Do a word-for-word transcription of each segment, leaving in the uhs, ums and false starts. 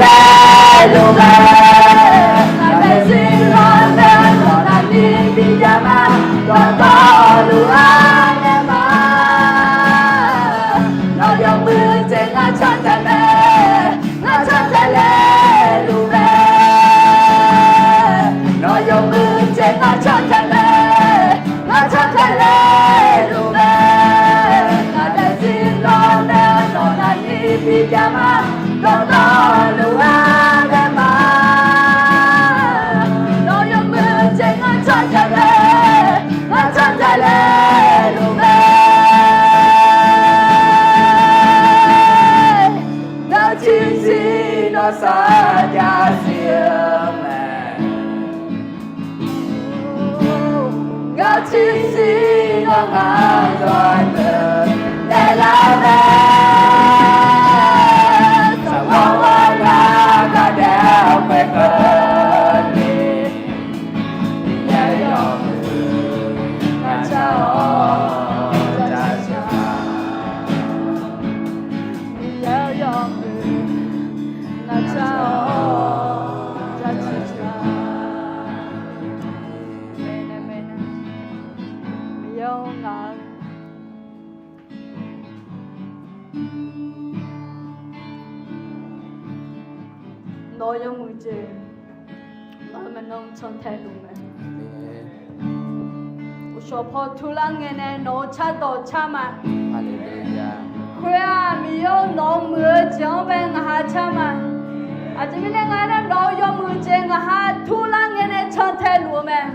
Aqmeq luf mae, ngaq maeqshi lawr nae nawq navni bijav ma, dawqtawvluf-anr nae ma. Nawq yawmuiq jeq ngar cantae mae, ngar cantae le luf mae. Nawq yawmuiq jeq ngar cantae mae, ngar cantae le luf mae. Ngaq maeqshi lawr nae nawq navni bijav ma, dawqtawvluf-anr nae ma. Nawq yawmuiq jeq ngar cantae mae, ngar cantae le luf mae. Ngar tiqzir nawr sarjax siq-eu mae. Ngar tiqzir nawr ngaq-anr zawr-eu naeqlaf mae. Saqlawr ghawrmawr ngar ghardaef-aer khoerkeuvni, Miqyaer yawmuiq ngaq car-awr jaceuq ma. Miqyaer-eu yawmuiq ngaq car-awr jaceuq ma. Miqyaer-or, ngaq-anr nawq-eu yawmuiq jeq, nawq-eu maeqnan cantae luf mae. Uqshawq paw turlar ngae nae nawq-eu cardawq car ma. Khoer-aq, Miqyaer-or, nawq-eu muiq-eu jeq-anr bae ngaq ha car ma. Aqjeq mirnae nga aernar, nawq-eu yawmuiq jeq ngaq ha turlar ngae nae cantae luf-eu mae.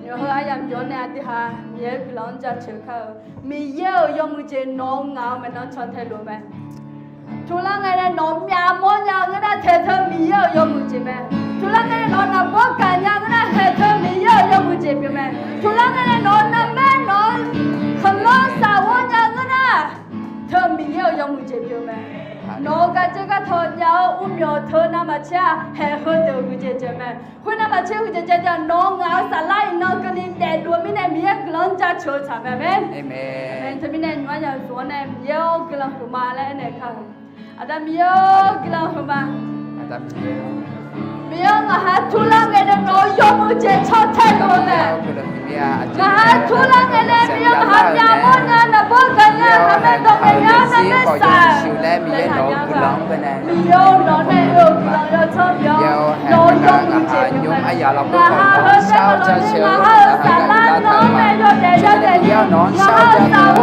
Nymq-mr heu aryamq yawf nae aqdui ha Miqyaer-euq guiqlanq-anr jaceuq kar-eu, Miqyaer-euq yawmuiq jeq nawq-eu ngaq-eu maeqnan cantae luf-eu mae. Turlar ngae nae nawq-eu myavmawr nya-eu ngeur nar, taeq teu Miqyaer-euq yawmuiq jeq mae. Turlar ngae nae nawq-eu naqbawr gaqnya ngeur nar, taeq teu Miqyaer-euq yawmuiq jeq pyeuf mae. Turlar ngae nae nawq-eu narmaer nawq-eu khanqlanr safghawr nya ngeur nar, teu Miqyaer-euq yawmuiq jeq pyeuf mae. Nawq-eu gardzeur gartaw jav-awr uvmyawf teu navmaqtser-aq, haeq heudeuq-euq huiqdzaeq dzaeq mae. Khoer navmaqtser huiqdzaeq dzaeq jav, nawq-eu ngaq-eu saflar iqnan keuvni daefluf-eu mirnae Miqyaer guiqlanq-anr jaceuq-eu tsaq mae. Amen. Teumirnae nymq-mr aryamq yawf-anr nae Miqyaer-or, guiqlanq huiqma laer aernaeq kar-eu. Aqda Miqyaer-or, guiqlanq huiqma. Miqyaer-or, ngaq ha turlar ngae nae nawq-eu yawmuiq jeq cantae luf-eu mae. Ngaq ha turlar ngae nae Miqyaer ngaq ha myavmawr nya, naqbawr gaqnya, naqmaer dawq gaqnya, naqmaer saq laer Miqyaer nawq-eu guiqlanq-anr bae nae, Miqyaer-or, nawq nae oe-eu guiqlanq yawtsawr pyeuf-awr, nawq-eu yawmuiq jeq pyeuf mae. Ngaq ha heu saerlawq ni ngaq ha-eu saflar nawr nae yawdaef yawdaef ni, ngaq ha-eu saflar-anr nae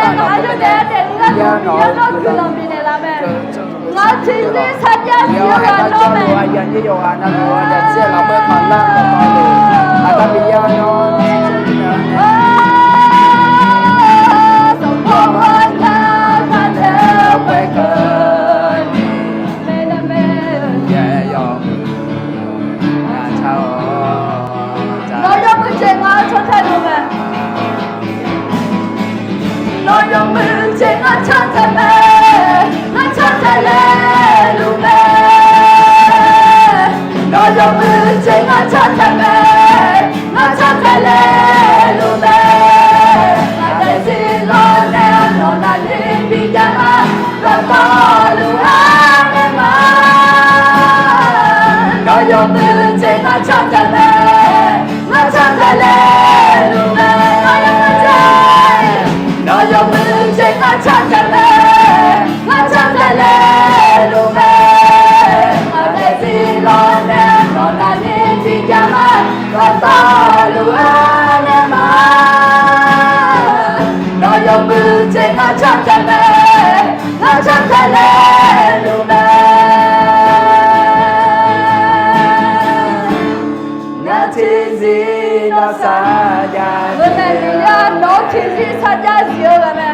ngaq ha yawdaef yawdaef ni gharduq Miqyaer-or, nawr guiqlanq bifnaeq laf mae. Ngaq-eu tiqzir sarjax siq-eu ghaq nawr mae. Nawq-eu yawmuiq jeq ngaq-anr cantae luf mae. Nawq-eu yawmuiq jeq ngaq-anr cantae mae. Ngaq-anr cantae le luf mae. Nawq-eu yawmuiq jeq ngaq-anr cantae mae. Ngaq-anr cantae le luf mae. Ngaq maeqshi lawr nae nawq navni bijav ma, dawqtawvluf-anr nae ma. Nawq-eu yawmuiq jeq ngaq-anr cantae mae. Ngaq-anr cantae le luf mae. Nawq-eu yawmuiq jeq ngaq-anr cantae mae. Ngaq-anr cantae le luf mae. Ngaq maeqshi lawr nae nawq navni bijav ma, dawqtawvluf-anr nae ma. Nawq-eu yawmuiq jeq ngaq-anr cantae mae. Ngaq-anr cantae le luf mae. Ngaq tiqzir nawr sarjax, Miqyaer nawq-eu tiqzir sarjax siq-eu ghaq mae.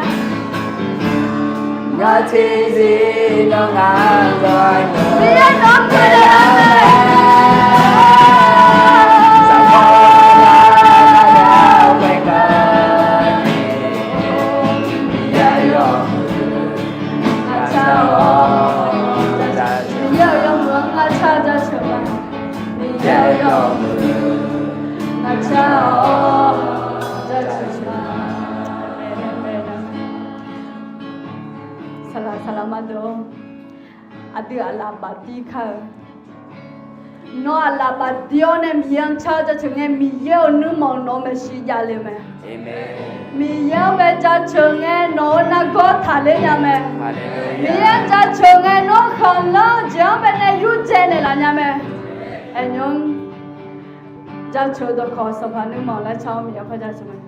Ngaq tiqzir nawr ngaq-anr gawr-eu, Miqyaer nawq-anr gawr-eu mae. Miqyaer-euq yawmuiq-anr ngar car jaceuq ma. Miqyaer-euq yawmuiq-anr ngar car jaceuq ma. Saqlaq saqlaq Aqma deuq-or, aqdui aqlaf bafdir kar-eu. Nawr aqlaf bafdir-awr nae Miqyaer-anr car-eu jaceuq ngae, Miqyaer-euq nuirmanq nawq-anr maeqshi javle-eu mae. Miqyaer-anr bae jaceuq ngae, nawq-euq nargawr taqler nya mae. Miqyaer-anr jaceuq ngae, nawr khanqlanr-eu jeq-anr bae nae yurdzae naeqlaf nya mae. Aernar, jaceuq-eu dawqkawq Sanqpaq nuirmanq laer car-awr Miqyaer par jaceuq mae.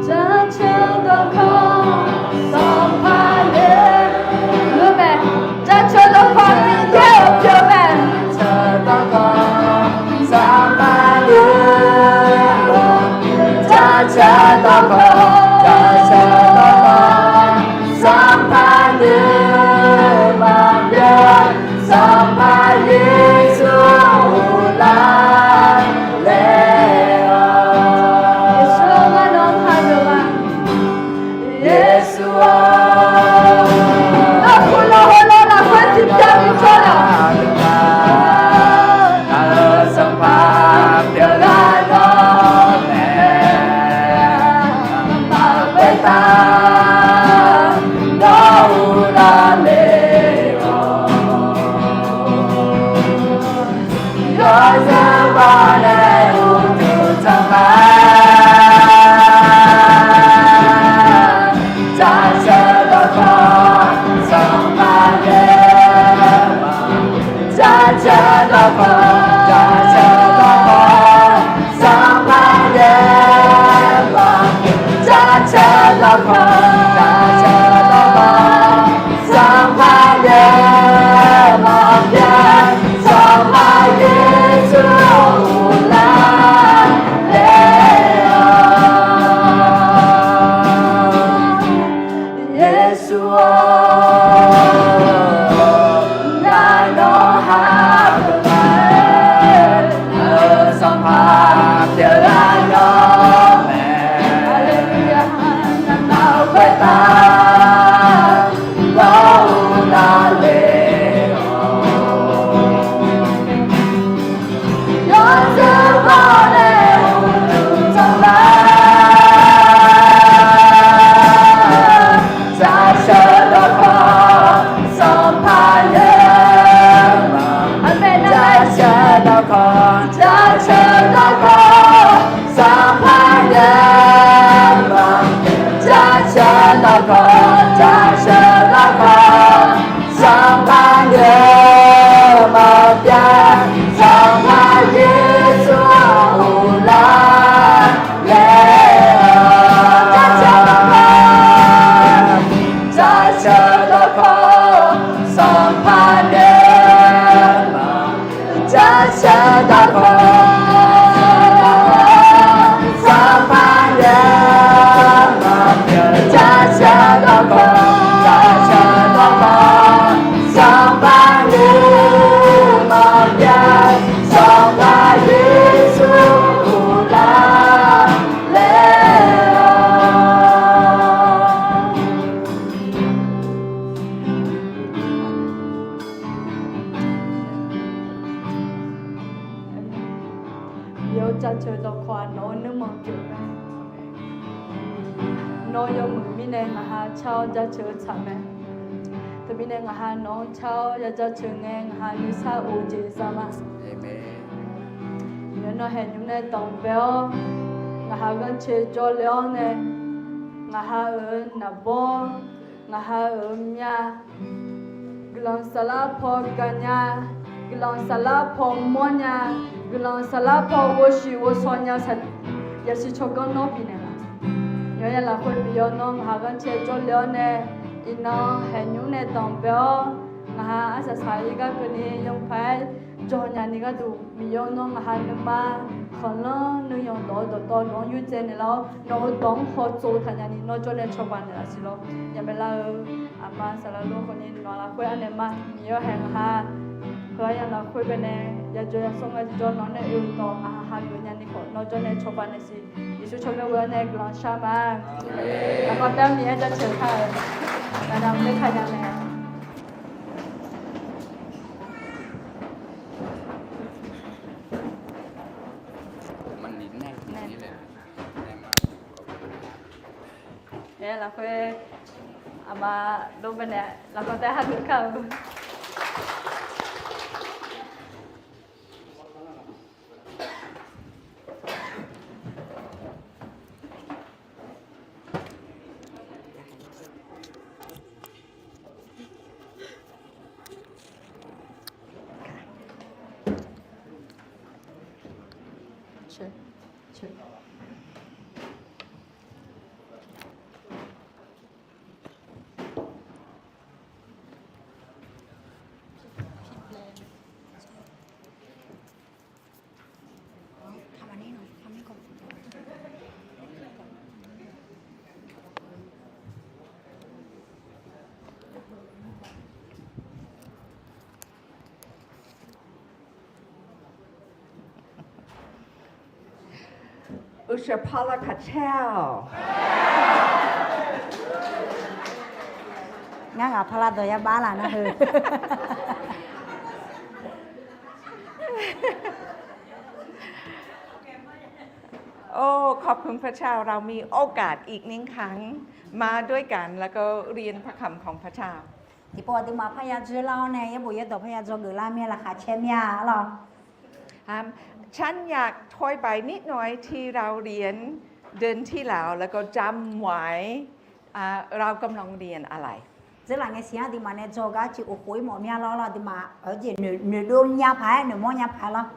Jaceuq dawqkawq Sanqpaq Yeq, jaceuq dawqkawq Miqyaer-euq pyeuf mae. Jaceuq dawqkawq, jaceuq dawqkawq Sanqpaq Yeq maqbyav, Sanqpaq Yeqsur uvlanr le-awq. Yeqsur-or, ngar nawq-anr hageuf ma. Yeqsur-or, nawr kuv nawq heulof lafkhoer tiqbyan bifjawr-awq. Ngaq-euq Sanqpaq pyeuflar nawr mae. Ngamaf-euq khoertav nawr uvlanr le-awq. Yawzeu bawnae uqduq tanqma, jaceuq dawqkawq Sanqpaq Yeq ma. Jaceuq dawqkawq, jaceuq dawqkawq Sanqpaq Yeq ma. Jaceuq dawqkawq, jaceuq dawqkawq Sanqpaq Yeq maqbyav, Sanqpaq Yeqsur uvlanr le-awq. Yeqsur-or, ngar nawq-anr hageuf ma. Ngaq-euq Sanqpaq pyeuflar nawr mae. Haleluya. Ngamaf-euq khoertav nawr uvlanr le-awq. Yawzeu bawnae uqduq tanqma, jaceuq dawqkawq Sanqpaq Yeq ma. Jaceuq dawqkawq, jaceuq dawqkawq Sanqpaq Yeq ma. Jaceuq dawqkawq, jaceuq dawqkawq Sanqpaq Yeq maqbyav, Sanqpaq Yeqsur uvlanr le-awq. Jaceuq dawqkawq, jaceuq dawqkawq Sanqpaq Yeq ma. Jaceuq dawqkawq, Sanqpaq Yeq maqbyav. Jaceuq dawqkawq, jaceuq dawqkawq Sanqpaq Yeq maqbyav, Sanqpaq Yeqsur uvlanr le-awq. Miqyaer-or, jaceuq dawqkawq-aq nawq-eu nuirmanq pyeuf mae. Nawr yawmuiq mirnae ngaq ha car-awr jaceuq-eu tsaq mae. Teumirnae ngaq ha nawq-anr car-awr ya jaceuq ngae, ngaq ha nuisar of-eu jeq za ma. Miqyaer, nawr haeqnymr nae danqbae-awr, ngaq ha ghanrcae jawrle-awr nae, ngaq ha-euq naqbawr, ngaq ha-euq myav, guiqlanq saflar paw gaqnya, guiqlanq saflar paw mawrnya, guiqlanq saflar paw ghovshuif ghovshaw nya, yasiq tsawrganr nawr bifnaeq laf. Yawqha lafkhoer Miqyaer-or, nawr ngaq ha ghanrcae jawrle-awr nae, iqnan haeqnymr nae danqbae-awr, ngaq ha arsaq saq-ir gar keuvni yawmuiq paq-aer jawr nyani gharduq, Miqyaer-or, nawr ngaq ha nuima khanqlanr nuiyanq dawq-eu dawqtawvluf-anr yurdzae naeqlaf-awr, nawq-eu dawq-anr hawtsov taq nyani nawr jawr nae cawba naeqlaf siq lawr. Yamaeq lar-eu aqma saqlaq lor khawfni nawq lafkhoer arnaeq ma. Miqyaer-or, haeq ngaq ha heu aryamq lafkhoer baenae yajawr yasawr ngar tiqjawr nawq-anr nae oe-eu dawq ngaq ha hageuf nyani khawf nawr jawr nae cawba naeq siq. Yeqsur tsawrmyanr ghoe-awr nae guiqlanq shar ma. Aqma pyaer Miqyaer jaceuq kar-euq naqnaq mr-aer kanya mae. Maqnir nae, maqnir nae. Aer lafkhoer aqma dov baenae lafkhoer taef hageuf kar-eu. Uqsheuq pala kaqcaer-awq. Ngar ghaq pala dawq ya bar laf nar heu. โอ้ ขอบคุณพระเจ้า เรามีโอกาสอีกหนึ่งครั้ง มาด้วยกัน แล้วก็เรียนพระคำของพระเจ้า Tiqpov aqduimaf parya dzoerlar-awr nae yaerbof yaerdawq parya dzawgeuf lar mir-a laqkhaq caer mir-a arlawr. ฉันอยากทวนไปนิดหน่อยที่เราเรียนเดือนที่แล้ว แล้วก็จำไว้ เรากำลังเรียนอะไร Dzeurlaf ngae siq-anr aqduimaf nae dzawgar ciq of khof-ir mawf mir-a lawr. Aqduimaf-euq jeq noeqdov nya paq-aer noeqmawr nya paq-aer lawr.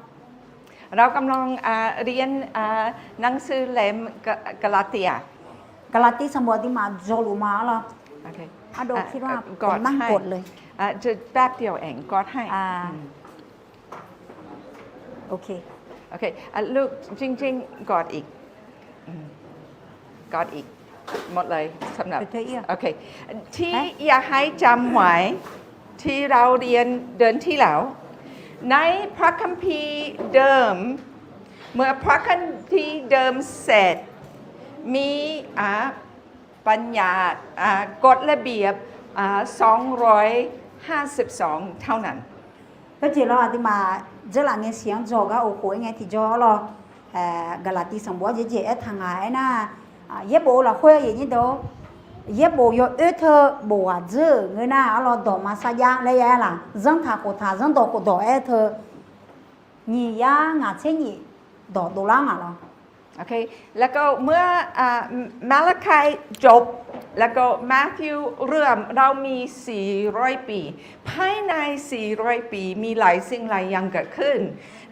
เรากำลังเรียนหนังสือเล่มกาลาเตีย Gaqlaqtiv sanqbof aqduimaf dzawluf ma arlawr. Ardov คิดว่าผมนั่งกดเลย จะแป๊บเดียวเอง กดให้ โอเค โอเค ลูก จริงๆ กดอีก กดอีก หมดเลย สำหรับ โอเค ที่อยากให้จำไว้ ที่เราเรียนเดือนที่แล้ว ในพระคัมภีร์เดิม เมื่อพระคัมภีร์เดิมเสร็จ มี บัญญัติ กฎระเบียบ สองร้อยห้าสิบสอง เท่านั้น Khoerjeq lawr aqduimaf dzeurlaf ngae siq-anr dzawgar of khof-ir ngae tiqjawr lawr. Gaqlaqtiv sanqbof-anr jeq jeq aertaq nga aernar, yaerbof lafkhoer aqyuif nyir deuq, yaerbof yawoer teu bof ghaq dzeur-euq ngeur nar arlawr, dawq ma sarjax laer ya aer laf, zanrtaq khoftaq zanrdawq khofdawq aer teu, nyiq yar ngaq tser nyiq dawq dovlar ngaq lawr. แล้วก็เมื่อ มาลาคีจบ แล้วก็มัทธิวเริ่ม เรามี สี่ร้อยปี ภายใน สี่ร้อยปี มีหลายสิ่งหลายอย่างเกิดขึ้น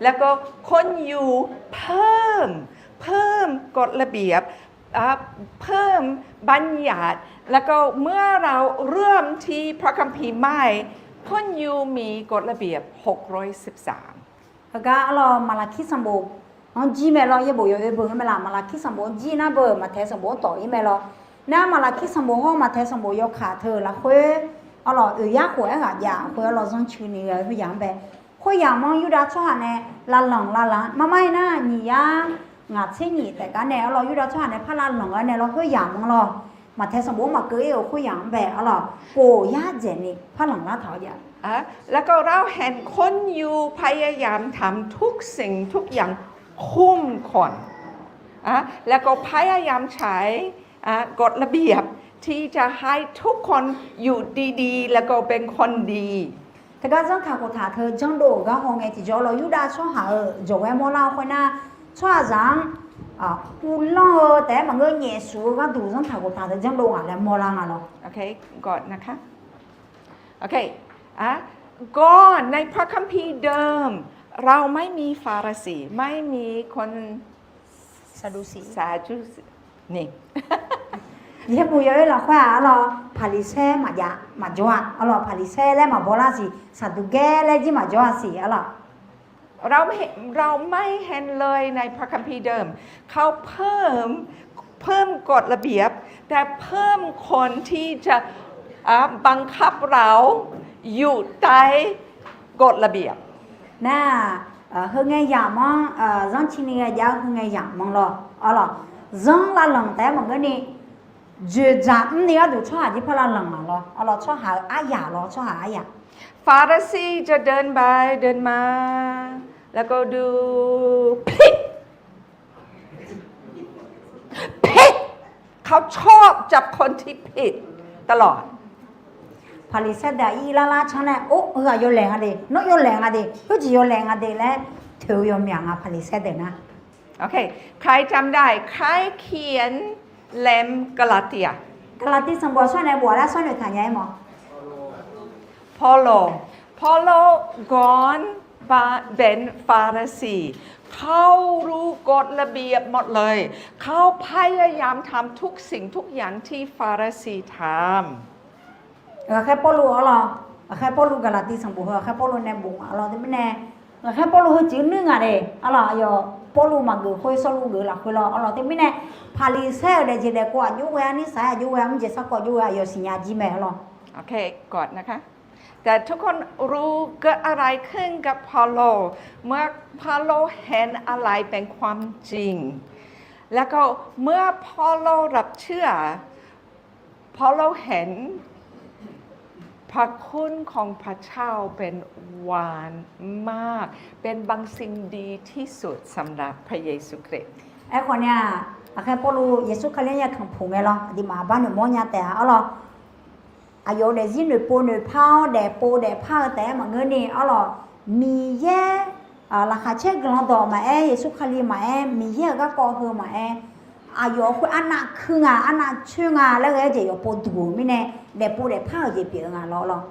แล้วก็คนยิวเพิ่ม เพิ่มกฎระเบียบ เพิ่มบัญญัติ แล้วก็เมื่อเราเริ่มที่พระคัมภีร์ใหม่ คนยิวมีกฎระเบียบ หกร้อยสิบสาม Heugar arlawr Maqlaqkir sanqbof-anr jir mae lawr, yaerbof yawoer beu-anr mae laf, Maqlaqkir sanqbof-anr jir nar beu, Maqtaeq sanqbof-anr tawf-ir mae lawr. Nar Maqlaqkir sanqbof hawr Maqtaeq sanqbof yawkaq teu-euq lafkhoer, arlawr oeq yar khof aer ghaq jav-a khoer arlawr zanrcuini ghae-eu khoeryamq-anr bae. Khoeryamq-anr Yurdav tsawrhaq nae lavlanq lavlanq-anr marmar-ir nar, nyiq yar ngaq tser nyiq taef gar nae arlawr Yurdav tsawrhaq nae par lavlanq-eu nae lawr khoeryamq-anr lawr, Maqtaeq sanqbof-anr maqkeuv-ir-euq khoeryamq-anr bae arlawr, khof yar dzaeqni par lanqlar taq-awr jav แล้วก็เราเห็นคนยิวพยายามทำทุกสิ่งทุกอย่าง คุมคน แล้วก็พยายามใช้กฎระเบียบที่จะให้ทุกคนอยู่ดีๆ แล้วก็เป็นคนดี Teugar zanrtaq khoftaq teu janrdov-euq gar hawngae tiqjawr lawr, Yurdav tsawrhaq-euq jawqghae mawrlar-eu khoernar, tsawrhaqzaq-anr uvlanr-eu taef-aer maqngeur, nyaefsuf-eu gharduq zanrtaq khoftaq teu janrdov ngaq laer mawrlar nga lawr. ก่อนในพระคัมภีร์เดิม เราไม่มีฟาริสี ไม่มีคน Sadusi, Sadusi ni. Yaerbof yawoer lafkhoer-aq arlawr Paqliqsaer maqjav maqjawr-a arlawr, Paqliqsaer laer maqbawlar siq, Saqduqgaer laer jir maqjawr-a siq arlawr. เราไม่เห็นเลยในพระคัมภีร์เดิม เขาเพิ่ม เพิ่มกฎระเบียบ แต่เพิ่มคนที่จะบังคับเราอยู่ใต้กฎระเบียบ Nar, heu ngae yamq-anr, zanrcini ghae jav-eu heu ngae yamq-anr lawr arlawr, zanr lavlanq taef-aer maqngeur ni, dzoeqdzaq mrni gharduq tsawrhaq jir par lavlanq-aq lawr arlawr, tsawrhaq-euq aryaq lawr, tsawrhaq aryaq. ฟาริสีจะเดินไปเดินมา แล้วก็ดู พลิก พลิก ใคร เขาชอบจับคนที่ผิดตลอด Paqliqsaer deuq-aq ir lar lar canr nae, or, heu-aq yawlaeq nga de, nawr yawlaeq nga de, khoerjeq yawlaeq nga de laer toeq-eu yawmyaq nga Paqliqsaer deuq nar. ใครจำได้ ใครเขียนเล่มกาลาเตีย Gaqlaqtiv sanqbof aqsur nae bof-a laer sawr noeqtaq nya-aer ma. เปาโล เปาโลก่อนเป็นฟาริสี เขารู้กฎระเบียบหมดเลย เขาพยายามทำทุกสิ่งทุกอย่างที่ฟาริสีทำ Ghaqkhaer Pawrluv arlawr, ghaqkhaer Pawrluv Gaqlaqtiv sanqbof heu ghaqkhaer Pawrluv nae bof nga arlawr teumirnae, ghaqkhaer Pawrluv heujeq nuir ngaq de arlawr, aqyawf Pawrluv maqgeuf khoer Sawrluv geuf lafkhoer lawr arlawr teumirnae, Paqliqsaer-euq daefjeq daefkov aqjox ghae-a, nirsaq-aer aqjox ghae-a, mrjeq sarkawv aqjox ghae-a, aqyawf siqnya jir mae arlawr. แต่ทุกคนรู้เกิดอะไรขึ้นกับเปาโล เมื่อเปาโลเห็นอะไรเป็นความจริง แล้วก็เมื่อเปาโลรับเชื่อ เปาโลเห็นพระคุณของพระเจ้าเป็นหวานมาก เป็นบางสิ่งดีที่สุดสำหรับพระเยซูคริสต์ Aerkhawf ni-aq, ghaqkhaer Pawrluv Yeqsur Kali-anr ya tanqpuq ngae lawr, aqduimaf aqbar noeqmawr nya taef-a arlawr. Aqyawf-euq daefzir noeqpov noeqpar-awr daefpov daefpar-eu taef-aer maqngeur ni arlawr, Miqyaer laqkhaq caer guiqlanq dawq maqaer, Yeqsur Kali maqaer, Miqyaer-euq garkawv heu maqaer, aqyawf khoer arnav kuir nga, arnav coer nga laer ghae-aer jeq yawf pov duq-euq mirnae, daefpov daefpar-euq jeq pyeuf-eu nga lawr lawr.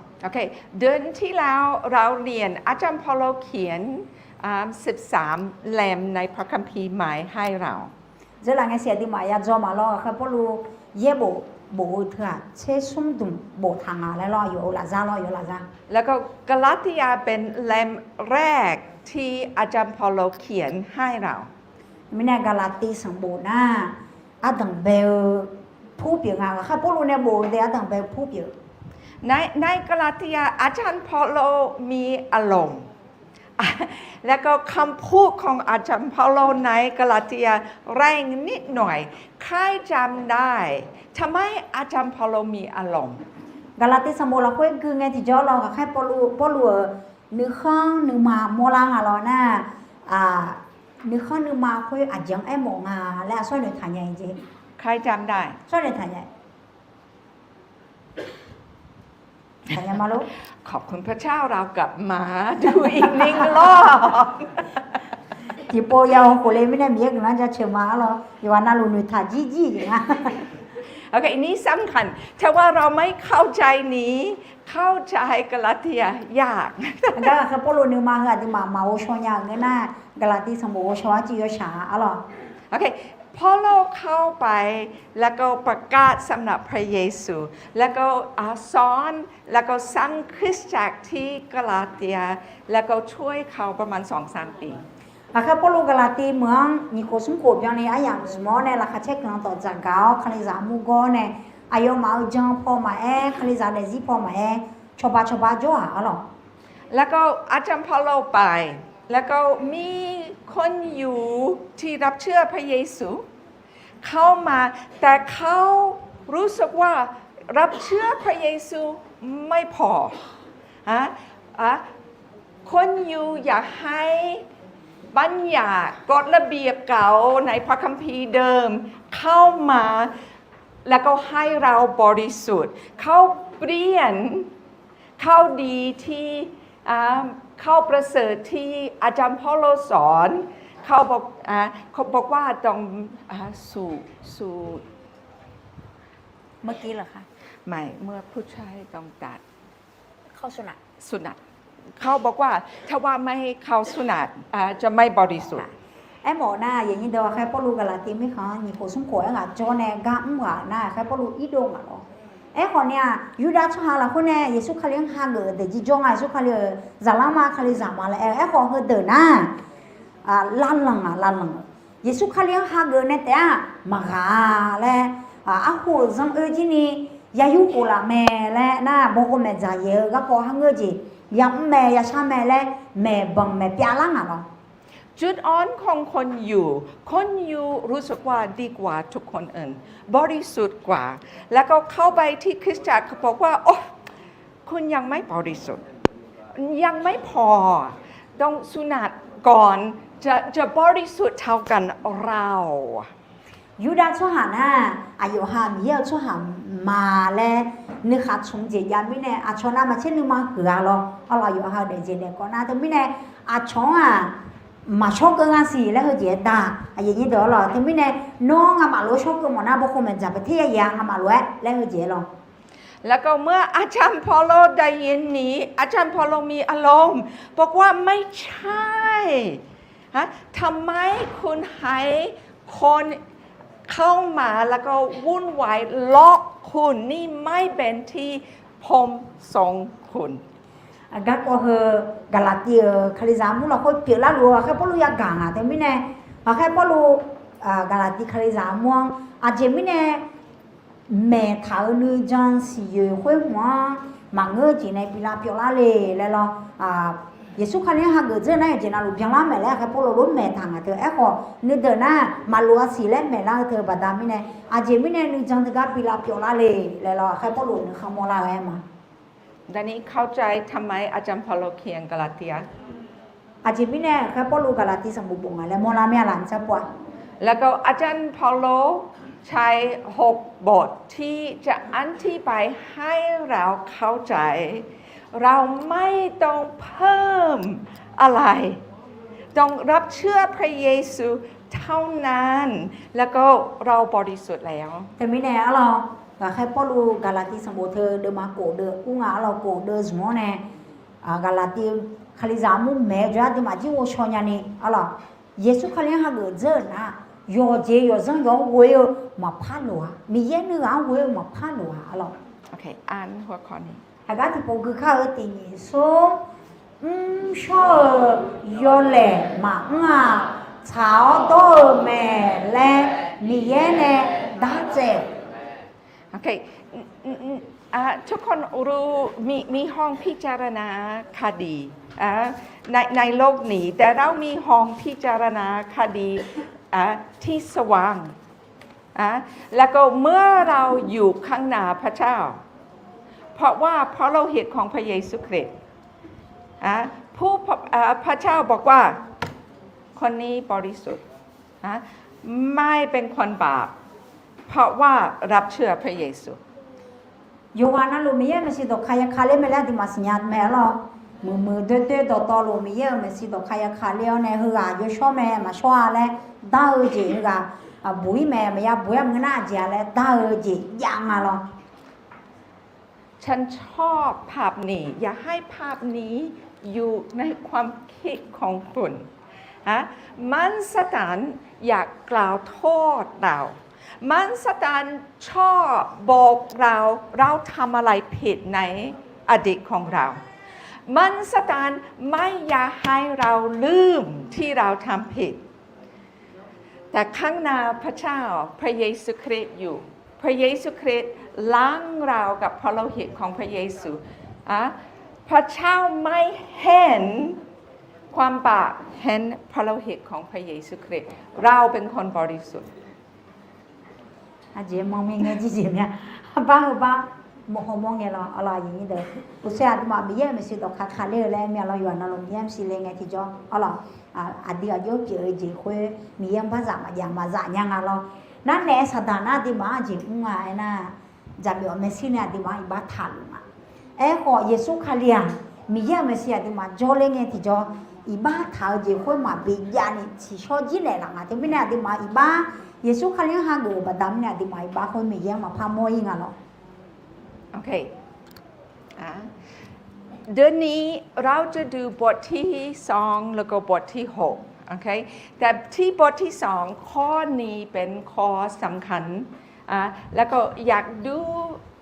เดือนที่แล้วเราเรียนอาจารย์เปาโลเขียน สิบสามเล่มในพระคัมภีร์ใหม่ให้เรา Dzeurlaf ngae siq aqduimaf ya dzaw ma lawr, ghaqkhaer Pawrluv yaerbof bof-eu teu-aq tser smr dmq boftaq nga laer lawr, yawf-eu lafzar lawr, yawf-eu lafzar. แล้วก็กาลาเตียเป็นเล่มแรกที่อาจารย์เปาโลเขียนให้เรา Mirnae Gaqlaqtiv sanqbof nar, ardanq bae-eu pur pyeuf nga, ghaqkhaer Pawrluv nae bof-eu de ardanq bae-eu pur pyeuf. ในกาลาเตียอาจารย์เปาโลมีอารมณ์ แล้วก็คำพูดของอาจารย์เปาโลในกาลาเตียแรงนิดหน่อย ใครจำได้ ทำไมอาจารย์เปาโลมีอารมณ์ Gaqlaqtiv sanqbof lafkhoer gui ngae tiqjawr lawr, ghaqkhaer Pawrluv-euq nuikhanr nuima mawrlar nga lawr nar, nuikhanr nuima khoer aqjeq-anr aermawf nga laer aqsur noeqtaq nya-i jeq. ใครจำได้ Aqsur noeqtaq nya-i ขอบคุณพระเจ้า เรากลับมาดูอีกหนึ่งรอบ Tiqpov ya-eu khof le mirnae Miqyaer guiqlanq jaceuq ma arlawr, yawqghaq navluf noeqtaq jirjir jeq nga. อันนี้สำคัญ ถ้าว่าเราไม่เข้าใจนี้ เข้าใจกาลาเตียยาก Gar ghaqkhaer Pawrluv nuima heu aqduimaf maq ghovshaw nya-euq ngeur nar, Gaqlaqtiv sanqbof ghovshaw-aer civ yawshaq-a arlawr. เปาโลเข้าไป แล้วก็ประกาศสำหรับพระเยซู แล้วก็สอน แล้วก็สร้างคริสตจักรที่กาลาเตีย แล้วก็ช่วยเขาประมาณสองสามปี Ghaqkhaer Pawrluv Gaqlaqtiv meuq-anr nyiq khof smr khof byanni aryamq zmq-awr nae laqkhaq caer guiqlanq dawq dzaqgaq-awr Kalizaq-anr murgawr nae, aqyawfmaf-euq jan paw maqaer, Kalizaq daefzir paw maqaer, cawba cawba jawr-aq arlawr. แล้วก็อาจารย์เปาโลไป แล้วก็มีคนยิวที่รับเชื่อพระเยซูเข้ามา แต่เขารู้สึกว่ารับเชื่อพระเยซูไม่พอ ฮะ อ่ะ คนยิวอยากให้บัญญัติกฎระเบียบเก่าในพระคัมภีร์เดิมเข้ามา แล้วก็ให้เราบริสุทธิ์ เขาเปลี่ยน ข้าวดีที่ อ่า ข้าวประเสริฐที่อาจารย์เปาโลสอน เขาบอก อ่า เขาบอกว่าต้อง อ่า สู สู เมื่อกี้เหรอคะ ไม่ เมื่อผู้ชายต้องตัด เข้าสุนัต สุนัต เขาบอกว่าถ้าว่าไม่เข้าสุนัต อ่า จะไม่บริสุทธิ์ Aermawf nar, yaqnyir deuq ghaqkhaer Pawrluv Gaqlaqtiv mirkhanq-anr nyiq khof smr khof aer ghaq jawr nae gar mr ghaq nar, ghaqkhaer Pawrluv irdov ngaq lawr. Aerkhawf ni-aq, Yurdav tsawrhaq lafkhoer nae Yeqsur Kali-anr hageuf-eu daefjir jawr nga, Yeqsur Kali-euq zaqlanr ma, Kalizaq ma laer aer-eu. Aerkhawf heudeuq nar, lavlanq-aq lavlanq-euq, Yeqsur Kali-anr hageuf nae taef-a maqghaq-a laer, arhu-euq zanr oe jir ni ya yur khof laf mae laer nar, bawghof maeqdzaq yaeq-eu garkawv har ngeur jeq yamr mae yashar mae laer maeqbanq maeqpyav lar ngaq lawr. จุดอ่อนของคนยิว คนยิวรู้สึกว่าดีกว่าทุกคนอื่น บริสุทธิ์กว่า แล้วก็เข้าไปที่คริสตจักร เขาบอกว่า โอ้ คุณยังไม่บริสุทธิ์ ยังไม่พอ ต้องสุนัตก่อน จะ จะบริสุทธิ์เท่ากัน เรา Yurdav tsawrhaq nar, aqyawf ha Miqyaer-euq tsawrhaq ma laer nuikhaq tsmq jeq jav mirnae, aqcawq navmaqtser nuima huiq-a lawr. Arlawq, yawqha-euq daefjeq daefkawv nar teumirnae, aqcawq-anr-aq, maqshawr keuv nga siq laer heujeq-aer da. Aqyuif aqnyir deuq arlawq, teumirnae, nawr ngamaf lof-aer shawr keuv mawf nar, bawkhov maeqdzaq peuq ter ya ya ngamaf lof-aer laer heujeq-aer lawr. แล้วก็เมื่ออาจารย์เปาโลได้ยินนี้ อาจารย์เปาโลมีอารมณ์ บอกว่าไม่ใช่ ฮะ ทำไมคุณให้คนเข้ามาแล้วก็วุ่นวาย ล็อกคุณ นี่ไม่เป็นที่ผมส่งคุณ Garkawv heu, Gaqlaqtiv-euq Kalizaq armur lafkhoer pyeuflar luf-eu ghaqkhaer Pawrluv yagaq ngaq teumirnae, ghaqkhaer Pawrluv, Gaqlaqtiv Kalizaq armur-anr aqjeq mirnae maeqtaq-euq nuijan siqyoeq khoer hmq-anr maqngeur-eu jeq nae bi lavpyawv lar le laer lawr. Yeqsur Kali-anr hageuf dzeur nar yawqjeq navluf byanlar maeq laer ghaqkhaer Pawrluv lof maeqtaq ngaq teu. Aerkhawf nuideuq nar maqlof-a siq laer maeqlar-eu teu baqda mirnae, aqjeq mirnae nuijan teugar bi lavpyawv lar le laer lawr, ghaqkhaer Pawrluv nuikhanr mawrlar-eu aer ma. ตอนนี้เข้าใจทำไมอาจารย์เปาโลเขียนกาลาเตีย Aqjeq mirnae ghaqkhaer Pawrluv Gaqlaqtiv sanqbof bof ngaq laer mawrlar mir-a laf nar tsar pov-a. แล้วก็อาจารย์เปาโลใช้หกบทที่จะอธิบายให้เราเข้าใจ เราไม่ต้องเพิ่มอะไร ต้องรับเชื่อพระเยซูเท่านั้น แล้วก็เราบริสุทธิ์แล้ว Teumirnae arlawq, ghaqkhaer Pawrluv Gaqlaqtiv sanqbof teu deuvma kof deuv ur nga arlawq, kof deuv zmq-anr nae, Gaqlaqtiv Kalizaq armur maeq-eu jawr-aer aqduimaf jir ghovshaw nyani arlawq, Yeqsur Kali-anr hageuf dzeur-euq nar, yawqjeq yawqzanr yawq-anr ghoe-eu maqpar loq-a, Miqyaer nuighaq-anr ghoe-eu maqpar loq-a arlawq. Aqgar tiqpov gui kar-eu tiq nyiq smr, mrshawr-eu yawlaeq maqmr-aq, tsaq-awr dawr-eu mae laer Miqyaer nae dartsaev ทุกคนรู้ มี มีห้องพิจารณาคดี อ่า ใน ในโลกนี้ แต่เรามีห้องพิจารณาคดี อ่า ที่สว่าง อ่า แล้วก็เมื่อเราอยู่ข้างหน้าพระเจ้า เพราะว่าพระโลหิตของพระเยซูคริสต์ อ่า ผู้ อ่า พระเจ้าบอกว่า คนนี้บริสุทธิ์ นะ ไม่เป็นคนบาป เพราะว่ารับเชื่อพระเยซู Yawqghaq navluf Miqyaer-euq maeqshi dawqkaq yaka ler mae laer aqduimaf siqnya mae arlawq. Muiqmuiq doerdoer dawqtawvluf Miqyaer-euq maeqshi dawqkaq yaka ler-awr nae heughaq yawshawr mae maqshawr-a laer dar-eu jeq, heughaq buq-ir mae maqya buq-ir maqngeur nar aqjeq-a laer dar-eu jeq jav nga lawr. ฉันชอบภาพนี้ อย่าให้ภาพนี้อยู่ในความคิดของคุณ ฮะ มารซาตานอยากกล่าวโทษเรา มารซาตานชอบบอกเรา เราทำอะไรผิดในอดีตของเรา มารซาตานไม่อยากให้เราลืมที่เราทำผิด แต่ข้างหน้าพระเจ้า พระเยซูคริสต์อยู่ พระเยซูคริสต์ล้างเรากับพระโลหิตของพระเยซู อ่ะ พระเจ้าไม่เห็นความบาป เห็นพระโลหิตของพระเยซูคริสต์ เราเป็นคนบริสุทธิ์ Aqjeq manr mir ngae jirjeq mya. Bar heu bar mawq haw mawr ngae lawr, arlawq aqyuif nyir deuq. Uqshoe aqduimaf Miqyaer-euq maeqshi dawqkaq ka ler-eu laer mya lawr, yawqha navluf Miqyaer-euq maeqshi le ngae tiqjawr arlawq, aqdui aqjox pyeuf-eu jeq khoer Miqyaer-anr barzaq maqjav maqzaf nya nga lawr. Nar naeq-aer saqdaq nar aqduimaf-anr jeq mr nga aernar, jaqmyawf maeqshi nae aqduimaf-anr iqbax taqluf nga. Aerkhawf Yeqsur Kali-aq, Miqyaer-euq maeqshi aqduimaf jawrler ngae tiqjawr, iqbax taq-eu jeq khoer maqbi javni tsiqshawr jir naeqlaf nga. Teumirnae aqduimaf iqbax Yeqsur Kali-anr hageuf-euq baqda mirnae aqduimaf iqbax khoer Miqyaer-anr maqpar mawr-ir nga lawr. เดือนนี้เราจะดูบทที่สอง แล้วก็บทที่หก โอเค แต่ที่บทที่สอง ข้อนี้เป็นข้อสำคัญ อ่ะ แล้วก็อยากดู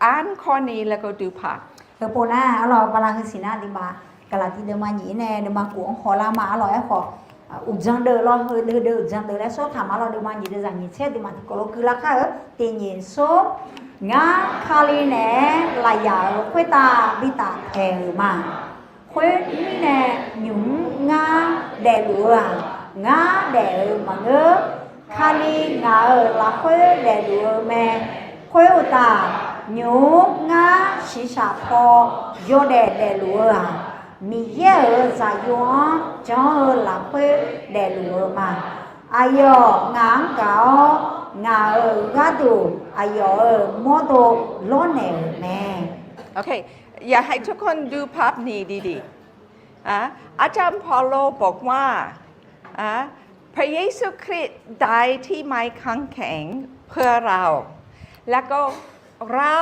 อ่านข้อนี้ แล้วก็ดูภาพ Heupov nar arlawq, bala heusiq nar aqduimaf Gaqlaqtiv deuvma nyiq-ir nae deuvma kof-anr hawlar ma arlawq. Aerkhawf, uqdzan deuv lawr, heudeuv uqdzan deuv laer sawr taq ma arlawq. Deuvma nyiq deuv zaq nyiq tser aqduimaf tiqkawv lof guilar kar-eu, tiq nyiq smr. Ngar Kali naeq-aer lafyaq-euq khoertav bi taftaeq-euq ma. Khoermirnae, nymq-mr ngar daefluf-eu-aq, ngar daef-eu maqngeur. Kali ngaq-euq lafkhoer daefluf-eu mae. Khoeruqtaf, nymq-mr ngar shiqshaq paw yawdaef daefluf-eu-aq, Miqyaer-euq Zaqyo-anr jan-eu lafkhoer daefluf-eu ma. Aqyawf ngaq-anr gaq-awr, ngaq-euq gharduq aqyawf-euq mawrdo lawrnaeq-euq mae. โอเค อยากให้ทุกคนดูภาพนี้ดีๆ อ่ะ อาจารย์เปาโลบอกว่า อ่ะ พระเยซูคริสต์ตายที่ไม้กางเขนเพื่อเรา แล้วก็เรา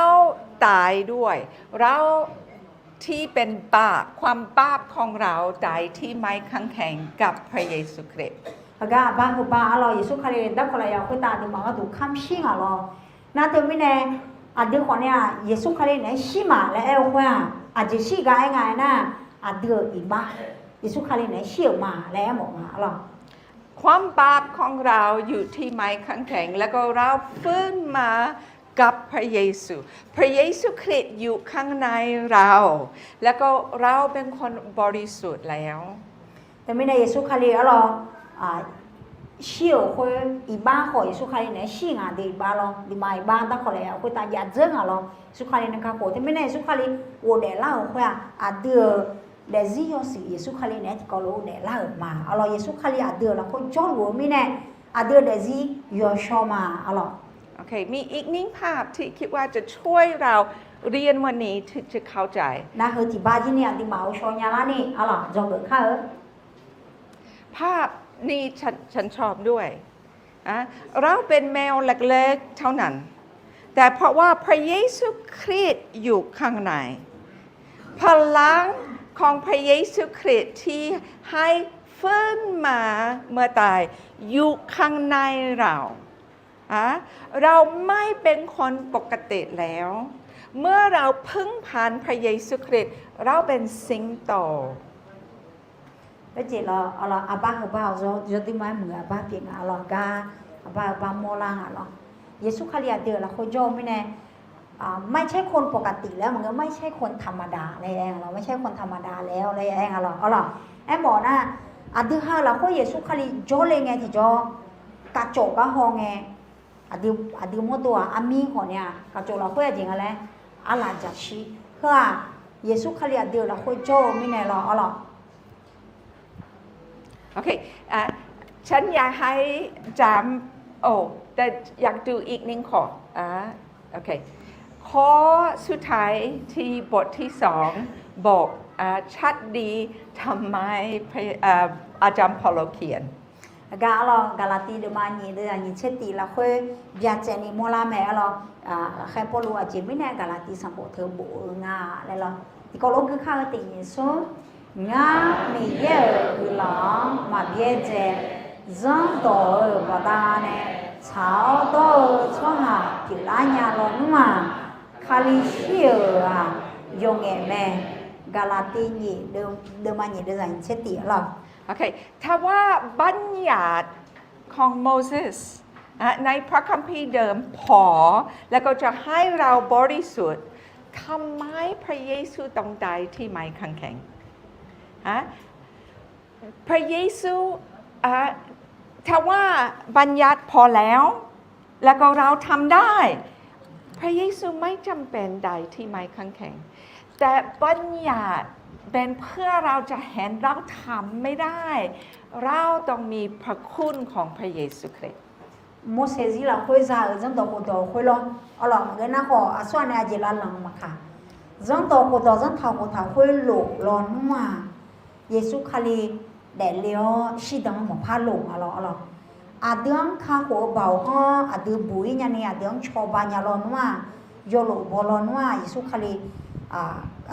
ตายด้วย เราที่เป็นบาป ความบาปของเราตายที่ไม้กางเขนกับพระเยซูคริสต์ Aqgar aqbar heubar arlawr, Yeqsur Kali darkawq lafyaq khoertav aqduimaf gharduq kamq shir ngaq lawr. Nar teumirnae, aqdui khawf nae-aq, Yeqsur Kali naeq-aer shir ma laer aer-eu khoer-aq, aqjeq shir gar aer nga aernar, aqdui-euq iqbax, Yeqsur Kali naeq-aer shir-euq ma laer aermawf nga arlawr. ความบาปของเราอยู่ที่ไม้กางเขน แล้วก็เราฟื้นมากับพระเยซู พระเยซูคริสต์อยู่ข้างในเรา แล้วก็เราเป็นคนบริสุทธิ์แล้ว Teumirnae Yeqsur Kali arlawr, shir-euq khoer iqbax khawf Yeqsur Kali naeq-aer shir ngaq deuq iqbax lawr, aqduimaf iqbax darkawq lafyaq khoertav jav dzeur ngaq lawr. Yeqsur Kali nae kakhof, teumirnae Yeqsur Kali ghofdaef lar-euq khoer-aq, aqdui-euq daefzir yawshuif Yeqsur Kali naeq-aer tiqkawv lof-aer daeflar-euq ma arlawr. Yeqsur Kali aqdui-euq lafkhoer jawrluf-eu mirnae, aqdui-euq daefzir yawshawr ma arlawr. โอเค มีอีกหนึ่งภาพที่คิดว่าจะช่วยเราเรียนวันนี้ Nar heu tiqbax jir ni aqduimaf-euq shaw nyalar ni arlawr, dzawgeuf kar-eu ภาพนี้ ฉันชอบด้วย อ่ะ เราเป็นแมวเล็กๆเท่านั้น แต่เพราะว่าพระเยซูคริสต์อยู่ข้างใน พลังของพระเยซูคริสต์ที่ให้ฟื้นมาเมื่อตายอยู่ข้างในเรา อ่ะ เราไม่เป็นคนปกติแล้ว เมื่อเราพึ่งพาพระเยซูคริสต์ เราเป็นสิงโต Arjeq lawr, arlawr, aqbar heubar-awq, yawduima-aer muiq-eu aqbar pyeuf nga arlawr, gar aqbar heubar mawrlar nga lawr. Yeqsur Kali aqdui-euq lafkhoer jawr-eu mirnae, ไม่ใช่คนปกติแล้ว maqngeur, ไม่ใช่คนธรรมดา laer aer nga lawr, ไม่ใช่คนธรรมดาแล้ว laer aer nga lawr arlawr. Aermawf nar, aqdui ha-eu lafkhoer Yeqsur Kali jawrle ngae tiqjawr, kaqcawf gar haw ngae, aqdui mawrdo-aq armir khawf nae-aq, kaqcawf lafkhoer aqjeq nga laer arlaf jaqshir. Heu-aq, Yeqsur Kali aqdui-euq lafkhoer jawr-eu mirnae lawr arlawr. โอเค อ่ะ ฉันอยากให้จำ โอ้ แต่อยากดูอีกหนึ่งข้อ อ่ะ โอเค ข้อสุดท้ายที่บทที่สอง บอก อ่ะ ชัดดี ทำไม พระ อ่ะ อาจารย์เปาโลเขียน Aqgar arlawr, Gaqlaqtiv deuvma nyiq deuv-aq nyiq tser tiq lafkhoer byacaevni mawrlar mae arlawr. Aqkhaer Pawrluv aqjeq mirnae Gaqlaqtiv sanqbof teu bof-eu nga laer lawr. Tiqkawv lof gui kar-eu tiq nyiq smr, Ngar Miqyaer-euq guiqlanq-anr maqbyaerdzae, zanrdawq-euq baqdanae tsaq-awr dawr-eu tsawrhaq pyeuflar nya lawnmr-aq, Kali shir-euq-aq yawqngaef mae. Gaqlaqtiv nyiq deuvma nyiq deuv-aq nyiq tser tiq arlawr. โอเค ถ้าว่าบัญญัติของโมเสส อ่ะ ในพระคัมภีร์เดิมพอ แล้วก็จะให้เราบริสุทธิ์ ทำไมพระเยซูต้องตายที่ไม้กางเขน ฮะ พระเยซู อ่ะ ถ้าว่าบัญญัติพอแล้ว แล้วก็เราทำได้ พระเยซูไม่จำเป็นตายที่ไม้กางเขน แต่บัญญัติเป็นเพื่อเราจะเห็นเราทำไม่ได้ เราต้องมีพระคุณของพระเยซูคริสต์ Morseq zir lafkhoer za-euq zanrdawq khofdawq khoer lawr. Arlawr, maqngeur nar khawf aqsur-aq nae aqjeq lavlanq maqkaq, zanrdawq khofdawq zanrtaq khoftaq khoerlof lawnmr-aq, Yeqsur Kali daefle-awr shirdan-anr maqpar loq nga lawr arlawr. Aqdui-anr kakhof-eu baoq-anr aqdui buq-ir nyani aqdui-anr cawba nya lawnmr-aq, yawlof baw lawnmr-aq, Yeqsur Kali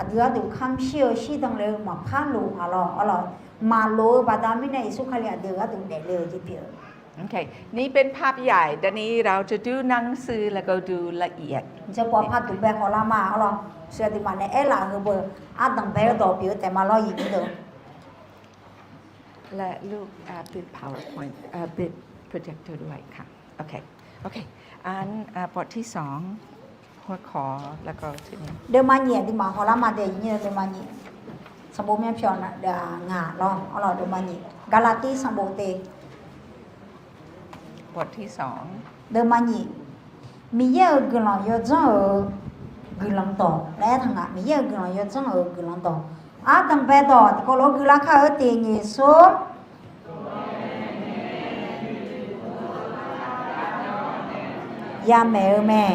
aqdui gharduq kamq shir-eu shirdan le-eu maqpar loq nga lawr arlawr. Maqloq-eu baqda mirnae Yeqsur Kali aqdui-euq gharduq daefle-eu jeq pyeuf-eu โอเค นี่เป็นภาพใหญ่ แต่นี้เราจะดูหนังสือ แล้วก็ดูละเอียด Jawrpaw par duq bae hawlar ma arlawr. Sheuq aqduimaf nae aerlaf-eu heu beu ardanq bae-eu dawq pyeuf-eu taef ma lawr, yiq nir deuq และลูก อ่า ปิด PowerPoint อ่า ปิด projector ด้วยค่ะ โอเค โอเค อัน อ่า บทที่สอง หัวข้อ แล้วก็ทีนี้ Deuvma nyiq aqduimaf hawlar ma de, yiq nir deuvma nyiq. Sanqbof myav pyawq ngaq lawr arlawr, deuvma nyiq. Gaqlaqtiv sanqbof te บทที่สอง Deuvma nyiq. Miqyaer-euq guiqlanq yawdzanr-euq guiqlanq dawq laer aertaq nga. Miqyaer-euq guiqlanq yawdzanr-euq guiqlanq dawq. Ardanq bae dawq tiqkawv lof-aer guilar kar-eu tiq nyiq smr yamaeq-eu mae.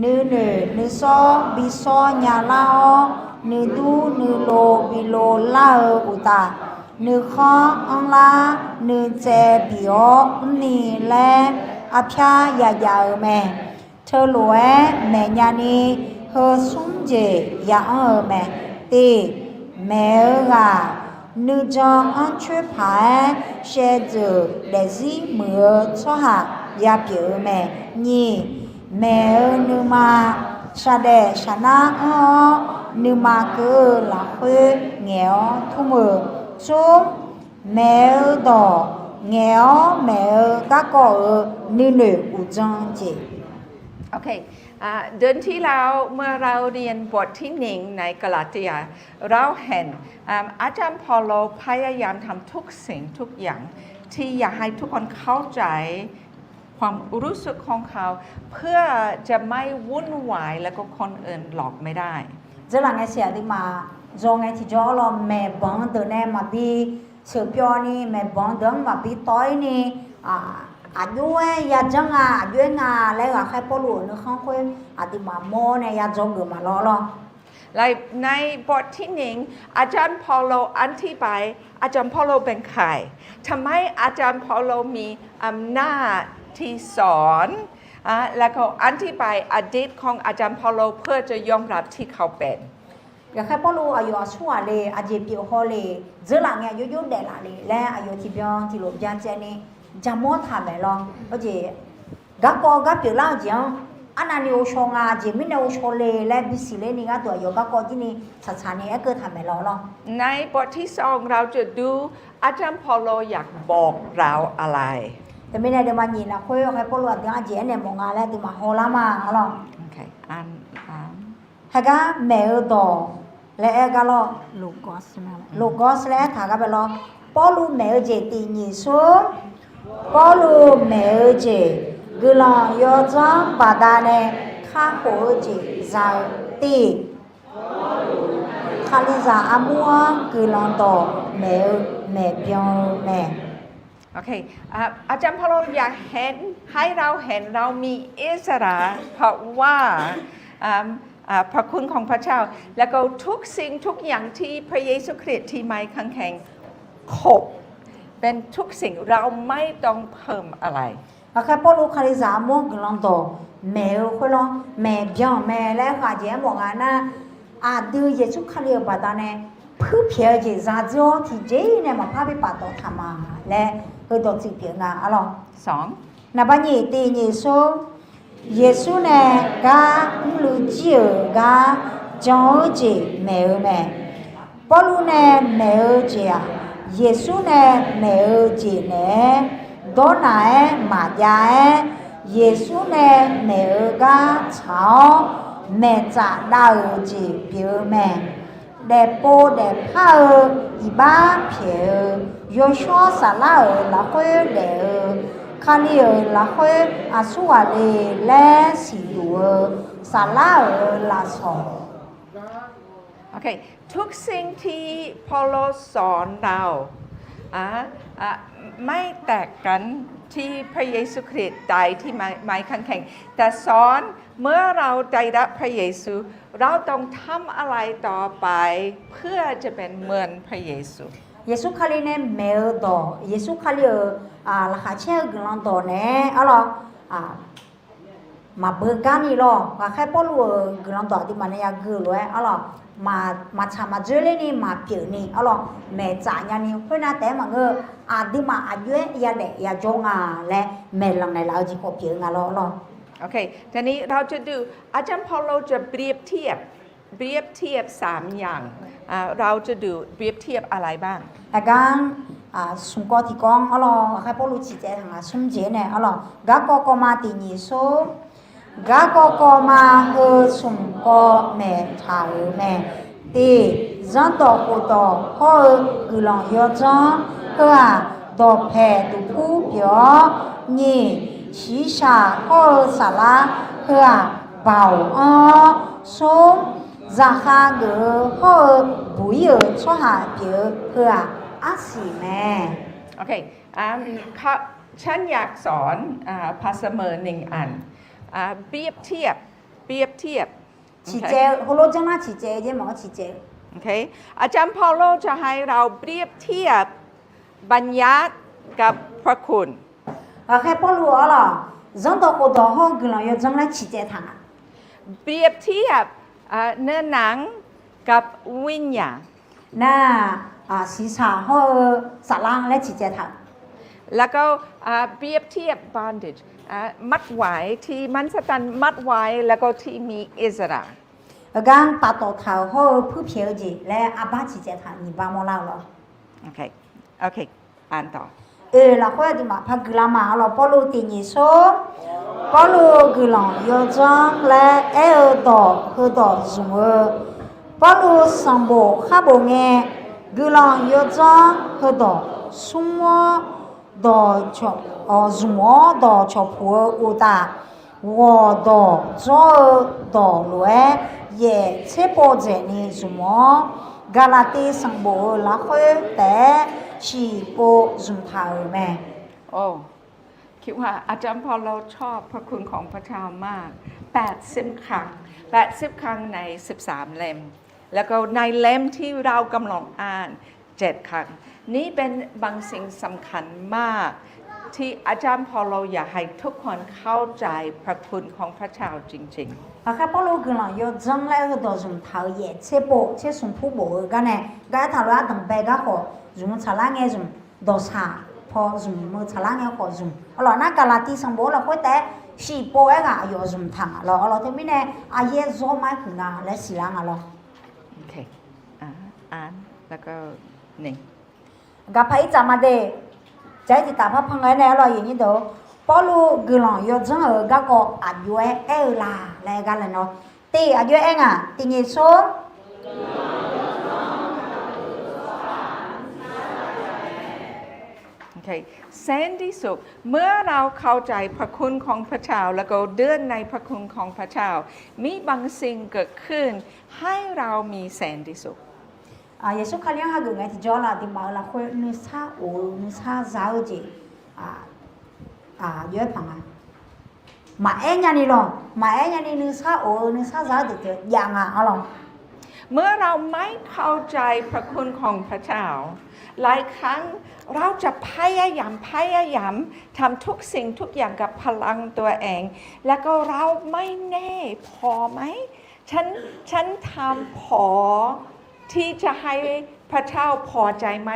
Nuinoeq nuisawr bi sawr nyalar-awr, nuidur nuilov bi lov lar-eu uqtaf, nuikhanr anrlar nuitsaev bif-awr mrni laer arpyar yajaf-eu mae. Teulof-aer maeqnya ni heu smr jeq ya'anr-eu mae. Tiq, maeq-eu ghaq nuijan anrcoer paq-aer shaevdzeuf daefzir muiq-eu tsawrhaq yapyeuf-eu mae. Nyiq, maeq-eu nuima shaqdaef shaqnar anr-awr, nuima keuv-eu lafkhoer ngaeq-awr tmr-eu. Smr, maeq-eu dawq ngaeq-awr maeq-eu garkawv-euq nuinoeq uqdzan jeq. เดือนที่แล้ว เมื่อเราเรียนบทที่หนึ่ง ในกาลาเตีย เราเห็น อาจารย์เปาโลพยายามทำทุกสิ่งทุกอย่างที่อยากให้ทุกคนเข้าใจความรู้สึกของเขา เพื่อจะไม่วุ่นวาย แล้วก็คนอื่นหลอกไม่ได้ Dzeurlaf ngae siq aqduimaf dzaw ngae tiqjawr lawr maeqbanq deuq nae maqbi sheuqpyawv ni maeqbanq deuq-anr maqbi tawv-ir ni, aqjox-aer yajanr nga, aqjox-aer nga laer ghaqkhaer Pawrluv-euq nuikhanr khoer aqduimaf mawr nae yadzaw geuf maqlawr lawr. ในบทที่หนึ่ง อาจารย์เปาโลอธิบาย อาจารย์เปาโลเป็นใคร ทำไมอาจารย์เปาโลมีอำนาจที่สอน แล้วก็อธิบายอดีตของอาจารย์เปาโล เพื่อจะยอมรับที่เขาเป็น Ghaqkhaer Pawrluv aqyawf aqsur ghaq le, aqjeq pyeuf haw le, dzeurlaf ngae aqjox jox daeflaf le laer aqyawf tiqbyan tiqlof byacaevni jamawr taq maeq lawr. Heujeq garkawv gar pyeuflar-eu jeq-anr arnavni ghovshaw nga, aqjeq mirnae ghovshaw le laer bisiq ler ni gharduq aqyawf garkawv jir ni tsaqtsaq ni aerkeuv taq maeq lawr lawr. ในบทที่สอง เราจะดู อาจารย์เปาโลอยากบอกเราอะไร Teumirnae deuvma nyiq lafkhoer ghaqkhaer Pawrluv aqdui-anr aqjeq aernaeq mawf nga laer aqduimaf hawlar ma lawr. Heugar maeq-eu dawq laer aer gar lawr, logos laer aertaq gar bae lawr. Pawrluv maeq-eu jeq tiq nyiq smr. Pawrluv maeq-eu jeq guiqlanq yawdzanr baqdanae kakhof-eu jeq za-eu tiq Kalizaq armur-anr guiqlanq dawq maeq-eu maeqbyan-eu mae. อาจารย์เปาโลอยากให้เราเห็น เรามีอิสรภาพ เพราะว่าพระคุณของพระเจ้า แล้วก็ทุกสิ่งทุกอย่างที่พระเยซูคริสต์ที่ไม้กางเขนขบ เป็นทุกสิ่ง เราไม่ต้องเพิ่มอะไร Ghaqkhaer Pawrluv Kalizaq armur-anr guiqlanq dawq maeq-eu khoer lawr maeqbyan mae laer aerkhaq jeq aermawf nga nar, aqdui Yeqsur Kali-euq baqdanae puirpyaeq-eu jeq zadzeur-awr tiqjeq-ir nae maqpar bi paftawf taq ma laer heudawq tsuif pyeuf nga arlawr. Naqba nyiq tiq nyiq smr. Yeqsur nae gar mrluiv jir-euq gar jan-eu jeq maeq-eu mae. Pawrluv nae maeq-eu jeq-aq, Yeqsur nae maeq-eu jeq naeq-aer dawrnaq-aer maqjav-aer, Yeqsur nae maeq-eu gar tsaq-awr maeqtsaf dav-euq jeq pyeuf-eu mae. Daefpov daefpar-eu iqbax pyaeq-eu, yawshawr saflar-euq lafkhoer daef-eu, Kali-euq lafkhoer aqsur ghaq le laer siqduq-eu saflar-euq lafsawq ทุกสิ่งที่เปาโลสอนเรา ไม่แตกกันที่พระเยซูคริสต์ตายที่ไม้กางเขน แต่สอนเมื่อเราได้รับพระเยซู เราต้องทำอะไรต่อไปเพื่อจะเป็นเหมือนพระเยซู Yeqsur Kali nae maeq-eu dawq, Yeqsur Kali-euq laqkhaq caer-eu guiqlanq dawq naeq-aer arlawr, maqbeu garni lawr. Ghaqkhaer Pawrluv-euq guiqlanq dawq aqduimaf nae yagui-eu lof-aer arlawr, maqtsaq maqdzoerler ni maqpyeuf ni arlawr, maeqtsaf nyani khoernav taef-aer maqngeur-eu, aqduimaf aqjox-aer yadaef yajawr nga laer maeqlanq naeqlaf-eu jeq khawf pyeuf-eu nga lawr arlawr. ทีนี้เราจะดู อาจารย์เปาโลจะเปรียบเทียบ เปรียบเทียบ สาม อย่าง เราจะดู เปรียบเทียบ อะไรบ้าง Aqgar smq kawv tiq kawv-anr arlawr, Ghaqkhaer Pawrluv ciqtsaev taq ngaq smr jeq nae arlawr, garkawv kawv ma tiq nyiq smr. Garkawv kawv ma heu smq kawv maeqtaq-euq mae. Tiq, zanrdawq khofdawq hawr-eu guiqlanq yawdzanr heu-aq, dawqpaeq duqpur pyeuf-awr, nyiq, shiqshaq hawr-eu saflar heu-aq, baoq anr-awr, smr, zaqkhav geuf-eu hawr-eu buq-ir-euq tsawrhaq pyeuf-eu heu-aq, arsiq mae. ท่านอยากสอน พระเสมอ หนึ่งอัน เปรียบเทียบ เปรียบเทียบ ciqcaev-eu, heulof janrlar ciqcaev-eu jeq maqngeur ciqcaev-eu. อาจารย์เปาโลจะให้เราเปรียบเทียบบัญญัติกับพระคุณ Ghaqkhaer Pawrluv-anr lawq, zanrdawq khofdawq hawr-eu guiqlanq yawdzanr laer ciqcaev taq nga. เปรียบเทียบเนื้อหนังกับวิญญาณ Nar, siqshaq hawr-eu saflar laer ciqcaev taq-euq. แล้วก็เปรียบเทียบ bondage มัดไว้ ที่มารซาตานมัดไว้ แล้วก็ที่มีอิสระ Heugar taf tawf taq-euq hawr-eu puirpyaeq-eu jeq laer arbar ciqcaev taq nyiq bar mawrlar-eu lawr. อ่านต่อ Oe, lafkhoer aqduimaf par guiqlar ma. Arlawq, Pawrluv tiqnyif sor. Pawrluv guiqlanq yawdzanr laer aer-eu dawq heudawq zmq-eu. Pawrluv sanqbof khar bof ngae, guiqlanq yawdzanr heudawq smr-awr dawq, zmq-awr dawqcawq puq-eu uqtaf, ghawqdawq dzawr-eu dawq lof-aer yaef tser pov dzaeqni zmq-awr, Gaqlaqtiv sanqbof-eu lafkhoer taef-aer shiqpov zmq taq-euq mae. คิดว่าอาจารย์เปาโลชอบพระคุณของพระเจ้ามาก แปดสิบครั้ง แปดสิบครั้งในสิบสามเล่ม แล้วก็ในเล่มที่เรากำลังอ่านเจ็ดครั้ง นี่เป็นบางสิ่งสำคัญมาก ที่อาจารย์เปาโลอยากให้ทุกคนเข้าใจพระคุณของพระเจ้าจริงๆ Aqkhaer Pawrluv guiqlanq yawdzanr laer heudawq zmq taq-euq yaef tser pov tser smq pur bof-eu gar nae gar aertaq lof-aer ardanqbae gar khawf zmq-eu tsaqlar ngae zmq, dawqshaq paw zmq-eu tsaqlar ngae khawf zmq. Arlawq, nar Gaqlaqtiv sanqbof-eu lafkhoer taef-aer shiqpov-aer ghaq aqyawf zmq taq nga lawr. Arlawq, teumirnae aqyaer zawr ma-aer huiq nga laer siqlar nga lawr. โอเค อ่าน แล้วก็ หนึ่ง Gaqpaq irtsaf ma de. Jaqir tiqtaf par pangae nae arlawq, yaqnyir deuq, Pawrluv guiqlanq yawdzanr-euq garkawv aqjox-aer aer-eu la laer gar lae nawr, tiq aqjox-aer aer nga, tiqnyif sor. แสนดีสุข เมื่อเราเข้าใจพระคุณของพระเจ้า แล้วก็เดินในพระคุณของพระเจ้า มีบางสิ่งเกิดขึ้นให้เรามีแสนดีสุข Yeqsur Kali-anr hageuf ngae tiqjawr laf, aqduimaf-euq lafkhoer nuisar of-eu nuisar za-eu jeq jawr-aer paq nga. Maqaer nyani lawq, maqaer nyani nuisar of-eu nuisar za-eu deuq teu jav nga arlawq. เมื่อเราไม่เข้าใจพระคุณของพระเจ้า หลายครั้งเราจะพยายาม พยายามทำทุกสิ่งทุกอย่างกับพลังตัวเอง แล้วก็เราไม่แน่พอไหม ฉัน ฉันทำพอที่จะให้พระเจ้าพอใจไหม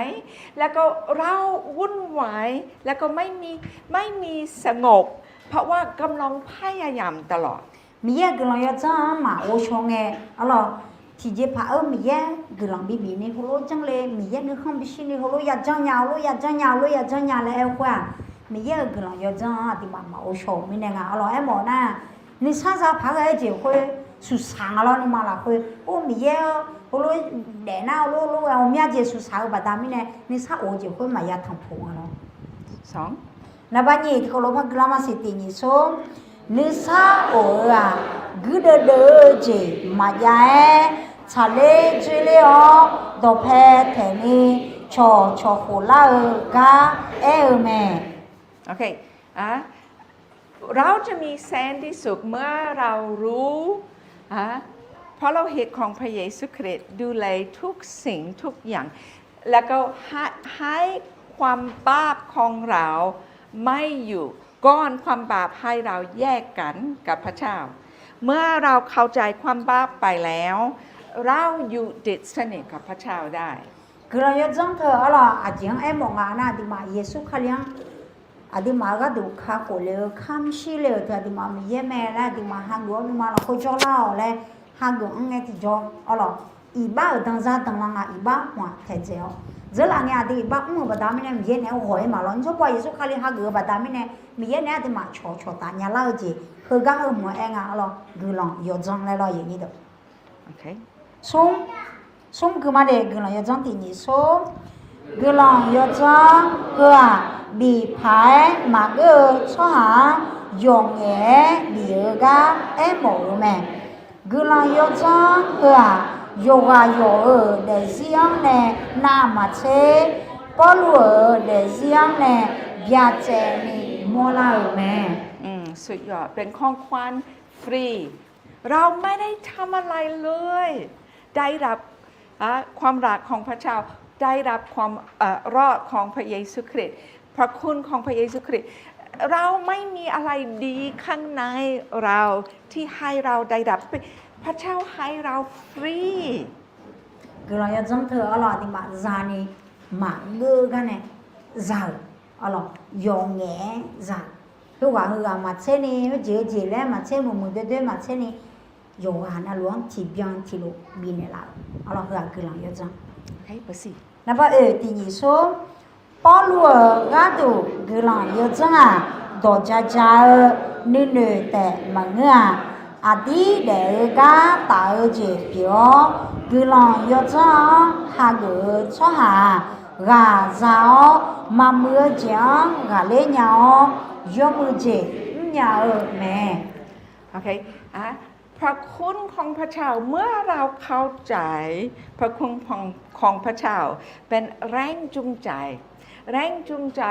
แล้วก็เราวุ่นวาย แล้วก็ไม่มี ไม่มีสงบ เพราะว่ากำลังพยายามตลอด Miqyaer-euq guiqlanq yawdzanr-anr maqghovshaw ngae arlawq, tiqjeqpaq-eu Miqyaer guiqlanq bibif ni heulof janr le, Miqyaer nuikhanr bishir ni heulof yajanr nya, heulof yajanr nya, heulof yajanr nya laer aer-eu khoer-aq, Miqyaer-euq guiqlanq yawdzanr-anr aqduimaf maqghovshaw-euq mirnae nga arlawq. Aermawf nar, nuisar za paq-aer ghae-eu jeq khoer suqsaq nga lawr, nuima lafkhoer or Miqyaer heulof daef nar heulof lof-aer ghawqmya jeq suqsaq-eu baqda mirnae nuisar of-eu jeq khoer maqya tanqpuq nga lawr. Naqba nyiq tiqkawv lof par guiqlanq maqsiq tiqnyif sor. Nuisar of-eu-aq, guirdeuv deuv-eu jeq maqjav-aer, tsaqler dzoerler-awr dawqpae taeqni cawqcawq khoflar-eu gar aer-eu mae. เราจะมีแสนดีสุขเมื่อเรารู้ พระโลหิตของพระเยซูคริสต์ดูแลทุกสิ่งทุกอย่าง แล้วก็ให้ ให้ความบาปของเราไม่อยู่ ก่อนความบาปให้เราแยกกันกับพระเจ้า เมื่อเราเข้าใจความบาปไปแล้ว เราอยู่ติดสนิทกับพระเจ้าได้ Guiqlanq yawdzanr teu arlawq, aqjeq-anr aermawf nga nar, aqduimaf Yeqsur Kali-anr aqduimaf-euq gharduq kakhof le-eu, kamq shir le-euq teu aqduimaf Miqyaer mae laer aqduimaf hageuf-awr nuima lafkhoer jawrlar-awq laer hageuf-anr ngae tiqjawr arlawq, iqbax-euq danzar danlar nga, iqbax hmq-aq taedzae-awr dzeurlaf ngae aqdui iqbax mr-euq baqda mirnae Miqyaer naeq-aer ghawq-aer maqlawr. Nymrpov Yeqsur Kali hageuf-eu baqda mirnae Miqyaer naeq-aer aqduimaf cawqcawq taf nyalar-eu jeq heugar heu hmq-anr aer nga arlawq, guiqlanq yawdzanr laer lawr. Smr, smr gui ma de, guiqlanq yawdzanr tiqnyif sor. Guiqlanq yawdzanr heu-aq, bif paq-aer maqgeur-eu tsawrhaq-anr yawqngaef-aer bif-eu gar aermawf-eu mae. Guiqlanq yawdzanr heu-aq, yawqghaq yawq-euq daefzir-anr nae navmaqtser, Pawrluv-euq daefzir-anr nae byacaevni mawrlar-euq mae. สุดยอด เป็นของขวัญฟรี เราไม่ได้ทำอะไรเลย ได้รับ อ่า ความรักของพระเจ้า ได้รับความ เอ่อ รอดของพระเยซูคริสต์ พระคุณของพระเยซูคริสต์ เราไม่มีอะไรดีข้างในเราที่ให้เราได้รับ พระเจ้าให้เราฟรี Guiqlanq yawdzanr teu arlawq aqduimaf zani maqgeur gar nae za-euq arlawq yawqngaef-aer za-euq. Khoerghaq heughaq maqtser ni, heujeq heujeq laer maqtser, muiqmuiq doerdoer maqtser ni, yawqghaq navluf-anr tiqbyan tiqlof bifnaeq laf-euq arlawq heughaq guiqlanq yawdzanr. Naqba oeq tiqnyif sor, Pawrluv-euq gharduq guiqlanq yawdzanr-aq, dawq ja ja-eu nuinoeq taef maqngeur-aq, aqdir daef-eu gar taf-eu jeq pyeuf-awr, guiqlanq yawdzanr-anr hageuf-eu tsawrhaq-aq, ghaq za-awr maqmuiq-eu jeq-anr ghaqler nya-awr, yawmuiq jeq mrnya-eu mae. พระคุณของพระเจ้า เมื่อเราเข้าใจพระคุณของพระเจ้า เป็นแรงจูงใจ แรงจูงใจ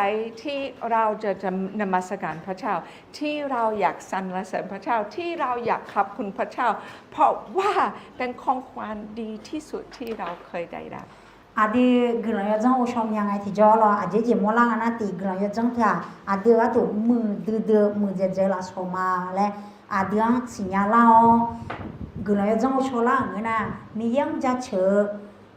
ที่เราจะนมัสการพระเจ้า ที่เราอยากสรรเสริญพระเจ้า ที่เราอยากขอบคุณพระเจ้า เพราะว่าเป็นของขวัญดีที่สุดที่เราเคยได้รับ Aqdui guiqlanq yawdzanr ghovshaw nya ngae tiqjawr lawr, aqjeq jeq mawrlar nga nar tiq guiqlanq yawdzanr teu-aq, aqdui-euq gharduq muiqdui dui-eu muiqdzaeq dzaeq-eu lafsawq ma laer aqdui-anr siqnya lar-awr, guiqlanq yawdzanr ghovshaw lar-euq ngeur nar, Miqyaer-anr jaceuq-eu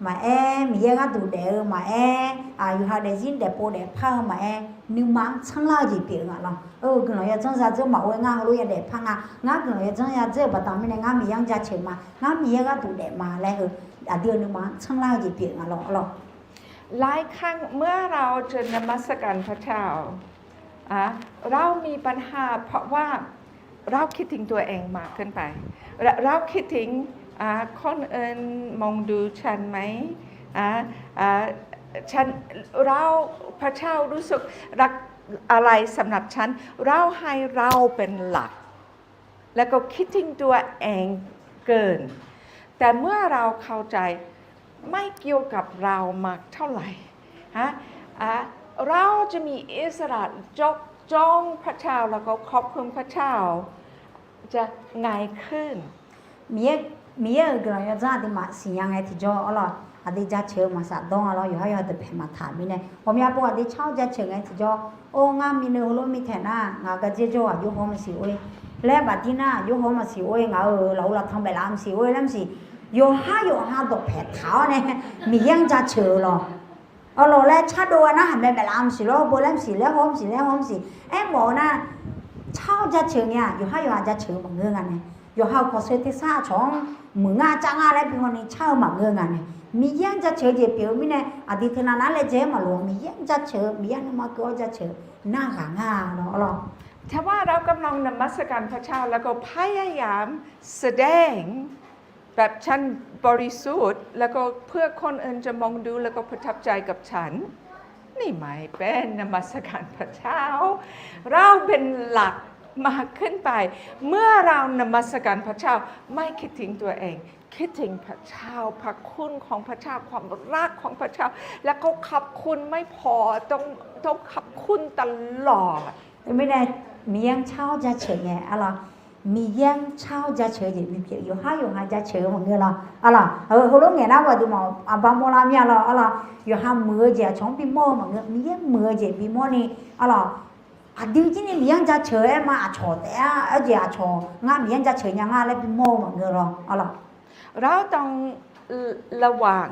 maqaer, Miqyaer gharduq daef-eu maqaer, yawqha daefzir daefpov daefpar-eu maqaer, nuima-anr tsanrlar-eu jeq pyeuf-eu nga lawr. Guiqlanq yawdzanr zadzeur maqghoe ngar heulof yadaef par nga, ngar guiqlanq yawdzanr yadzeur-euq baqda mirnae ngar Miqyaer-anr jaceuq ma, ngar Miqyaer gharduq daef ma laer heu aqdui-euq nuima-anr tsanrlar-eu jeq pyeuf-eu nga lawr lawr. หลายครั้งเมื่อเราจะนมัสการพระเจ้า อ่ะ เรามีปัญหา เพราะว่าเราคิดถึงตัวเองมากเกินไป เรา เราคิดถึง อ่ะ คนอื่นมองดูฉันไหม อ่ะ อ่ะ ฉัน เรา พระเจ้ารู้สึกรักอะไรสำหรับฉัน เราให้เราเป็นหลัก แล้วก็คิดถึงตัวเองเกิน แต่เมื่อเราเข้าใจไม่เกี่ยวกับเรามากเท่าไหร่ ฮะ อ่ะ เราจะมีอิสระยกย่องพระเจ้า แล้วก็ขอบคุณพระเจ้า จะง่ายขึ้น Miqyaer, Miqyaer-euq guiqlanq yawdzanr aqduimaf siqnya ngae tiqjawr arlawq, aqdui jaceuq-eu maqsaf dawr nga lawr, yawqhar yawqha deuq paeq maqtaq mirnae, ghawqmya pov aqdui car-awr jaceuq ngae tiqjawr, or ngar mineu heulof mitaeq nar, ngaq-euq gardzer jawr-eu aqjox haw maqsiq or-e, laer bafdir nar aqjox haw maqsiq or-e, ngaq-euq lafov laftanq baef laf maqsiq or-e laer maqsiq, yawqhar yawqha dawqpaeq taq-awr nae Miqyaer-anr jaceuq-eu lawq. Arlawq laer cardov-a nar haqmae baef laf maqsiq lawr, beu laer maqsiq, laer haw maqsiq, laer haw maqsiq, aermawf-eu nar, car-awr jaceuq ngae-aq, yawqhar yawqha jaceuq-eu maqngeur nga nae, yawqha-euq kawqseu tersar aqcawq-anr muiq ngar cav ngar laer bi haw ni car-eu maqngeur nga nae, Miqyaer-anr jaceuq-eu jeq pyeuf-eu mirnae, aqdui teunav nar laejae-aer maqloq-a, Miqyaer-anr jaceuq-eu, Miqyaer nuima keuv-awr jaceuq narghaq nga lawr lawr. ถ้าว่าเรากำลังนมัสการพระเจ้า แล้วก็พยายามแสดง แบบฉันบริสุทธิ์ แล้วก็เพื่อคนอื่นจะมองดู แล้วก็ประทับใจกับฉัน นี่ไม่เป็นนมัสการพระเจ้า เราเป็นหลักมากขึ้นไป เมื่อเรานมัสการพระเจ้า ไม่คิดถึงตัวเอง คิดถึงพระเจ้า พระคุณของพระเจ้า ความรักของพระเจ้า แล้วก็ขอบคุณ ไม่พอ ต้อง ต้องขอบคุณตลอด Teumirnae Miqyaer-anr car-awr jaceuq ngae arlawq, Miqyaer-anr car-awr jaceuq-eu jeq bipyeuf, yawqhar yawqha jaceuq-eu maqngeur lawr arlawq. Heulof ngaeq nar aqduimaf aqba mawrlar mir-a lawr arlawq, yawqha muiq-eu jeq aqcawq-anr bimawr-eu maqngeur, Miqyaer muiq-eu jeq bimawr ni arlawq. Aqdui jir ni Miqyaer-anr jaceuq-eu aer ma, aqcawq taef-a, aerjeq aqcawq ngar Miqyaer-anr jaceuq nya nga laer bimawr-eu maqngeur lawr arlawq. เราต้องระวัง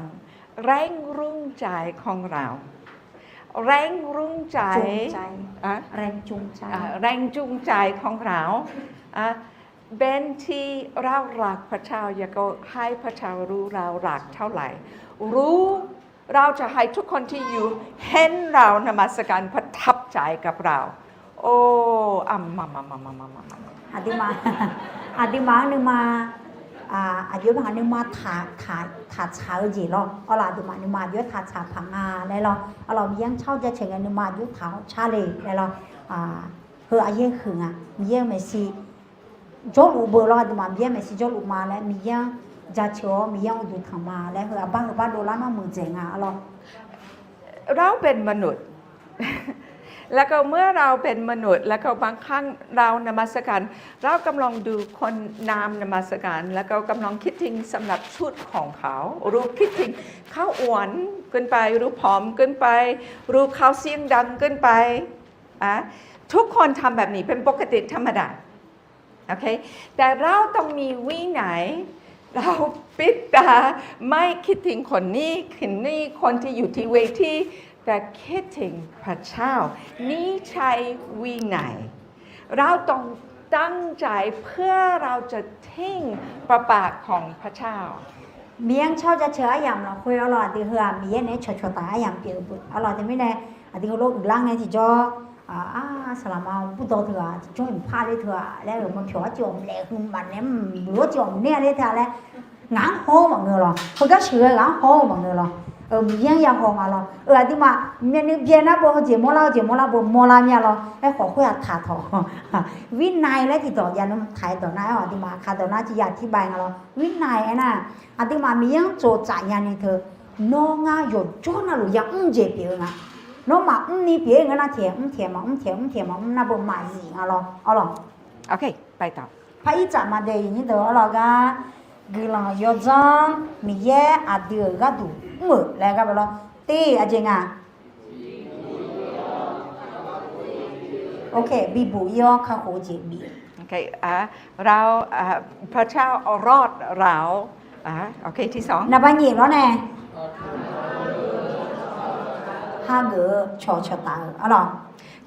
แรงจูงใจของเรา แรงจูงใจ แรงจูงใจ แรงจูงใจของเรา อ่ะ เป็นที่เรารักพระเจ้า แล้วก็ให้พระเจ้ารู้เรารักเท่าไหร่ รู้ เราจะให้ทุกคนที่อยู่เห็นเรานมัสการประทับใจกับเรา โอ้ อ่ะ มา มา Aqduimaf, aqduimaf-anr nuima, aqjox-aer paq nga nuima taq, taq, taqtsaq-eu jeq lawr arlawq, aqduimaf nuima aqjox-aer taqtsaq paq nga laer lawr arlawq, Miqyaer-anr car-awr jaceuq ngae nuima aqjox taq-awr car le laer lawr. Heu aqyaer huiq nga, Miqyaer-eu maeqshi jawrluf beu lawr, aqduimaf Miqyaer maeqshi jawrluf ma laer Miqyaer-anr jaceuq-awr Miqyaer-anr uqduq tanq ma laer heu aqbar heu bar dovlar nar muiqdzaeq nga arlawq. เราเป็นมนุษย์ แล้วก็เมื่อเราเป็นมนุษย์ แล้วก็บางครั้งเรานมัสการ เรากำลังดูคนนำนมัสการ แล้วก็กำลังคิดถึงสำหรับชุดของเขา หรือคิดถึงเขาอ้วนเกินไป หรือผอมเกินไป หรือเขาเสียงดังเกินไป อ่ะ ทุกคนทำแบบนี้เป็นปกติธรรมดา โอเค แต่เราต้องมีวินัย เราปิดตา ไม่คิดถึงคนนี้คนนี้ คนที่อยู่ที่เวที แต่คิดถึงพระเจ้า นี่ใช้วินัย เราต้องตั้งใจเพื่อเราจะทิ้งพระบาทของพระเจ้า Miqyaer-anr cawr jaceuq aryamq lafkhoer arlawr, aqdui heu-aq Miqyaer naeq-aer cawqcawq taf aryamq pyeuf-eu beu arlawr, teumirnae aqdui heulof uiqlar ngae tiqjawr, aq, saqlaqma burdawv teu-aq tiqjawr mq par ler teu-aq laer-euq maqpyawq arcuiv mqlaeq hu maqnaeq mq lof-aer cuiv mqnaeq ler teu-a laer ngaq-anr haw-eu maqngeur lawr. Heugar sheuqghae ghaq-anr haw-eu maqngeur lawr. Miqyaer-anr ya haw nga lawr. Aqduimaf myavnuiv byae nar beu heujeq mawrlar heujeq mawrlar beu mawrlar mir-a lawr. Aerkhawf khoer-aq taqtawq วินัย laer tiqdawq javnmr taq-aer dawq nar-aer aqduimaf aqkaq dawq nar civ ya tiq bai nga lawr. วินัย aernar, aqduimaf Miqyaer-anr tsoftsaf nyani teu, nawr ngar yawqjawr navluf yamr jeq pyeuf-eu nga. Nawr maqmr ni pyeuf-ir ngeur nar tiq mr tiq maqmr tiq mr tiq maqmr nar beu maqzif nga lawr arlawr. โอเค ไปต่อ Par ir tsaf ma dae iqnyir deuq arlawr gar, guiqlanq yawdzanr Miqyaer aqdui-euq gharduq mr-euq laer gar ba lawr. Te aqjeq nga bibuq ir-awr kakhof-eu jeq bif-eu. เรา พระเจ้า รอดเรา โอเค ที่สอง naqba nyiq lawr nae hageuf-eu cawqcawq taf-eu arlawr.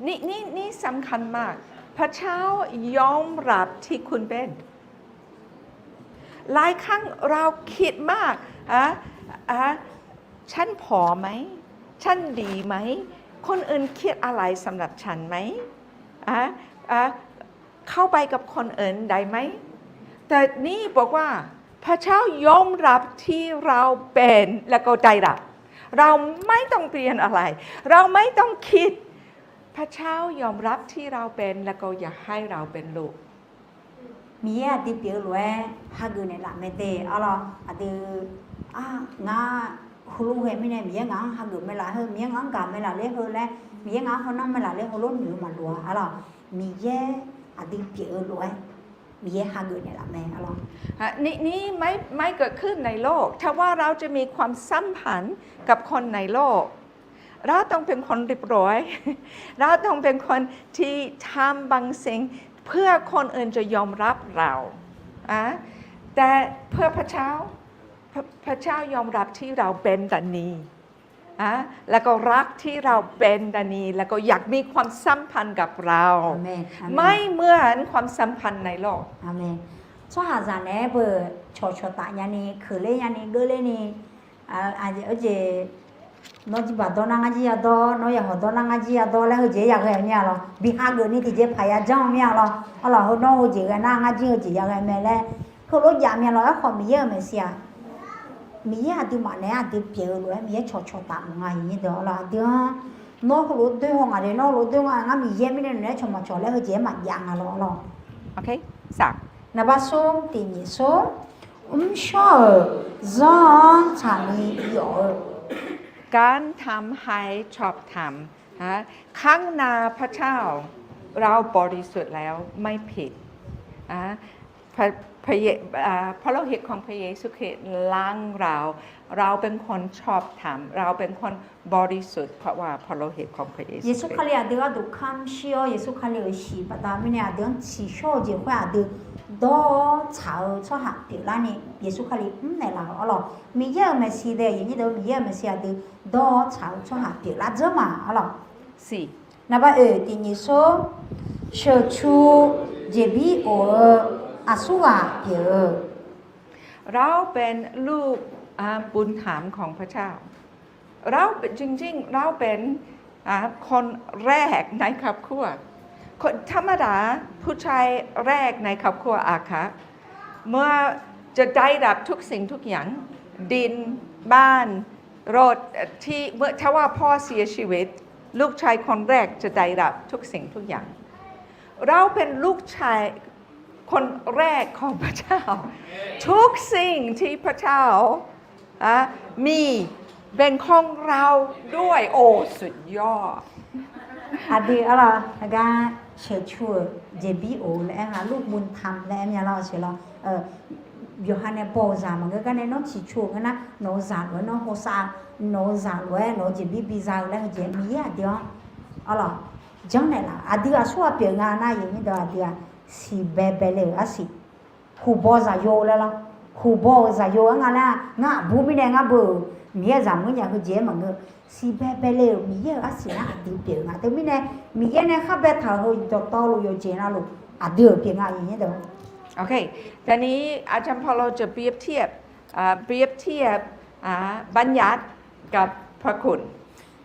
นี่นี่นี่สำคัญมาก พระเจ้ายอมรับที่คุณเป็น หลายครั้งเราคิดมาก อ่ะ อ่ะ ฉันผอมไหม ฉันดีไหม คนอื่นคิดอะไรสำหรับฉันไหม อ่ะ อ่ะ เข้าไปกับคนอื่นได้ไหม แต่นี่บอกว่า พระเจ้ายอมรับที่เราเป็นแล้วก็ได้รับ เราไม่ต้องเปลี่ยนอะไร เราไม่ต้องคิด พระเจ้ายอมรับที่เราเป็นแล้วก็อยากให้เราเป็นลูก Miqyaer aqdui pyeuf-eu lof-aer hageuf naeqlaf mae de arlawr. Aqdui, a, ngar heulof ghae mirnae Miqyaer ngaq-anr hageuf mae laf heu, Miqyaer ngaq-anr gaq mae laf ler heu laer, Miqyaer ngaq-anr hawnar mae laf ler heulof noeq-eu maqloq-a arlawr. Miqyaer aqdui pyeuf-eu lof-aer Miqyaer hageuf naeqlaf mae arlawr. นี่นี่ไม่ไม่เกิดขึ้นในโลก ถ้าว่าเราจะมีความสัมพันธ์กับคนในโลก เราต้องเป็นคนเรียบร้อย เราต้องเป็นคนที่ทำบางสิ่งเพื่อคนอื่นจะยอมรับเรา อ่ะ แต่เพื่อพระเจ้า พระพระเจ้ายอมรับที่เราเป็นดังนี้ อ่ะ แล้วก็รักที่เราเป็นดังนี้ แล้วก็อยากมีความสัมพันธ์กับเรา ไม่เหมือนความสัมพันธ์ในโลก Tsawrhaqzaq naeq-aer beu cawqcawq taf nyani, keuqler nyani, geurler ni, aqjeq, nawr jirbaq dawr nar ngar jir yadawr, nawr yaqhawq dawr nar ngar jir yadawr laer heujeq-aer yaghae-eu mir-a lawr. Bi hageuf ni tiqjeq paq yajanr-eu mir-a lawr. Arlawq heu nawr heujeq ghae nar ngar jir heujeq yaghae mae laer heulof jav mir-a lawr. Aerkhawf Miqyaer-euq maeqshi-aq, Miqyaer aqduimaf naeq-aer aqdui pyeuf-eu lof-aer Miqyaer cawqcawq taf mawf nga iqnyir deuq arlawr. Aqdui-anr nawr heulof doer haw ngaq de, nawr heulof doer nga, ngar Miqyaer mirnae naeq-aer cawq maqcawq laer heujeq-aer maqjav nga lawr arlawr. Naqbar smr tiq nyiq smr, mrshawr-euq zanr-anr tsaqni yawf-eu การทำให้ชอบธรรม ครั้งหน้าพระเจ้า เราบริสุทธิ์แล้วไม่ผิด อ่ะ พระพระเยอ่าพระโลหิตของพระเยซูคริสต์ล้างเรา เราเป็นคนชอบธรรม เราเป็นคนบริสุทธิ์ เพราะว่าพระโลหิตของพระเยซูคริสต์ Yeqsur Kali aqdui gharduq kamq shir-awr, Yeqsur Kali-euq shiq baqda mirnae aqdui-anr tsiqshawr-eu jeq khoer aqdui dawr-awr tsaq-eu tsawrhaq pyeuflarni Yeqsur Kali mrnaeq laf-euq arlawq. Miqyaer-euq maeqshi dae, Miqyaer-euq maeqshi aqdui dawr-awr tsaq-eu tsawrhaq pyeuflar dzeur ma arlawq. Naqbar oeq tiq nyiq smr, sheuqcu jeqbir of-eu aqsurghaq pyeuf-eu เราเป็นลูกบุญธรรมของพระเจ้า เราจริงๆ เราเป็นคนแรกในครอบครัว คนธรรมดา ผู้ชายแรกในครอบครัวอะครับ เมื่อจะได้รับทุกสิ่งทุกอย่าง ดิน บ้าน รถ ที่เมื่อถ้าว่าพ่อเสียชีวิต ลูกชายคนแรกจะได้รับทุกสิ่งทุกอย่าง เราเป็นลูกชายคนแรกของพระเจ้า ทุกสิ่งที่พระเจ้า อ่ะ มีเป็นของเราด้วย โอ้ สุดยอด Aqdui arlawq, gar 请求 euq jeqbir of-eu laer aer-a, 入门堂 laer aer mya lar-awq siq lawr. Yawqha nae baw-euq zaq maqngeur gar nae nawr 请求 ngeur nar, nawq-eu zaq lof-aer nawr hawsav, nawq-eu zaq lof-aer nawq-eu jeqbir biza-eu laer heujeq Miqyaer aqdui-anr arlawq janrnaeq laf. Aqdui aqsur ghaq pyeuf nga nar, aqnyir deuq aqdui-aq siqbae baele-euq arsiq, huqbaw zaqyo laer lawr. Huqbaw-euq zaqyo-aer nga laer-aq, ngar aqbur mirnae ngar beu-euq Miqyaer zaqmuir nya heujeq-aer maqngeur. Siqbae baele-euq Miqyaer-euq arsiq nar aqdui pyeuf nga. Teumirnae Miqyaer nae khar baetaq-euq heu dawqtawvluf yawqjeq navluf aqdui-euq pyeuf nga. โอเค ตอนนี้อาจารย์เปาโลจะเปรียบเทียบ อ่า เปรียบเทียบ อ่า บัญญัติกับพระคุณ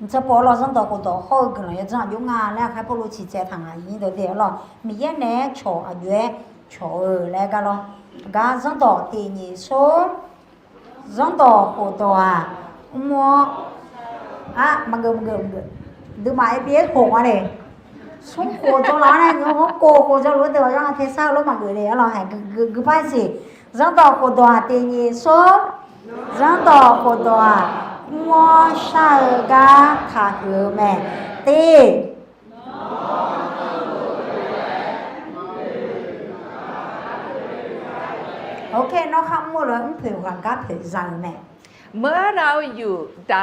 Mqtaw pov arlawq zanrdawq khofdawq hawr-eu guiqlanq yawdzanr aqjox nga laer aqkhaer Pawrluv ciqtsaev taq nga. Aqnyir deuq de arlawq, Miqyaer naeq-aer cawq aqjox-aer cawq-eu laer gar lawr. Gar zanrdawq tiq nyiq smr, zanrdawq khofdawq-aq, mr-awr, a, maqgeuf maqgeuf maqgeuf, duimaf aqbyaer khof nga le. Smr khof dzaw laf-awr nae nymq-mr khof khof dzaw luf-aer deuq-awq, zanr-a tersar-eu lor maqgeuf le arlawq, haeq guiqpai siq. Zanrdawq khofdawq-aq tiq nyiq smr, zanrdawq khofdawq-aq, mr-awr shar-eu gar taqhuiq-eu mae. Tir โอเค nawr khar mr-eu lof-aer mrpoeq ghaq gar poeq za-euq mae. เมื่อเราอยู่ใน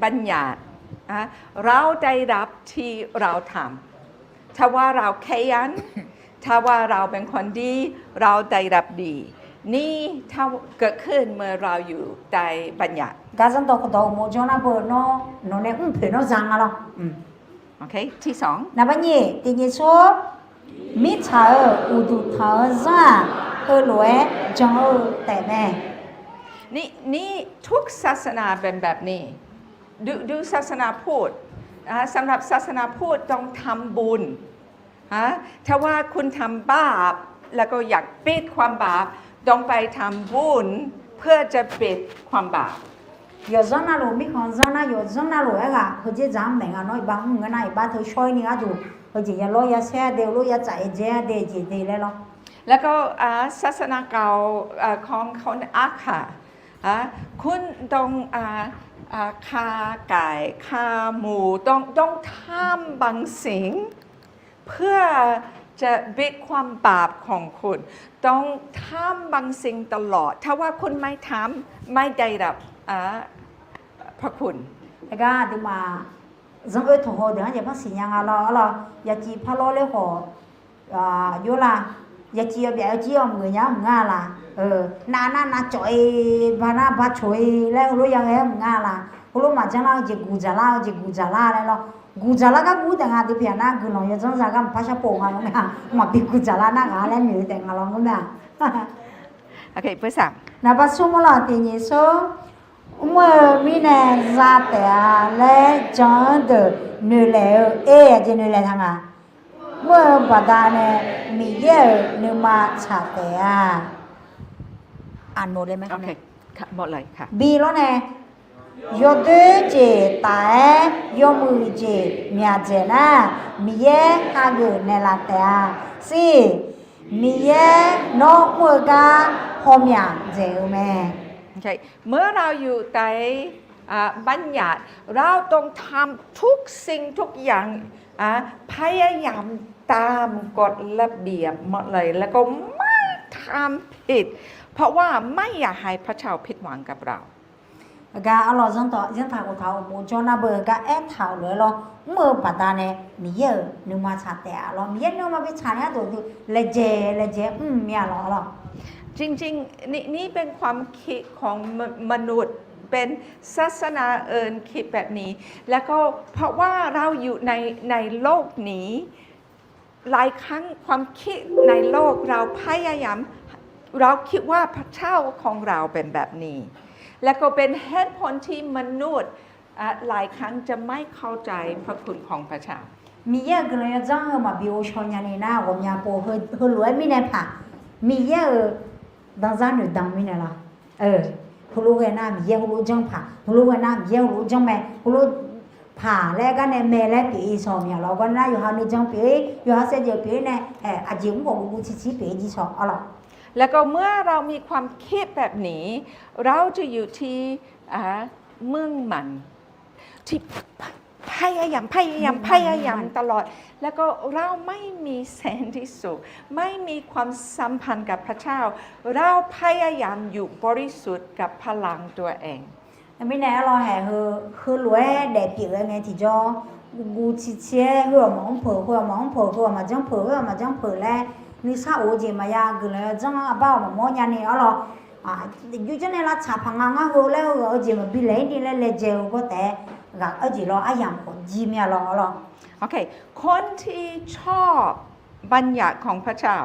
บัญญัติ อ่ะ เราได้รับที่เราทำ ถ้าว่าเราขยัน ถ้าว่าเราเป็นคนดี เราได้รับดี นี่ถ้าเกิดขึ้นเมื่อเราอยู่ในบัญญัติ Gar zanrdawq khofdawq uqmov janr nar beu nawr nawq nae mrpoeq nawr za nga lawr. โอเค ที่สอง Naqbar nyiq tiq nyiq smr, mirtsaq-euq uqduq tanq-eu zanr-aq, heulof-aer jan-eu taef mae. นี่ นี่ ทุกศาสนาเป็นแบบนี้ ดู ดูศาสนาพุทธ อ่า สำหรับศาสนาพุทธต้องทำบุญ ฮะ ถ้าว่าคุณทำบาป แล้วก็อยากปิดความบาป ต้องไปทำบุญ เพื่อจะปิดความบาป Yawqzanr navluf mirkhanq zanr nar, yawqzanr navluf aerghaq heujeq dzaq-anr maeq nga. Nawr iqbax mr ngeur nar, iqbax teu shawr-ir ni gharduq heujeq ya lawr ya saer de, lof ya tsaf-aer dzae de jeq de laer lawr. แล้วก็ อ่า ศาสนาเก่า อ่า ของคนอาคา อ่า คุณต้อง อ่า อ่า ฆ่าไก่ ฆ่าหมู ต้อง ต้องทำบางสิ่ง เพื่อจะปิดความบาปของคุณ ต้องทำบางสิ่งตลอด ถ้าว่าคุณไม่ทำ ไม่ได้รับ อ่า พระคุณ Aergar aqduimaf zanr oe taq haw deuq-anr jeq par siqnya nga lawr. Arlawr, yaciv par lawr ler khawf, yawr la, yaciv yawbyaf yawjir-awr maqgeuf nya-ar maqnga la. Nav nar nav cawv-ir, ba nar ba cawv-ir laer heulof ya ghae-aer maqnga la. Heulof maqjanr lar-eu jeq guq dzaq lar-eu jeq guq dzaq lar laer lawr. Guq dzaq lar gar guq taef nga dui pyaeq nar guiqlanq yawdzanr za gar maqpar shar pov nga lawr mae-a. Maqbi guq dzaq lar nar ghaq laer noeq-eu taef nga lawr ngeur mae-a. Naqbar smr mawr lawq tiq nyiq smr, mr-eu mirnae za taef-a laer jan-anr deuq noeqlaeq-eu, e, aqjeq noeqlaeq taq nga. Mr-eu baqdanae Miqyaer-euq nuima tsaq taef-a. Aqnoeq le mae. Bi lawr nae, yawdoer jeq taf-aer yawmuiq jeq myaqdzaeq nar, Miqyaer hageuf naeqlaf taef-a siq. Miqyaer nawr mr-eu gar hawmyaq dzaeq-eu mae. เมื่อเราอยู่ใน อ่า บัญญัติ เราต้องทำทุกสิ่งทุกอย่าง อ่า พยายามตามกฎระเบียบหมดเลย แล้วก็ไม่ทำผิด เพราะว่าไม่อยากให้พระเจ้าผิดหวังกับเรา Gar arlawr zanr taq, zanr taq khof taq-euq uqmov jawr nar beu gar aertaq-euq lof-aer lawr, mr-eu baqdanae Miqyaer-euq nuima tsaq taef-a lawr. Miqyaer nuima bi tsaq nar dawqdui laejae laejae mr mya lawr lawr. จริงๆ นี่ นี่เป็นความคิดของม- มนุษย์ เป็นศาสนาอื่นคิดแบบนี้ แล้วก็เพราะว่าเราอยู่ใน ในโลกนี้ หลายครั้งความคิดในโลกเราพยายาม เราคิดว่าพระเจ้าของเราเป็นแบบนี้ และก็เป็นเหตุผลที่มนุษย์ อ่ะ หลายครั้งจะไม่เข้าใจพระคุณของพระเจ้า Miqyaer-euq guiqlanq yawdzanr heu maqbi ghovshaw nyani nar, ghawqmya pov heulof-aer mirnae paq, Miqyaer-euq danzar noeqdan mirnae lawr. Heulof ghae nar Miqyaer heulof janr paq, heulof ghae nar Miqyaer heulof janr mae, heulof paq laer gar nae mae laer pyeuf-ir sawq mya lawr. Gar nar yawqha nuijan pyeuf-ir, yawqha saevdzeuf pyeuf-ir nae, aqjeq mr khawf guvguv civcir pyeuf-ir jir sawq arlawr. แล้วก็เมื่อเรามีความคิดแบบนี้ เราจะอยู่ที่ อ่า มุ่งมั่น ที่ พยายาม พยายาม พยายามตลอด แล้วก็เราไม่มีสันติสุข ไม่มีความสัมพันธ์กับพระเจ้า เราพยายามอยู่บริสุทธิ์กับพลังตัวเอง Mirnae arlawr haeq heu, heulof-aer daef pyeuf-eu ngae tiqjawr, guv guv ciqciq-aer, heu-awq maqmr peuq, heu-awq maqmr peuq, heu-awq maqjanr peuq, heu-awq maqjanr peuq laer, nuisar of-eu jeq maqya, guiqlanq yawdzanr-anr aqbar-awq maqmawr nyani arlawr. Yurjanr nae lavtsaq paq nga ngar heu laer, heu-awq-eu jeq maqbi laeq-ir ni laer laejae-eu gawr taef-aer, ghaq-eu jeq lawr aryamq khawf jir mir-a lawr arlawr. คนที่ชอบบัญญัติของพระเจ้า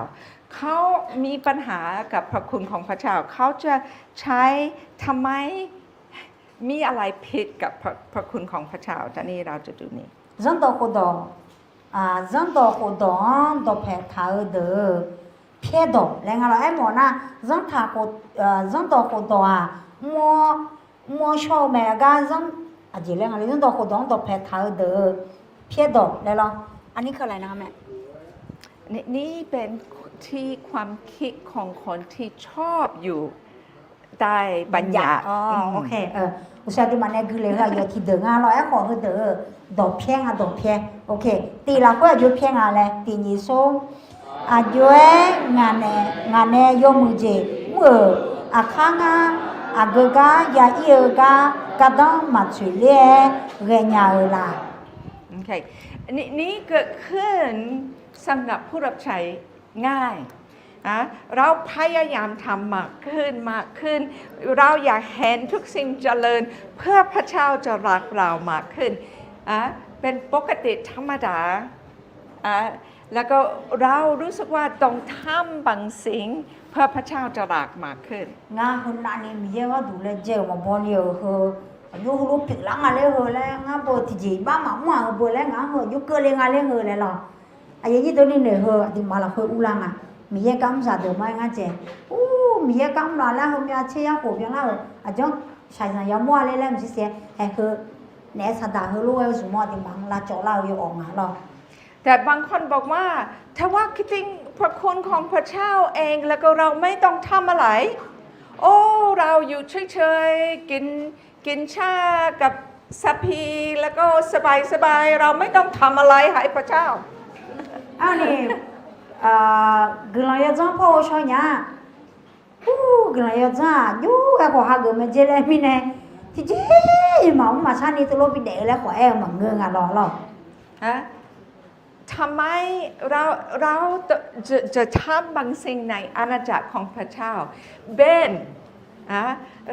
เขามีปัญหากับพระคุณของพระเจ้า เขาจะใช้ ทำไม มีอะไรผิดกับพระ พระคุณของพระเจ้า ตอนนี้เราจะดูนี่ Zanrdawq khofdawq, zanrdawq khofdawq-anr dawqpae taq-eu deuq-eu pyaerdawq laer nga lawr. Aermawf nar, zanr, zanrdawq khofdawq-aq, mr-awr, mr-awr shawr-eu mae gar zanr, aqjeq laer nga le, zanrdawq khofdawq-anr dawqpae taq-eu deuq-eu pyaerdawq laer lawr. อันนี้คืออะไรนะคะแม่ นี่เป็นที่ความคิดของคนที่ชอบอยู่ใต้บัญญัติ Uqsha aqduimaf nae guiqlanq heu aqyawf tiqdeuq nga lawr. Aerkhawf heudeuq-eu dawqpyaer nga, dawqpyaer. Tiq lafkhoer aqjox pyaer nga laer tiq nyiq sor. Aqjox-aer ngaq nae yawmuiq jeq mr-euq aqkar ngar, aqgeu gar ya ir-eu gar gardanr maqtsoeq ler-aer ghaenya-euq laf. นี่เกิดขึ้นสำหรับผู้รับใช้ง่าย เราพยายามทำมากขึ้น มากขึ้น เราอยากเห็นทุกสิ่งเจริญ เพื่อพระเจ้าจะรักเรามากขึ้น เป็นปกติธรรมดา แล้วก็เรารู้สึกว่าต้องทำบางสิ่ง เพื่อพระเจ้าจะรักมากขึ้น Ngar heunavni Miqyaer gharduq laejae-euq maqbaw ni-euq heu, aqjox heulof pyeuflar nga laer heu laer ngar baw tiqjeq iqbax maqmr-aq heu baw laer ngaq-anr heu aqjox keuvle nga laer heu laer lawr. Aqyuif aqnyir deuq ni noeq heu aqduimaf lafkhoer urlar nga. Miqyaer gar mr zaqdeuq ma-aer ngar dzaeq. Ur, Miqyaer gar mr laf laer heu myav tser yar khof byanlar-euq aqjanr shaqzanq yamawr-a laer laer maqsiq saef-aer, aer heu naeq-aer saqdaq heulof-aer zmq-awr aqduimaf-anr lavcawv lar-eu yawawq nga lawr. แต่บางคนบอกว่า ถ้าว่าคิดถึงพระคุณของพระเจ้าเอง แล้วก็เราไม่ต้องทำอะไร โอ้ เราอยู่เฉยๆ กิน กินชากับสาพี แล้วก็สบายๆ เราไม่ต้องทำอะไรให้พระเจ้า Arni, guiqlanq yawdzanr paw-eu shaw nya-a. Ur, guiqlanq yawdzanr-aq jov-aer khawf hageuf mae dzer laer mirnae, tiqjeq-iq maqmr maqshar ni teulof bidaef-eu laer khawf aer-eu maqngeur nga lawr lawr. ทำไมเรา เราจะทำบางสิ่งในอาณาจักรของพระเจ้า เป็น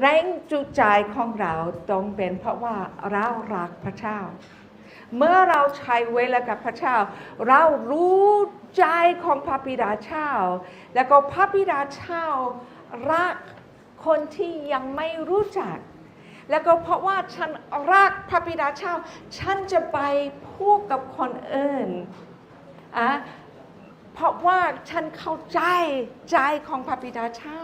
แรงจูงใจของเราต้องเป็นเพราะว่าเรารักพระเจ้า เมื่อเราใช้เวลากับพระเจ้า เรารู้ใจของพระบิดาเจ้า แล้วก็พระบิดาเจ้ารักคนที่ยังไม่รู้จัก แล้วก็เพราะว่าฉันรักพระบิดาเจ้า ฉันจะไปพูดกับคนอื่น อ่ะ เพราะว่าฉันเข้าใจใจของพระบิดาเจ้า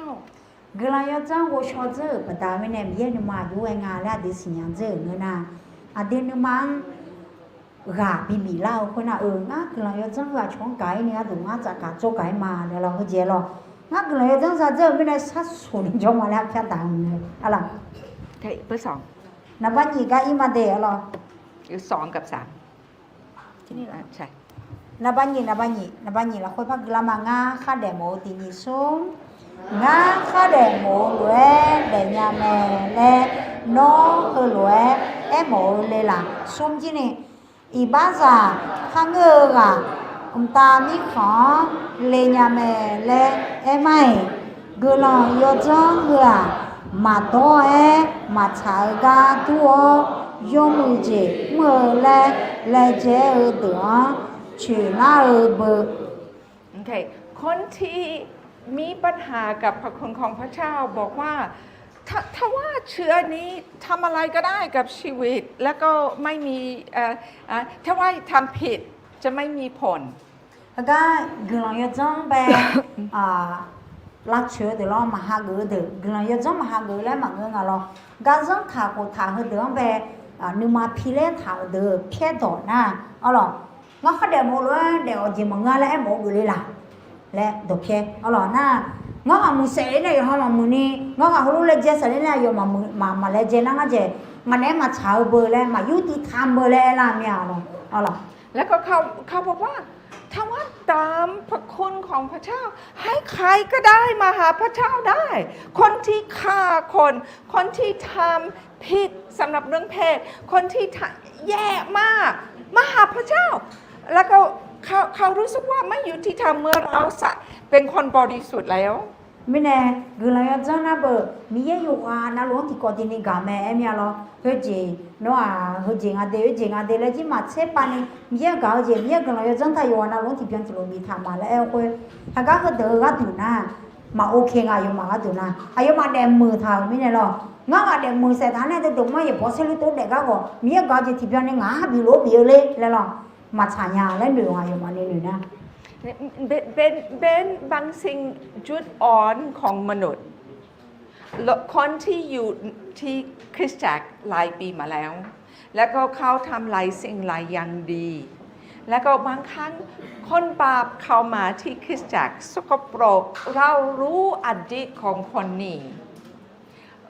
Guiqlanq yawdzanr ghovshaw dzeur-euq baqda mirnae Miqyaer nuima aqjox-aer nga laer aqdui siqnya dzeur-euq ngeur nar, aqdui nuima-anr ghaq bibif lar-eu khoernar-euq, ngar guiqlanq yawdzanr heu aqcawq-anr gaq-ir ni gharduq ngar tsafkaq tsawrgaq-ir ma laer lawr, heujeq-aer lawr. Ngar guiqlanq yawdzanr zadzeur-euq mirnae sharsoq ni jawr ma laer arpyar daq-eu mae arlawq. Naqbar nyiq gar ir ma de arlawq. Naqbar nyiq, naqbar nyiq, naqbar nyiq lafkhoer par guiqlar ma. Ngar khardaef mawf-eu tiq nyiq smr. Ngar khardaef mawf-eu lof-aer daefnya mae laer nawr heulof-aer aermawf-eu le laf. Smr jir ni, iqbaxzaq kharngeur-eu ghaq mqtav mirkhanq-anr le nya mae laer aer mar-iq, guiqlanq yawdzanr heu-aq, maqdawr-aer maqtsaq-eu gar dur-awr, yawmuiq jeq mr-eu laer laejae-eu deuq-anr coeqlar-eu beu. คนที่มีปัญหากับพระคุณของพระเจ้าบอกว่า ถ้า ถ้าว่าเชื่อนี้ ทำอะไรก็ได้กับชีวิต แล้วก็ไม่มี เอ่อ เอ่อ ถ้าว่าทำผิด จะไม่มีผล Heugar guiqlanq yawdzanr bae lavtsoeq-eu deuq lawr maqhageuf-eu deuq, guiqlanq yawdzanr maqhageuf-eu laer maqngeur nga lawr. Gar zanr taq khoftaq heudeuq-anr bae nuima pi laer taq-euq deuq pyaerdawq nar, arlawq, ngar khardaef mawf-eu lof-aer daef-awq jeq maqngeur laer aermawf-eu geufle laf laer dawqpyaer arlawq nar, ngar ghaq muiq saef-ir nae yawqha maqmuiq ni, ngar ghaq heulof laejae saef-ir nae aqyawf maqmuiq maqmaq laejae nar ngar dzaeq Ngaq naeq-aer maqtsaq-eu beu laer, ไม่ยุติธรรม beu laer aerlar mir-a lawq. แล้วก็เขา เขาบอกว่า ทว่าตามพระคุณของพระเจ้า ให้ใครก็ได้มาหาพระเจ้าได้ คนที่ฆ่าคน คนที่ทำผิดสำหรับเรื่องเพศ คนที่ทำแย่มาก มาหาพระเจ้า แล้วก็เขา เขารู้สึกว่าไม่ยุติธรรม เมื่อเราเป็นคนบริสุทธิ์แล้ว Mirnae guiqlanq yawdzanr nar beu Miqyaer yawqghaq navluf-anr tiqkawv tiqni gaq mae aer mir-a lawr. Khoerjeq nawr-aq, heujeq nga de, khoerjeq nga de laer jir maqtser pav ni, Miqyaer gaq-eu jeq, Miqyaer guiqlanq yawdzanr taq yawqghaq navluf-anr tiqbyan tiqlof biftaq ma laer aer-eu khoer, haqgar heudeuq-eu gharduq nar maq-ok nga. Aqyawfmaf gharduq nar aqyawfmaf daefmuiq taq-euq mirnae lawr. Ngar ghaq daefmuiq saef taq nae deuq deuq mar yaeq bawq saerlu tov daef gar khawf, Miqyaer gaq-eu jeq tiqbyan ni ngaq-anr bif lof bif-eu ler laer lawr. Maqtsaq nya laer noeq-eu aqyawfmaf ni noeq nar เป็น เป็นบางสิ่งจุดอ่อนของมนุษย์ คนที่อยู่ที่คริสตจักรหลายปีมาแล้ว แล้วก็เขาทำหลายสิ่งหลายอย่างดี แล้วก็บางครั้งคนบาปเข้ามาที่คริสตจักรสกปรก เรารู้อดีตของคนนี้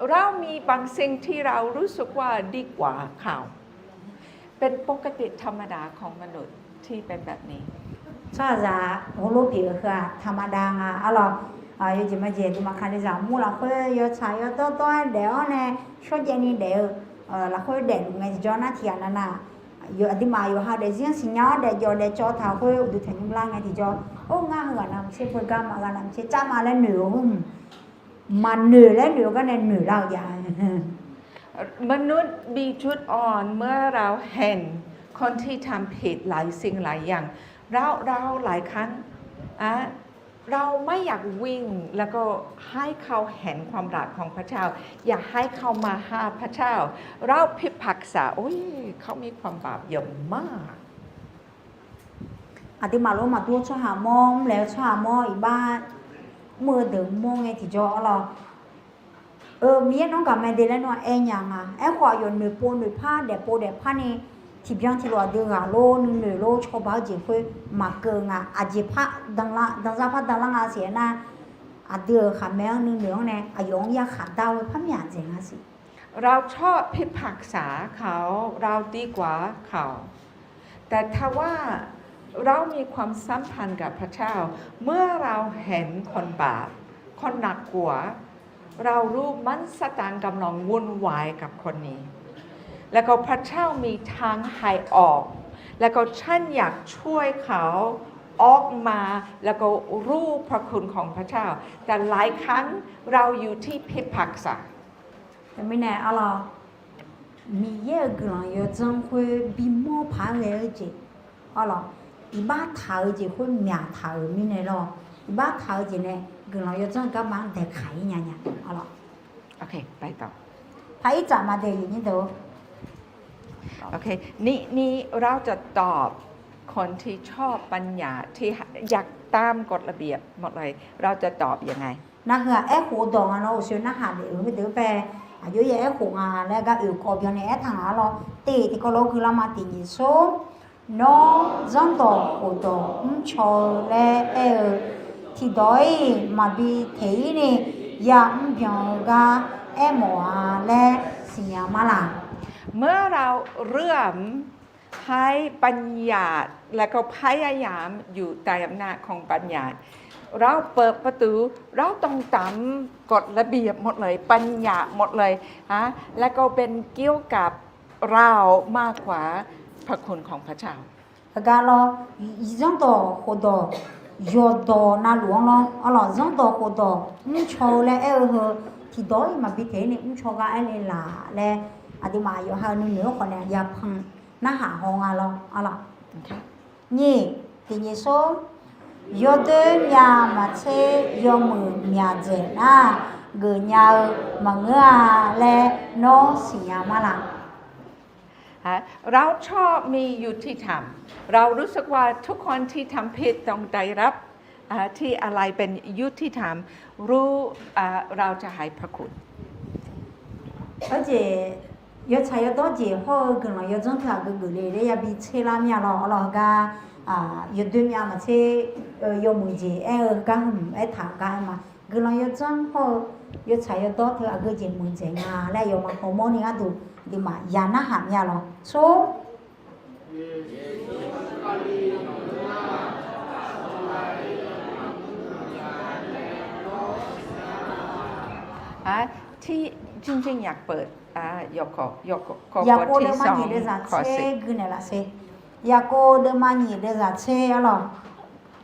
เรามีบางสิ่งที่เรารู้สึกว่าดีกว่าเขา เป็นปกติธรรมดาของมนุษย์ที่เป็นแบบนี้ Tsawrhaqzaq heulof pyeuf-eu heu-aq ธรรมดา nga arlawq. Yawjeq majeq aqduimaf kalizaq mur lafkhoer yawtsaq yawdawr dawr-aer daef-awr nae shawrjaev ni daef-eu lafkhoer daefluf ngae tiqjawr nar tiqghaq navnav aqduimaf yawqha daefzir-anr siqnya-awr daefjawv daefcawv taq khoer uqduq tanqnymr lar ngae tiqjawr, or ngar heughaq navmaqtser khoergar maqghaq navmaqtser car ma laer noeq-eu hmq, maqnoeq laer noeq-eu gar nae noeqlar-eu jav มนุษย์มีจุดอ่อน เมื่อเราเห็นคนที่ทำผิดหลายสิ่งหลายอย่าง เรา เราหลายครั้ง เราไม่อยากวิ่ง แล้วก็ให้เขาเห็นความรักของพระเจ้า อยากให้เขามาหาพระเจ้า เราพิพากษา โอ้ย เขามีความบาปเยอะมาก Aqduimaf lof maqdur-eu tsawrhaq mawr mrlaeq-eu tsawrhaq mawr iqbax mr-eu deuq mawr ngae tiqjawr arlawq. Miqyaer nawr gaq mae de laer nawr aer nya nga. Aerkhawf aqyawf noeqpov noeqpar daefpov daefpar ni tiqbyan tiqlof aqdui ghaq lor nuinoeq lor cawba-eu jeq khoer maqkeuv nga. Aqjeq par danzar par danlar nga siq aernar, aqdui-euq khaqmae-anr nuinoeq-anr nae aqyawf-anr yarkhaq dar-eu par myaq dzaeq nga siq. เราชอบพิพากษาเขา เราดีกว่าเขา แต่ถ้าว่าเรามีความสัมพันธ์กับพระเจ้า เมื่อเราเห็นคนบาป คนหนักกว่า เรารู้มันซาตานกำลังวุ่นวายกับคนนี้ แล้วก็พระเจ้ามีทางให้ออก แล้วก็ท่านอยากช่วยเขาออกมา แล้วก็รู้พระคุณของพระเจ้า แต่หลายครั้งเราอยู่ที่พิพากษา Mirnae arlawq, Miqyaer-euq guiqlanq yawdzanr khoer bimawr paq-aer ghae-eu jeq arlawq, iqbax taq-eu jeq khoer myaq taq-euq mirnae lawr, iqbax taq-eu jeq nae guiqlanq yawdzanr garma-anr daeqkaq-ir nya nya arlawq. Paq-ir tsaf ma dae นี่ นี่ เราจะตอบคนที่ชอบปัญญา ที่อยากตามกฎระเบียบหมดเลย เราจะตอบยังไง Narhaq aerkhof dawq nga nawr uqshoe narhaq daef-euq heudeuq-anr bae, aqjox yaer aerkhof nga laer gar oeq kawv byanni aertaq nga arlawq. Teq tiqkawv lof-aer guiqlanq ma tiq nyiq sor. Nawr zanrdawq khofdawq mrcaw-eu laer aer-eu tiqdawq-ir maqbi teq-ir ni yamr byan-eu gar aermawf-a laer siqnya ma laq. เมื่อเราเริ่มให้บัญญัติ แล้วก็พยายามอยู่ใต้อำนาจของบัญญัติ เราเปิดประตู เราต้องตามกฎระเบียบหมดเลย บัญญัติหมดเลย ฮะ แล้วก็เป็นเกี่ยวกับเรามากกว่าพระคุณของพระเจ้า Heugar lawr, zanrdawq khofdawq yawqdawq navluf-anr lawr arlawq, zanrdawq khofdawq mrcaw-eu laer aer-eu heu tiqdawq-ir maqbi teq-ir ni mrcaw gar aer le laq laer, aqduimaf yawqha-eu nuinoeq-anr khawf nae yapan narhaq haw nga lawr arlawq. Nyiq, tiq nyiq sor. Yawdoer myav maqtser yawmuiq myaq dzaeq nar, geufnya-eu maqngeur-a laer nawr siqnya ma laq. เราชอบมียุติธรรม เรารู้สึกว่าทุกคนที่ทำผิดต้องได้รับ ที่อะไรเป็นยุติธรรม รู้ เราจะให้พระคุณ Arjeq yawtsaq yawdawr jeq hawr-eu guiqlanq yawdzanr teu aqgeu geuf le laer yabi tser lar mir-a lawr arlawq. Heugar yawdoer myav maqtser yawmuiq jeq aer-eu gar hmq aertaq-eu gar aer ma. Guiqlanq yawdzanr hawr-eu yawtsaq yawdawr teu aqgeu jeq muiqdzaeq nga laer yawqma kawv mawrni gharduq aqduimaf ya narhaq mir-a lawr. Tsawr. Tir, จริงๆ อยากเปิด Yaqkov deuvma nyiq deuvzaq tser guinaeq laf ser. Yaqkov deuvma nyiq deuvzaq tser arlawq.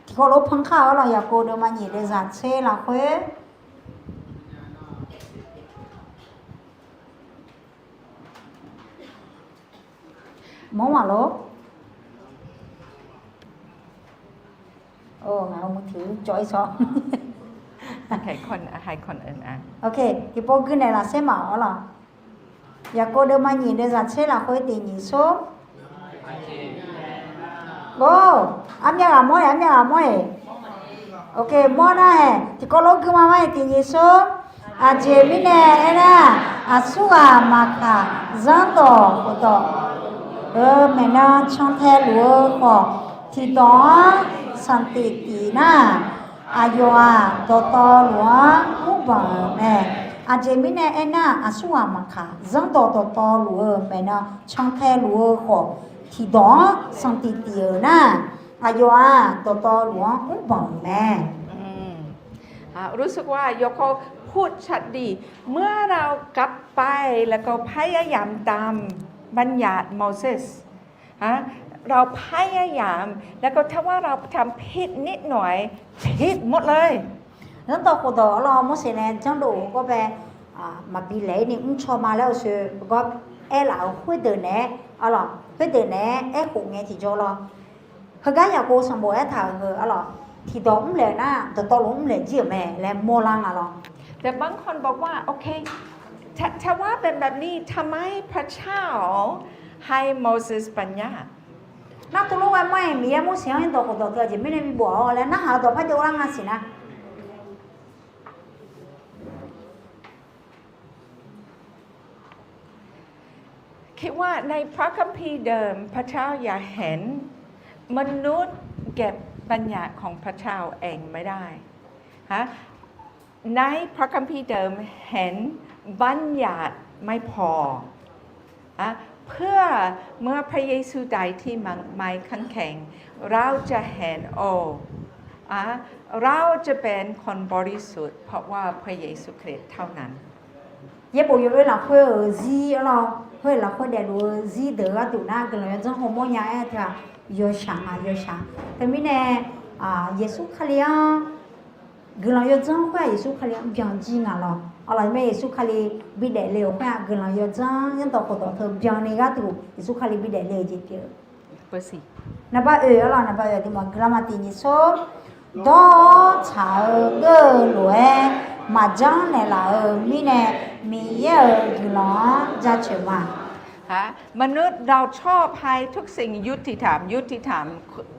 Tiqkawv lof-aer panr kar-awq arlawq, Yaqkov deuvma nyiq deuvzaq tser lafkhoer. Mawr maqlor. Ngaq-euq mqtiq-anr cawv-ir sawr. Tiqpov guinaeq laf ser maqawq arlawq. Yaqkov deuvma nyiq deuvzaq tser lafkhoer tiq nyiq sor. Or, armyav ghaq mawr-iq, armyav ghaq mawr-iq. Mawr nar-aer tiqkawv lof-aer guima mar-iq tiq nyiq sor. Aqjeq mirnae aernar, aqsurghaq maqkaq zanrdawq khofdawq-euq maeqnan cantae luf-eu khawf, tiqdawq-anr sanqtif tif nar, aqyawf-aq dawqtawvluf-anr mrbanq-euq mae. Aqjeq mirnae aernar, aqsurghaq maqkaq zanrdawq dawqtawvluf-euq maeqnan cantae luf-eu khawf, tiqdawq-anr sanqtif tif-euq nar, aqyawf-aq dawqtawvluf-anr mrbanq-euq mae. รู้สึกว่า ยอห์นพูดชัดดี เมื่อเรากลับไปแล้วก็พยายามตามบัญญัติโมเสส ฮะ เราพยายาม แล้วก็ถ้าว่าเราทำผิดนิดหน่อย ผิดหมดเลย Zanrdawq khofdawq arlawq, Morseq nae janrdov-eu gawr bae maqbi laeq-ir ni mrcaw ma laer-eu sher gawr aerlaf-euq khoerdeuq naeq-aer arlawq, khoerdeuq naeq-aer aerkhof ngae tiqjawr lawr. Heugar Yaqkov sanqbof aertaq-euq heu arlawq, tiqdawq mrlaeq-eu nar dawqtawvluf mrlaeq jir-euq mae laer mawrlar nga lawr. แต่บางคนบอกว่า โอเค ถ้า ถ้าว่าเป็นแบบนี้ ทำไมพระเจ้าให้โมเสสบัญญัติ Nar tov lof ghae mar-iq Miqyaer Morseq-anr dawq khofdawq teu aqjeq mirnae bibof-awr laer narhaq-eu dawq par jov lar nga siq nar. คิดว่าในพระคัมภีร์เดิม พระเจ้าอยากเห็นมนุษย์เก็บบัญญัติของพระเจ้าเองไม่ได้ ฮะ ในพระคัมภีร์เดิมเห็นบัญญัติไม่พอ อ่ะ เพื่อเมื่อพระเยซูตายที่ไม้กางเขน เราจะเห็น โอ้ อ่ะ เราจะเป็นคนบริสุทธิ์เพราะว่าพระเยซูคริสต์เท่านั้น Yaerbof yawlof-aer lafkhoer-euq zir arlawq, khoer lafkhoer daefluf-eu zir deuq-eu gharduq nar guiqlanq yawdzanr hawmawr nya-aer teu-aq, yawshaq nga yawshaq. Teumirnae Yeqsur Kali-anr guiqlanq yawdzanr khoer-aq Yeqsur Kali-anr byan jir nga lawr. Arlawq mae Yeqsur Kali bidaef le-euq khoer-aq guiqlanq yawdzanr zanrdawq khofdawq teu byanni gharduq Yeqsur Kali bidaef le-eu jeq pyeuf-eu. Naqbar oe arlawq, naqbar oe aqduimaf guiqlanq ma tiq nyiq sor. Dawr tsaq-eu geur-eu lof-aer maqjanr naeqlaf-euq mirnae, Miqyaer-euq guiqlanq-anr jaceuq ma. ฮะ มนุษย์เราชอบให้ทุกสิ่งยุติธรรม ยุติธรรม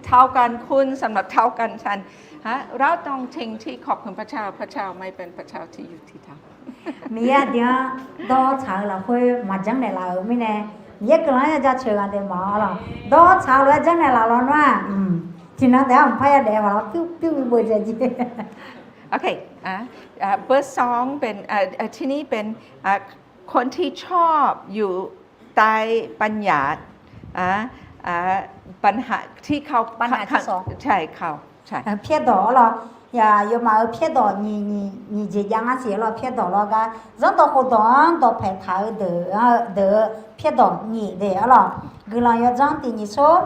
เท่ากันคุณสำหรับเท่ากันฉัน ฮะ เราต้องทิ้งที่ขอบคุณพระเจ้า พระเจ้าไม่เป็นพระเจ้าที่ยุติธรรม Miqyaer aqdui-anr dawr tsaq-eu lafkhoer maqjanr naeqlaf-euq mirnae, Miqyaer guiqlanq-anr ya jaceuq-eu nga de ma arlawq. Dawr tsaq-eu lof-aer janr naeqlaf lawr nar-aq, tiqnan taef-aer mqpar yadaef-a lawr, pyur pyur bi bov jae jir. โอเค อ่ะ อ่ะ เบอร์สองเป็น อ่ะ อ่ะ ทีนี้เป็น อ่ะ คนที่ชอบอยู่ใต้บัญญัติ อ่ะ อ่ะ ปัญหาที่เขา ใช่ เขา ใช่ Pyardawq arlawq, yawmaf-euq pyardawq nyiq jeq jav ngar siq arlawq, pyardawq lawr gar zanrdawq khofdawq-anr dawqpaeq taq-eu deuq-eu pyardawq nyiq de arlawq. Guiqlanq yawdzanr tiq nyiq sor.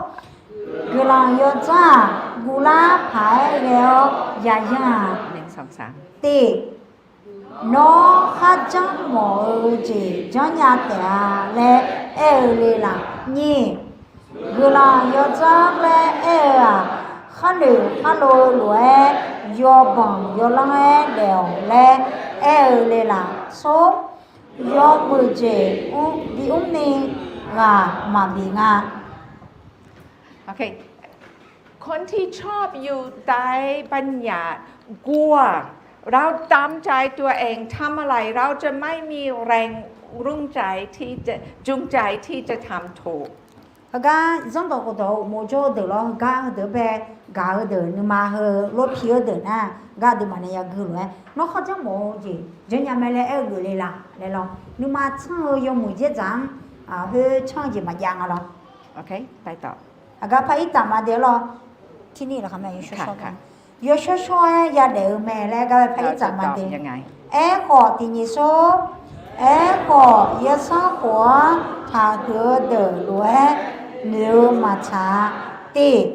Guiqlanq yawdzanr-aq, guvlar paq-aer ghae-awr yayanr-aq, tiq, nawr kharjanr mawf-eu jeq janrnya taef-a laer aer-eu le laf. Nyiq, guiqlanq yawdzanr laer aer-eu-aq, kharnoeq kharlo-eu lof-aer yawbanq yawlanr-aer daef-awq laer aer-eu le laf. Smr, yawmuiq jeq bimr ni ghaq maqbif nga. โอเค คนที่ชอบอยู่ใต้บัญญัติกลัว เราตามใจตัวเองทำอะไร เราจะไม่มีแรงรุ่งใจที่จะ จูงใจที่จะทำถูก Heugar zanrdawq khofdawq-eu uqmov jawr-eu deuq lawr, heugar heudeuq-anr bae gaq-eu deuq, nuima heu lorpi-eu deuq nar, gar aqduimaf nae yagui lof-aer nawr kharjanr mawf-eu jeq janrnya mae laer aer-eu geufle la laer lawr. Nuima tsanr-eu yawmuiq dzaerdzaq-anr khoer tsanr-eu jeq maqjav nga lawr. Aqgar par ir taf ma de-aer lawr. Tirni laqkhaq mae yawshawr shawr, yawshawr shawr-aer yadaef-eu mae laer gar bae par ir taf ma de. Aerkhawf tiqnyiq sor, aerkhawf yawsanr khof-anr taqhuiq-eu deuq lof-aer noeq-eu maqtsaq-a. Tiq,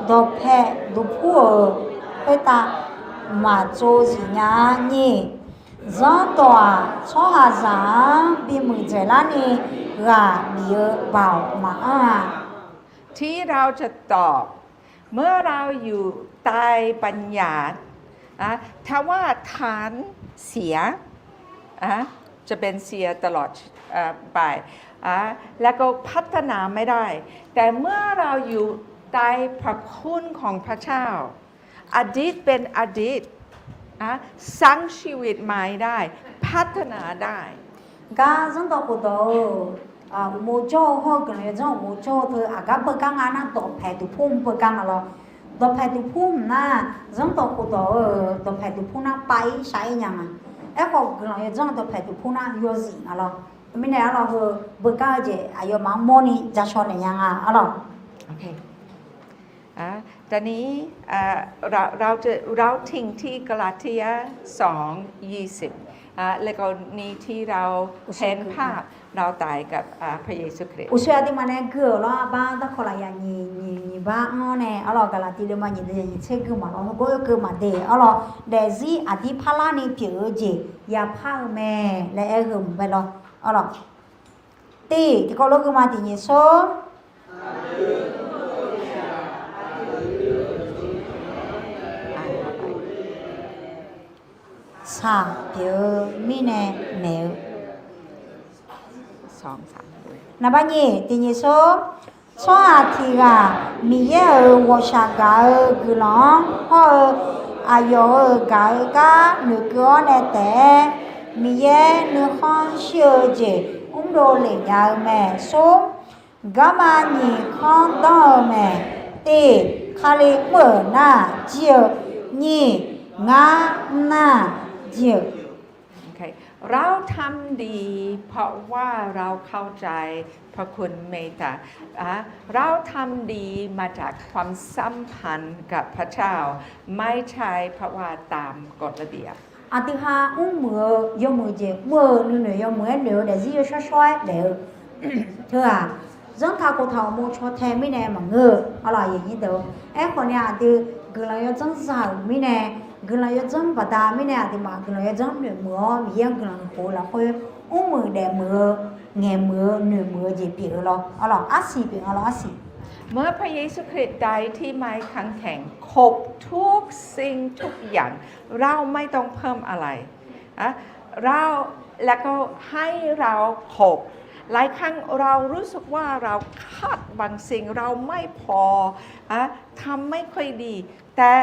dawqpae duqpur-euq khoertav maqtsov zif nya-a. Nyiq, zanrdawq-aq tsawrhaqzaq-anr bimuiq dzaeqlar ni ghaq bif-eu baoq maqanr-a. ที่เราจะตอบ เมื่อเราอยู่ใต้บัญญัติ อ่ะ ถ้าว่าฐานเสีย อ่ะ จะเป็นเสียตลอด เอ่อ ไป อ่ะ แล้วก็พัฒนาไม่ได้ แต่เมื่อเราอยู่ใต้พระคุณของพระเจ้า อดีตเป็นอดีต อ่ะ สร้างชีวิตใหม่ได้ พัฒนาได้ Gar zanrdawq khofdawq-eu uqmov jawr-eu hawr-eu guiqlanq yawdzanr uqmov jawr-eu teu aqgar beugar nga nar, dawqpae duqpur mr beugar nga lawr. Dawqpae duqpur mr nar, zanrdawq khofdawq-eu dawqpae duqpur nar pav-ir shaq-ir nya nga. Aerkhawf guiqlanq yawdzanr dawqpae duqpur nar yawzif nga lawr. Mirnae arlawr heu beugar-eu jeq aqyawfmaf-anr mawrni ja shaw naeq nya nga arlawr. อ่ะ ตอนนี้ อ่ะ เรา เราจะ เราถึงที่ กาลาเทีย สอง ยี่สิบ อ่ะ แล้วก็นี่ที่เราเห็นภาพ เราตายกับ อ่ะ พระเยซูคริสต์ Uqshoe aqduimaf nae gui-euq lawr, arbar darkawq lafyaq nyiq nyiq nyiq bar anr nae arlawr, Gaqlaqtiv leuma nyiq deuq nyiq tser gui maqlawr, heugar oekeuv maqde arlawr, daefzir aqdir parlarni pyeuf-eu jeq yapar-eu mae laer aer-eu heu maqbae lawr arlawr. Tiq, tiqkawv lof gui ma tiqnyiq sor. Saq pyeuf-eu mirnae maeq-eu. Naqbar nyiq, tiqnyiq sor. Tsawrhaq tiq ghaq Miqyaer-euq ghawqshaq gaq-eu guiqlanq-anr hawr-eu aqyawf-euq gaq-eu gar noeqkeuv-awr nae taef-aer, Miqyaer nuikhanr shir-eu jeq mrdov lef nya-eu mae. Sor, garma nyiq kanr danr-eu mae. Tiq, Kali mr-euq nar jir-eu. Nyiq, ngar mr nar jir-eu. เราทำดีเพราะว่าเราเข้าใจพระคุณเมตตา อ่ะ เราทำดีมาจากความสัมพันธ์กับพระเจ้า ไม่ใช่เพราะว่าตามกฎระเบียบ Aqdui ha mrmuiq-eu yawmuiq jeq mr-eu nuinoeq yawmuiq-aer noeq-eu daefzir yawshawr shawr-aer daef-eu teu-aq, zanrtaq khoftaq uqmov caw tae mirnae maqngeur-eu arlawr, aqyuif aqnyir deuq. Aerkhawf ni aqdui guiqlanq yawdzanr za-euq mirnae, guiqlanq yawdzanr baqda mirnae aqduimaf guiqlanq yawdzanr noeqmuiq-awr Miqyaer-anr guiqlanq noeqkhof-eu lafkhoer, mrmuiq daefmuiq-eu, ngaeqmuiq-eu noeqmuiq-eu jeq pyeuf-eu lawr arlawr, arsiq pyeuf nga lawr arsiq. เมื่อพระเยซูคริสต์ได้ที่ไม้กางเขน ครบทุกสิ่งทุกอย่าง เราไม่ต้องเพิ่มอะไร อ่ะ เรา แล้วก็ให้เราครบ หลายครั้งเรารู้สึกว่าเราขาดบางสิ่ง เราไม่พอ อ่ะ ทำไม่ค่อยดี แต่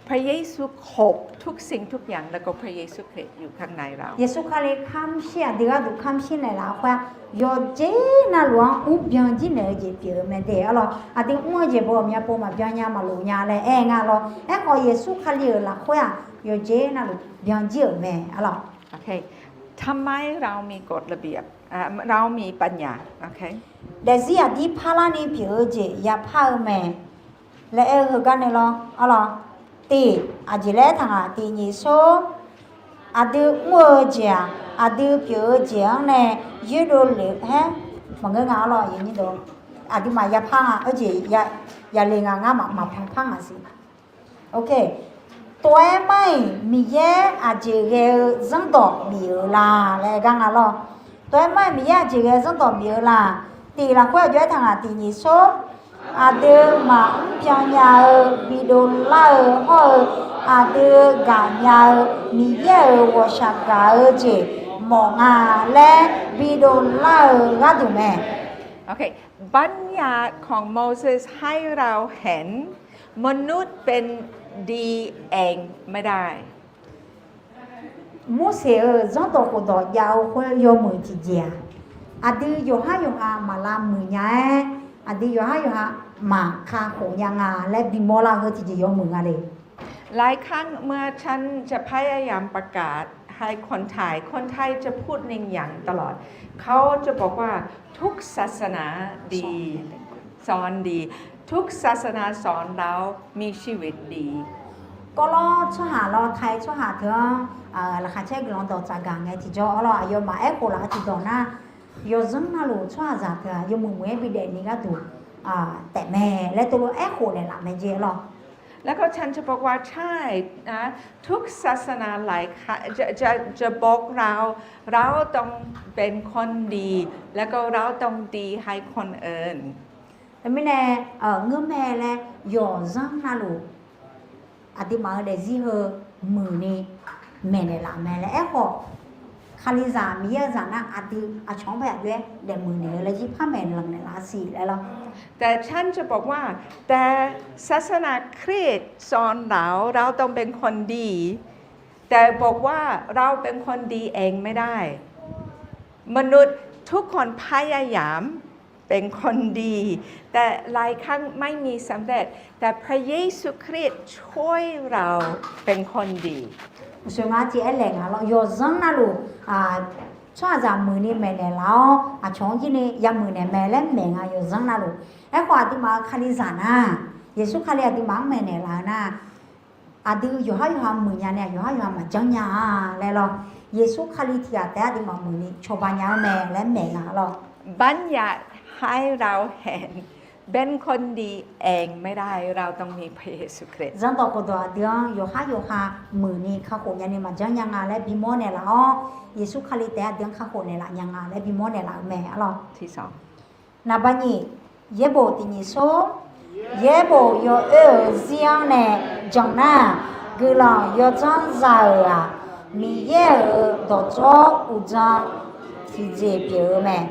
พระเยซูครบทุกสิ่งทุกอย่าง แล้วก็พระเยซูคริสต์อยู่ข้างในเรา Yeqsur Kali kamr shir-aq, aqdui gharduq kamr shir naeq laf-eu khoer-aq, yawqjeq navluf-anr mrbyan jir naeq-eu jeq pyeuf-eu mae de arlawr. Aqdui mr-eu jeq baw-euq myav pov maqbyan nya maqlof nya laer aer nga lawr. Aerkhawf Yeqsur Kali-euq lafkhoer-aq, yawqjeq navluf byan jir-euq mae arlawr. ทำไมเรามีกฎระเบียบ เรามีบัญญัติ Daefzir aqdir parlarni pyeuf-eu jeq yapar-eu mae laer aer-eu heugar nae lawr arlawr. Tiq, aqjeq laer aertaq ngaq tiqnyiq sor. Aqdui mr-eu jeq-aq, aqdui pyeuf-eu jeq-anr nae yoerdov lef-aer maqngeur nga arlawr. Aqduimaf yapar nga, oerjeq yale nga, ngar maqpanq par ngaq siq. Tov-aer mar-iq Miqyaer aqjeq ghae-eu zanrdawq bif-eu la laer gar nga lawr. Tov-aer mar-iq Miqyaer aqjeq ghae-eu zanrdawq bif-eu la. Tiq lafkhoer aqjox aertaq ngaq tiqnyiq sor. Aqdui maqmr byan nya-eu bidov lar-eu hawr-eu, aqdui gaqnya-eu Miqyaer-euq ghawqshaq gaq-eu jeq mawf nga laer bidov lar-eu gharduq mae. บัญญัติของโมเสสให้เราเห็น มนุษย์เป็นดีเองไม่ได้ Morseq-euq zanrdawq khofdawq jav-eu khoer yawmuiq tiqjeq-aq, Aqdui yawqhar yawqha maqlav muiq nya-aer, aqdui yawqhar yawqha maqkakhof nya nga laer bimawr lar-eu heu tiqjeq yawmuiq nga le. หลายครั้งเมื่อฉันจะพยายามประกาศให้คนไทย คนไทยจะพูดหนึ่งอย่างตลอด เขาจะบอกว่าทุกศาสนาดี สอนดี ทุกศาสนาสอนเรามีชีวิตดี Kawvlawr tsawrhaq lawr ไทย tsawrhaq teu-anr laqkhaq caer guiqlanq dawq tsafgaq ngae tiqjawr arlawr aqyawfmaf aerkhof laf-eu tiqdawq nar, yawzanr navluf tsawrhaqzaq teu-aq yawmuiq muiq-aer bidaef ni gharduq taef mae laer teulof aerkhof naeqlaf mae jeq arlawr. แล้วก็ฉันจะบอกว่าใช่นะ ทุกศาสนาหลายครั้งจะจะจะบอกเรา เราต้องเป็นคนดี แล้วก็เราต้องดีให้คนอื่น Teumirnae, ngeurmae laer yawzanr navluf aqduimaf-euq daefzir heu muiqni maeqnaeq laf mae laer aerkhawf, Kalizaq Miqyaer-eu zaq nar aqdui aqcawq-anr bae aqjox-aer daefmuiq naeq-eu laer jir par maeqlanq naeqlaf siq laer lawr. แต่ฉันจะบอกว่า แต่ศาสนาคริสต์สอนเรา เราต้องเป็นคนดี แต่บอกว่าเราเป็นคนดีเองไม่ได้ มนุษย์ทุกคนพยายามเป็นคนดี แต่หลายครั้งไม่มีสำเร็จ แต่พระเยซูคริสต์ช่วยเราเป็นคนดี Uqsoeq nga tiq aer laeq nga lawr, yawzanr navluf tsawrhaqzaq muiqni maeqnaeq laf-awr aqcawq-anr jirni yamuiq naeq mae laer maeq nga yawzanr navluf. Aerkhawf aqduimaf-euq Kalizaq nar, Yeqsur Kali aqduimaf-anr maeqnaeq laf-eu nar, aqdui yawqhar yawqha muiqnya nae yawqhar yawqha maqjanr nya-a laer lawr. Yeqsur Kali tiq ghaq taef-aer aqduimaf muiqni cawba nya-eu mae laer maeq nga lawr. บัญญัติให้เราเห็นเป็นคนดีเองไม่ได้ เราต้องมีพระเยซูคริสต์ Zanrdawq khofdawq aqdui-anr yawqhar yawqha muiqni kakhof nyani maqjanr nya nga laer bimawr naeqlaf-awr, Yeqsur Kali taef-aer aqdui-anr kakhof naeqlaf nya nga laer bimawr naeqlaf-eu mae arlawr. Naqba nyiq, yaerbof tiq nyiq sor, yaerbof yawoer-euq zir-anr nae jan nar, guiqlanq yawdzanr za-euq-aq, Miqyaer-euq dawqdzawr uqdzan tiqjeq pyeuf-eu mae.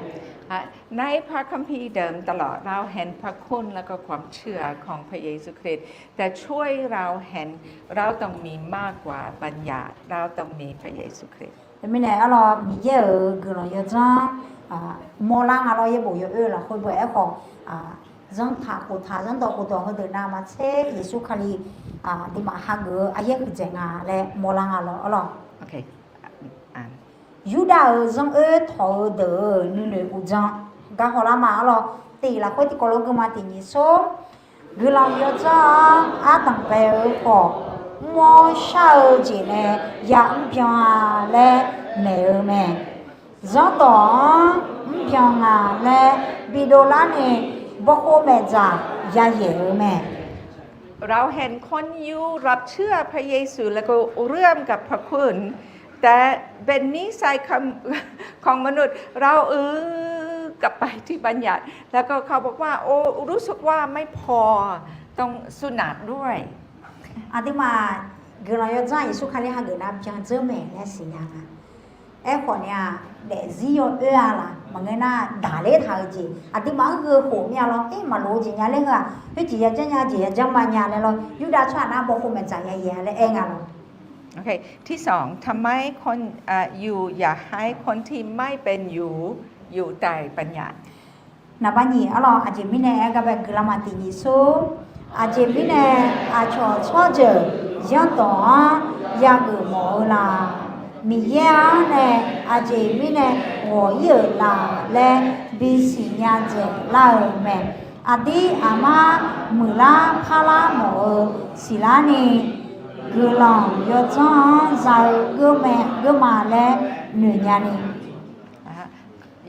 ในพระคัมภีร์เดิมตลอด เราเห็นพระคุณและก็ความเชื่อของพระเยซูคริสต์ แต่ช่วยเราเห็น เราต้องมีมากกว่าบัญญัติ เราต้องมีพระเยซูคริสต์ Teumirnae arlawr, Miqyaer-euq guiqlanq yawdzanr mawrlar nga lawr, yaerbof yawoer-eu lafkhoer beu aerkhawf, zanrtaq khoftaq zanrdawq khofdawq heudeuq navmaqtser Yeqsur Kali aqduimaf hageuf-eu aryaer huiqdzaeq nga laer mawrlar nga lawr arlawr. Yurdav-euq zanr oer tawq-eu deuq-euq nuinoeq uqdzan gar hawlar ma arlawr. Tiq lafkhoer tiqkawv lof geuma tiq nyiq sor, guiqlanq yawdzanr-anr ardanq bae-eu khawf, mr-awr shar-eu jeq nae ya'mr byan-a laer maeq-eu mae. Zanrdawq-anr mrbyan nga laer bidov larni, bawkhov maeqdzaq yayaeq-eu mae. เราเห็นคนยิวรับเชื่อพระเยซู แล้วก็เริ่มกับพระคุณ แต่เป็นนิสัยของมนุษย์ เราเออกลับไปที่บัญญัติ แล้วก็เขาบอกว่า โอ้ รู้สึกว่าไม่พอ ต้องสุนัตด้วย Aqduimaf guiqlanq yawdzanr Yeqsur Kali hageuf nar byandzeur mae laer siqnya nga. Aerkhawf ni-aq, daefzir yawoer-a laf maqngeur nar daqler taq-eu jeq aqduimaf-anr gheu khof mir-a lawr, ir maqlof-eu jeq nya ler heu-aq, khoerjeq yajanr nya jeq yajanr ma nya laer lawr, Yurdav tsawrhaq nar bawkhov maeqdzaq yayaeq-a laer aer nga lawr. ที่สอง ทำไมคนอ่ะอยู่อย่าให้คนที่ไม่เป็นยิวอยู่ใต้บัญญัติ Naqba nyiq arlawr, aqjeq mirnae aer gar bae guiqlanq ma tiq nyiq sor, aqjeq mirnae aqcawq tsawrjeuq zanrdawq-anr yageuf mawf-eu la? Miqyaer-anr nae aqjeq mirnae ghawq ir-euq la laer bisiq nya dzaeq lar-euq mae. Aqdir aqmar muiqlar parlar mawf-eu siqlar ni, guiqlanq yawdzanr-anr za-eu geurmae geurma laer noeqnya ni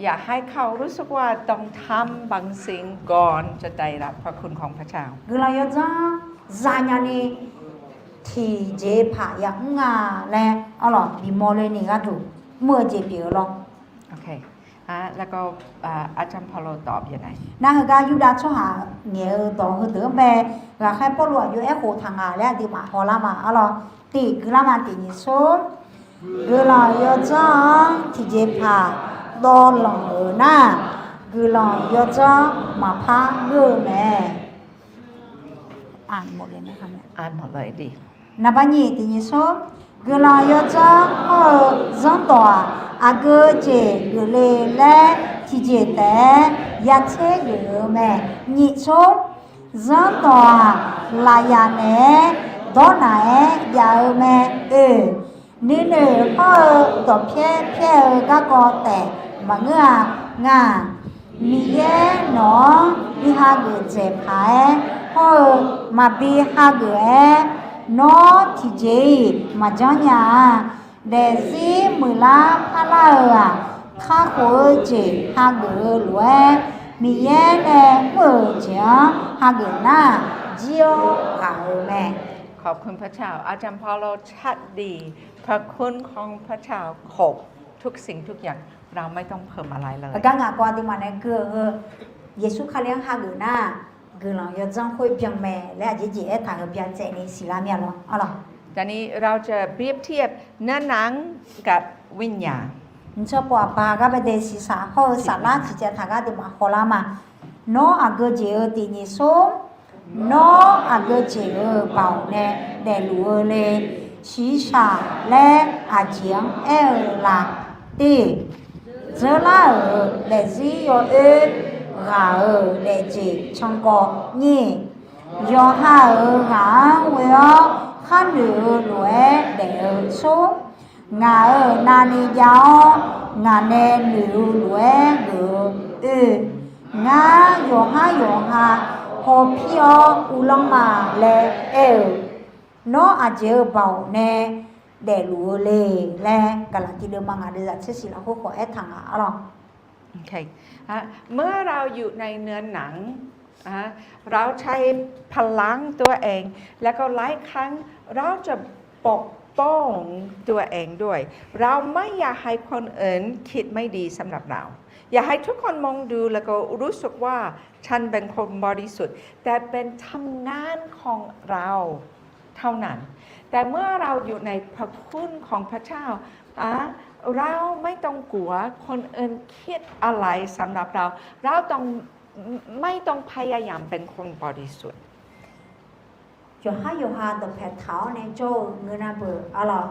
อยากให้เขารู้สึกว่าต้องทำบางสิ่งก่อนจะได้รับพระคุณของพระเจ้า Guiqlanq yawdzanr zanya ni tiqjeqpaq yamr nga laer arlawq bimawr ler ni gharduq mr-eu jeq pyeuf-eu lawr. แล้วก็อาจารย์เปาโลตอบยังไง Nar heugar Yurdav tsawrhaq ngaeq-eu dawq heudeuq-anr bae ghaqkhaer Pawrluv aqjox aerkhof taq nga laer aqduimaf hawlar ma arlawr. Tiq guiqlanq ma tiq nyiq sor, guiqlanq yawdzanr-anr tiqjeqpaq dawvlanq-euq nar, guiqlanq yawdzanr maqpar ngeur-eu mae. Naqba nyiq tiq nyiq sor, guiqlanq yawdzanr hawr-eu zanrdawq-aq, aqgeu jeq geufle laer tiqjeq taef-aer ya tser geuf-eu mae. Nyiq tsor, zanrdawq-aq, lafyaq naeq-aer dawrnaq-aer jav-eu mae. Oe, nuinoeq hawr-eu dawqpyaer pyaer-eu garkawv taef maqngeur-a. Ngaq, Miqyaer nawq-anr bi hageuf dzaeq paq-aer hawr-eu maqbi hageuf-aer, nawr tiqjeq-iq maqjanr nya-a. Daefzir muiqlar parlar-euq-aq, kakhof-eu jeq hageuf-eu lof-aer, Miqyaer nae mr-euq jeq-anr hageuf nar, jir-awr ghaq-eu mae. ขอบคุณพระเจ้า อาจารย์เปาโล ชัดดี พระคุณของพระเจ้าครบทุกสิ่งทุกอย่าง เราไม่ต้องเพิ่มอะไรเลย Aqgar ngaq kawv aqduimaf nae gui-eu heu, Yeqsur Kali-anr hageuf nar, guiqlanq yawdzanr khoer byan mae laer aqjeq jeq aertaq-euq byan tsaevni siqlar mir-a lawr. Arlawq, ตอนนี้เราจะเปรียบเทียบเนื้อหนังกับวิญญาณ Nymrcawr pov aqba gar bae dae siqsaq hawr-eu saflar tiqcaev taq gar aqduimaf hawlar ma. Nawr aqgeu jeq-eu tiqnyiq sor, nawr aqgeu jeq-euq baoq nae daefluf-eu le. Shiqshaq laer aqjeq-anr aer-eu la? Tiq, dzeurlar-euq daefzir yawoer ghaq-euq daefjeq cankawv. Nyiq, yawqha-euq ghaq-anr ghoe-awr khar noeq-eu lof-aer daef-eu sor, ngaq-euq navni jav-awr ngaq nae noeq-eu lof-aer geuf-eu. Oe, ngar yawqhar yawqha hawpir-awr uvlanr ma laer aer-eu, nawr aqjeq-euq baoq nae daefluf-eu le laer Gaqlaqtiv deuvma ngaq deuvzaq tser siq lafkhoer khawf aertaq nga. Arlawq, เมื่อเราอยู่ในเนื้อหนัง เราใช้พลังตัวเอง แล้วก็หลายครั้งเราจะปกป้องตัวเองด้วย เราไม่อยากให้คนอื่นคิดไม่ดีสำหรับเรา อยากให้ทุกคนมองดูแล้วก็รู้สึกว่าฉันเป็นคนบริสุทธิ์ แต่เป็นทำงานของเราเท่านั้น แต่เมื่อเราอยู่ในพระคุณของพระเจ้า อ่ะ เราไม่ต้องกลัวคนอื่นคิดอะไรสำหรับเรา เราต้อง ไม่ต้องพยายามเป็นคนบริสุทธิ์ Yawqhar yawqha dawqpaeq taq-awr nae jawr-eu ngeur nar beu, arlawq,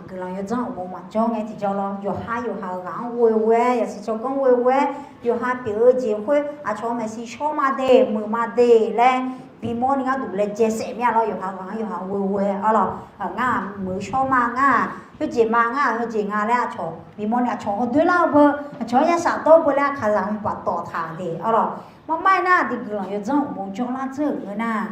guiqlanq yawdzanr uqmov maqjawr ngae tiqjawr lawr. Yawqhar yawqha-euq ghaq-anr ghoe ghoe-aer, yasiq tsawrganr ghoe ghoe-aer, yawqha pyeuf-eu jeq khoer aqcawq maeqshi shawr ma de, muiq ma de laer bimawr ni gharduq laejae saef mir-a lawr. Yawqha ghaq-anr yawqha ghoe ghoe-aer, arlawq, ngar-aq muiq-eu shawr ma, ngar-aq heujeq ma, ngar-aq heujeq nga laer aqcawq bimawr ni aqcawq hawdoer lar-eu beu, aqcawq-anr yasaq dawr-eu beu laer aqkaqzaq-anr baf tawf taq de, arlawq. Marmar-aer nar, aqdui guiqlanq yawdzanr uqmov jawrlar dzeur-euq ngeur nar,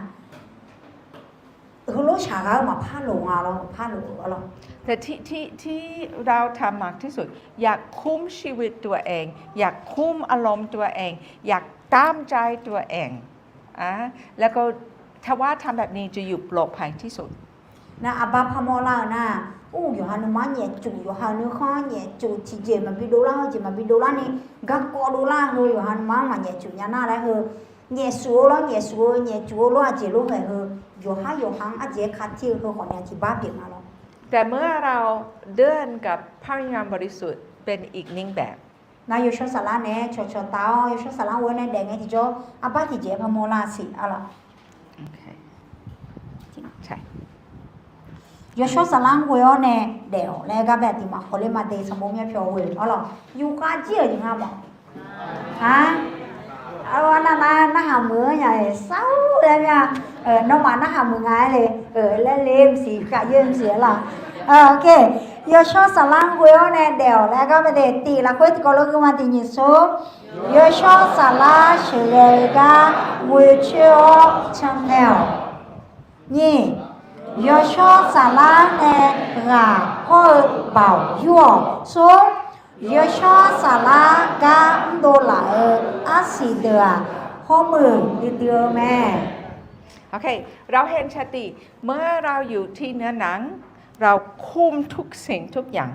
heulof shaqghaq-eu maqpar loq nga lawr, maqpar loq-eu, arlawq. แต่ที่ที่ที่เราทำมากที่สุด อยากคุมชีวิตตัวเอง อยากคุมอารมณ์ตัวเอง อยากตามใจตัวเอง อ่ะ แล้วก็ถ้าว่าทำแบบนี้จะอยู่ปลอดภัยที่สุด Nar, aqbar parmawr lar-eu nar, ur, yawqha nuima-anr nyaefcuf, yawqha-euq nuikhanr-anr nyaefcuf, tiqjeq maqbi dovlar, heujeq maqbi dovlar ni, garkawv dovlar heu, yawqha nuima-anr maqnyaefcuf nya nar laer heu, nyaefsuf-eu lawr, nyaefsuf-eu, nyaefcuf-eu lawr, aqjeq lof-aer heu, yawqhar yawqha-anr arjeq-aer katir-eu heu khawf ni aqtiq bar pyeuf nga lawr. แต่เมื่อเราเดินกับพระวิญญาณบริสุทธิ์เป็นอีกนิ่งแบบ Nar, yawshawr saflar naeq-aer cawqcawq taf-awr, yawshawr saflar ghoe-awr nae daef ngae tiqjawr, arbar tiqjeq-aer parmawr lar siq, arlawq. Yawshawr saflar-anr ghoe-awr nae daef-awq laer gar bae aqduimaf hawler ma de, sanqbof myav pyawq ghoe-eu, arlawq, yufkhav jir-euq jeq nga mawf. Aq, arnar nar, narhaq muiq-anr nya-aer sar-awr laer mir-a. Nawmaf narhaq muiq nga-aer le, laer le mqsiq, khav yaer mqsiq-aer lawq. Yawshawr saflar-anr ghoe-awr nae daef-awq laer gar bae de, tiq lafkhoer tiqkawv lof gui ma, tiqnyiq sor, yawshawr saflar sheuqghae-eu gar ghoe coer-awr cantae-awq. Nyiq, yawshawr saflar nae ghaq hawr-eu baoq yur-awq. Smr, yawshawr saflar gar mrdov laf-eu arsiq deuq-aq, hawmuiq duidui-eu mae. โอเค เราเห็นชัดดี เมื่อเราอยู่ที่เนื้อหนัง เราคุมทุกสิ่งทุกอย่าง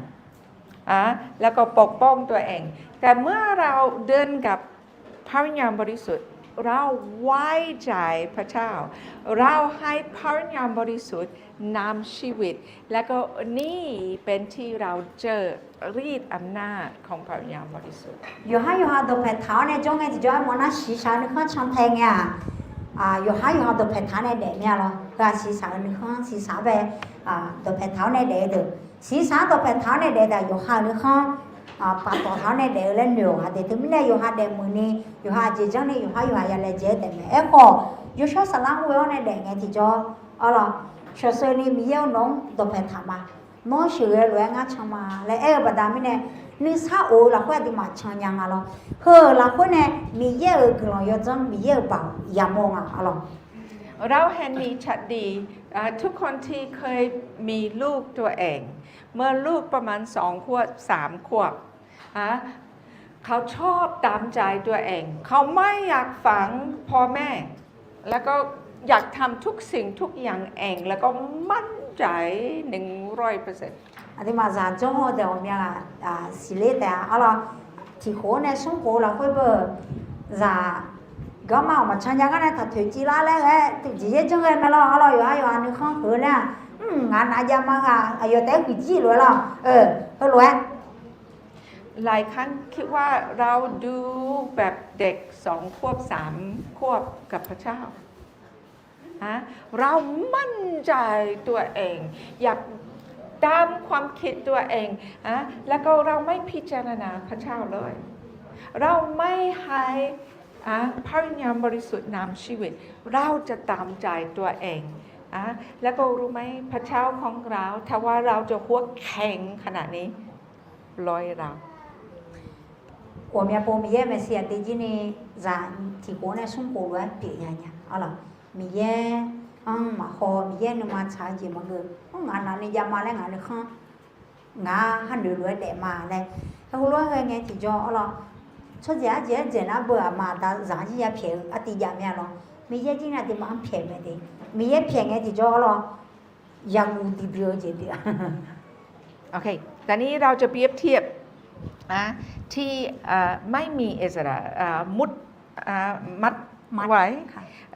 อ่ะ แล้วก็ปกป้องตัวเอง แต่เมื่อเราเดินกับพระวิญญาณบริสุทธิ์ เราไว้ใจพระเจ้า เราให้พระวิญญาณบริสุทธิ์นำชีวิต แล้วก็นี่เป็นที่เราเจอฤทธิ์อำนาจของพระวิญญาณบริสุทธิ์ Yawqhar yawqha dawqpaeq taq-awr nae jawr ngae tiqjawr-aer mawf nar, shiqshaq-eu nuikhanr cantae ngae-aq, yawqhar yawqha dawqpaeq taq-awr nae daef mir-a lawr. Heu-aq shiqshaq-eu nuikhanr, shiqshaq-anr bae dawqpaeq taq-awr nae daef-eu deuq, shiqshaq-anr dawqpaeq taq-awr nae daef-eu deuq-aq, yawqha-euq nuikhanr paftawf taq-awr nae daef-eu laer noeq-awq. Aqdui teumirnae yawqha daefmuiq ni, yawqha aqjeq janr ni, yawqhar yawqha ya laejae-aer daefmaeq. Aerkhawf, yawshawr saflar mr-eu-awr nae daef ngae tiqjawr, arlawq, shawqsheuq ni Miqyaer-eu nawq-anr dawqpaeq taq ma. Nawr sheuqghae lof-aer ngar can ma laer aer-eu baqda mirnae, nuisar of-eu lafkhoer aqduimaf can nya nga lawr. Heu-euq lafkhoer nae Miqyaer-euq guiqlanq yawdzanr, Miqyaer-euq baoq yamawr nga, arlawq. เราเห็นมีฉันดี อ่า ทุกคนที่เคยมีลูกตัวเอง เมื่อลูกประมาณสองขวบ สามขวบ อ่ะ เขาชอบตามใจตัวเอง เขาไม่อยากฟังพ่อแม่ แล้วก็อยากทำทุกสิ่งทุกอย่างเอง แล้วก็มั่นใจ หนึ่งร้อยเปอร์เซ็นต์ Aqduimaf zaq janr-awr daef ghawqmya-aq, siqler taef-a, arlawq. Tiqkhof-anr nae smrkhof lafkhoer beu-eu zaq garma-awq maqcan nya gar nae taqtoeq civ lar laer ghae-aer tiqjeq yaer janr ghae mae lawr, arlawq. Yawqha yawqha nuikhanr huiq-eu laer-aq, mr, ngaq nav jav ma ghaq aqyawf taef-aer huiqjir lof-aer lawr. Heu lof-aer หลายครั้งคิดว่าเราดูแบบเด็กสองขวบสามขวบกับพระเจ้า ฮะ เรามั่นใจตัวเอง อยากตามความคิดตัวเอง ฮะ แล้วก็เราไม่พิจารณาพระเจ้าเลย เราไม่ให้ อ่ะ พระวิญญาณบริสุทธิ์นำชีวิต เราจะตามใจตัวเอง อ่ะ แล้วก็รู้ไหม พระเจ้าของเรา ถ้าว่าเราจะหัวแข็งขนาดนี้ ร้อยเรา Ghawqmya pov Miqyaer maeqshi aqdui jir ni zaq tiqkhof-anr nae smrkhof lof-aer pyeuf nya nya, arlawq. Miqyaer-anr maqhaw, Miqyaer nuima tsaq-eu jeq maqngeur. Mr, ngaq nav ni jav ma laer ngaq nuikhanr, ngaq-anr ha noeq lof-aer daef ma laer. Heulof-aer ghae ngae tiqjawr, arlawq, tsawrjeuq arjeq-aer dzaeq nar beu aqma aqda zaq-anr jir ya pyaeq-eu artiv jav mae, arlawq. Miqyaer jir ni aqduimaf-anr pyaeq mae de. Miqyaer pyaeq ngae tiqjawr, arlawq, yaghuv duidui-eu jeq pyeuf. โอเค ตอนนี้เราจะเปรียบเทียบ อ่ะ ที่ อ่ะ ไม่มีอิสระ อ่ะ มุด อ่ะ มัดไว้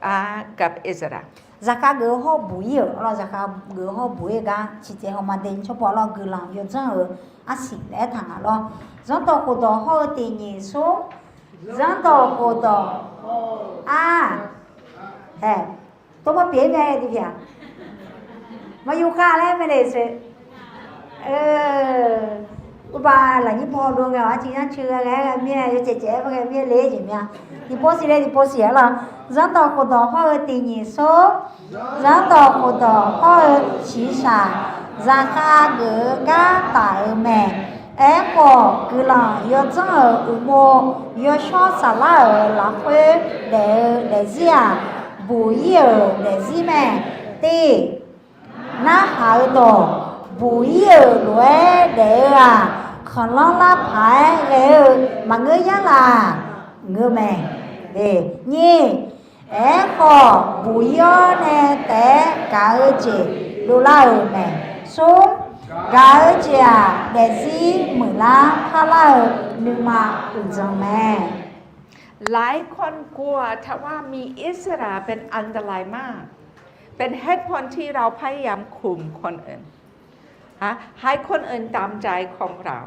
อ่ะ กับอิสระ Zaqkhav geuf-eu hawr-eu buq ir-euq, arlawq, zaqkhav geuf-eu hawr-eu buq ir-eu gar ciqcaev hawma de tsawrpov, arlawq, guiqlanq yawdzanr-euq arsiq laer aertaq nga lawr. Zanrdawq khofdawq hawr-eu tiq nyiq smr, zanrdawq khofdawq, a, ae, tov mawr pyeuf-ir mae, aqdui pyeuf-aq, maqyuf khav laer mae le se. Urbaq lafnyir paw dov ngae-awq, arciv yanrcui ghae ghae-aer ghae mir-aer, yawcaev caev-aer ghae mir-aer le jeq mya. Tiqpov siq le, tiqpov siq, arlawq. Zanrdawq khofdawq hawr-eu tiq nyiq smr, zanrdawq khofdawq hawr-eu ciqshaq, zaqkhav geuf-eu gar taf-euq mae. Aerkhawf, guiqlanq yawdzanr-euq uqmov yawshawr saflar-euq lafkhoer daef-eu daefzir-aq, buq ir-euq daefzir mae. Tiv, narhaq-eu dawq, buq ir-euq lof-aer daef-eu-aq, khanqlanr lar paq-aer ghae-eu maqngeur yar laf, ngeur mae. Nyiq, aerkhawf buq ir-awr nae taef-aer gaq-eu jeq dovlar-euq mae. Smr, gaq-eu jeq-aq, daefzir muiqlar parlar-eu nuima uqdzan mae. หลายคนกลัวถ้าว่ามีอิสระเป็นอันตรายมาก เป็นเหตุผลที่เราพยายามข่มคนอื่น ฮะ ให้คนอื่นตามใจของเรา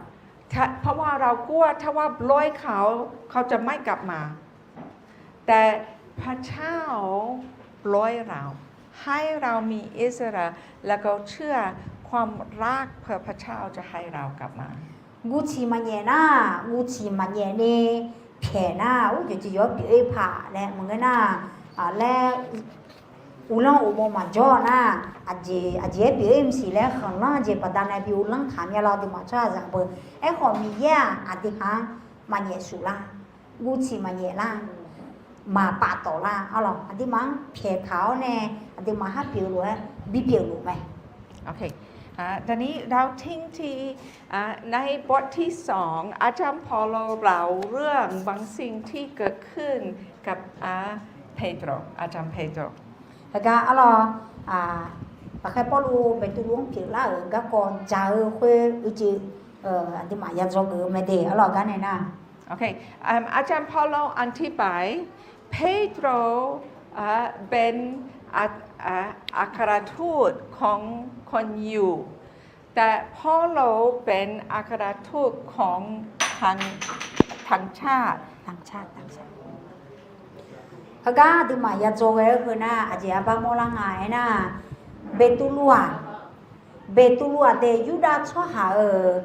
ถ้า เพราะว่าเรากลัวถ้าว่าปล่อยเขา เขาจะไม่กลับมา แต่พระเจ้าปล่อยเรา ให้เรามีอิสระ แล้วก็เชื่อความรักเพื่อพระเจ้าจะให้เรากลับมา Guvciq maqnyaef nar, guvciq maqnyaef ni pyaeq nar, ur, jeq tiq yawr pyeuf-ir paq laer maqngeur nar, laer uvlanr uqmov maqjawr nar, aqjeq aqjeq-aer pyeuf-ir maqsiq laer khanqlanr jeq baqdanae bi uvlanr taq mya lawr, aqduimaf tsawrhaqzaq beu. Aerkhawf Miqyaer-aq aqdui ha-anr maqnyaef suf lar, guvciq maqnyaef lar, maqpav tawf lar, arlawq, aqduimaf-anr pyaeq taq-awr nae aqduimaf har pyeuf lof-aer bipyeuf luf mae. อ่า ตอนนี้เราทิ้งที่ อ่า ในบทที่สอง อาจารย์เปาโลเล่าเรื่องบางสิ่งที่เกิดขึ้นกับ อ่า เปโตร อาจารย์เปโตร Heugar arlawq, aqkhaer Pawrluv Beqtuvluv-anr pyeuflar-euq garkawv dzaq-eu khoer uicuiv aqduimaf ya dzawgeuf-eu mae de, arlawq, gar nae nar. อาจารย์เปาโลอธิบาย เปโตร อ่า เป็น อ่า อ่า อัครทูตของคนยิว แต่เปาโลเป็นอัครทูตของต่าง ต่างชาติ ต่างชาติ ต่างชาติ Heugar aqduimaf ya dzawgeuf-eu heu nar, aqjeq arbar mawrlar nga aernar, Beqtuvluv-aq, Beqtuvluv-aq de Yurdav tsawrhaq-euq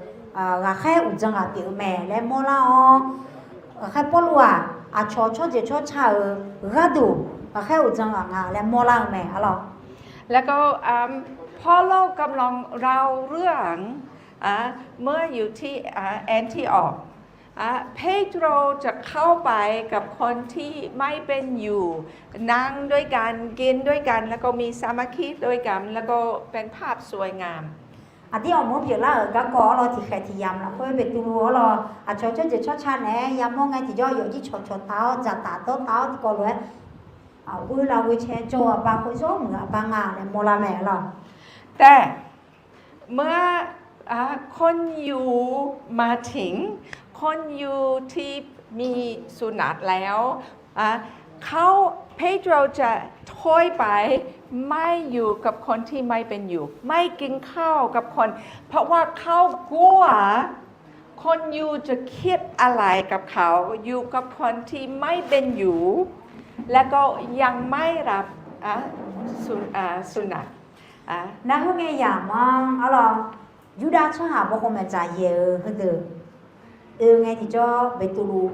ghaqkhaer uqdzan ghaq pyeuf-eu mae laer mawrlar-awr, ghaqkhaer Pawrluv-aq aqcawq tsawrjeuq tsawrca-euq gharduq ghaqkhaer uqdzan ghaq nga laer mawrlar-eu mae arlawq. แล้วก็ เอ่อ พอลกำลังเล่าเรื่อง อ่ะ เมื่ออยู่ที่ อ่ะ แอนทิโอก อ่ะ เปโตรจะเข้าไปกับคนที่ไม่เป็นยิว นั่งด้วยกัน กินด้วยกัน แล้วก็มีสามัคคีด้วยกัน แล้วก็เป็นภาพสวยงาม Aqdir awq mawr pyeuflar-euq garkawv arlawq, tiqkhaeq tiq yamq lafkhoer Beqtuvluv arlawq, aqcawq tsawrjeuq tsawrca naeq-aer yamawr ngae tiqjawr yawfjir cawqcawq taf-awr dzaqtaf dawrtaf-awr tiqkawv lof-aer, aqghoer lavghoer cae jawr-eu aqbar khoer zawr muiq-eu aqbar nga laer mawrlar mae arlawq. แต่เมื่อ อ่า คนยิวมาถึง คนยิวที่มีสุนัตแล้ว เขา เปโตรจะถอยไป ไม่อยู่กับคนที่ไม่เป็นยิว ไม่กินข้าวกับคน เพราะว่าเขากลัว คนยิวจะคิดอะไรกับเขา อยู่กับคนที่ไม่เป็นยิว และก็ยังไม่รับ อ่ะ สุ อ่ะ สุนัต อ่ะ Narhaq ngae yamq-anr arlawq, Yurdav tsawrhaq bawkhov maeqdzaq yaeq-eu heudeuq oe ngae tiqjawr Beqtuvluv,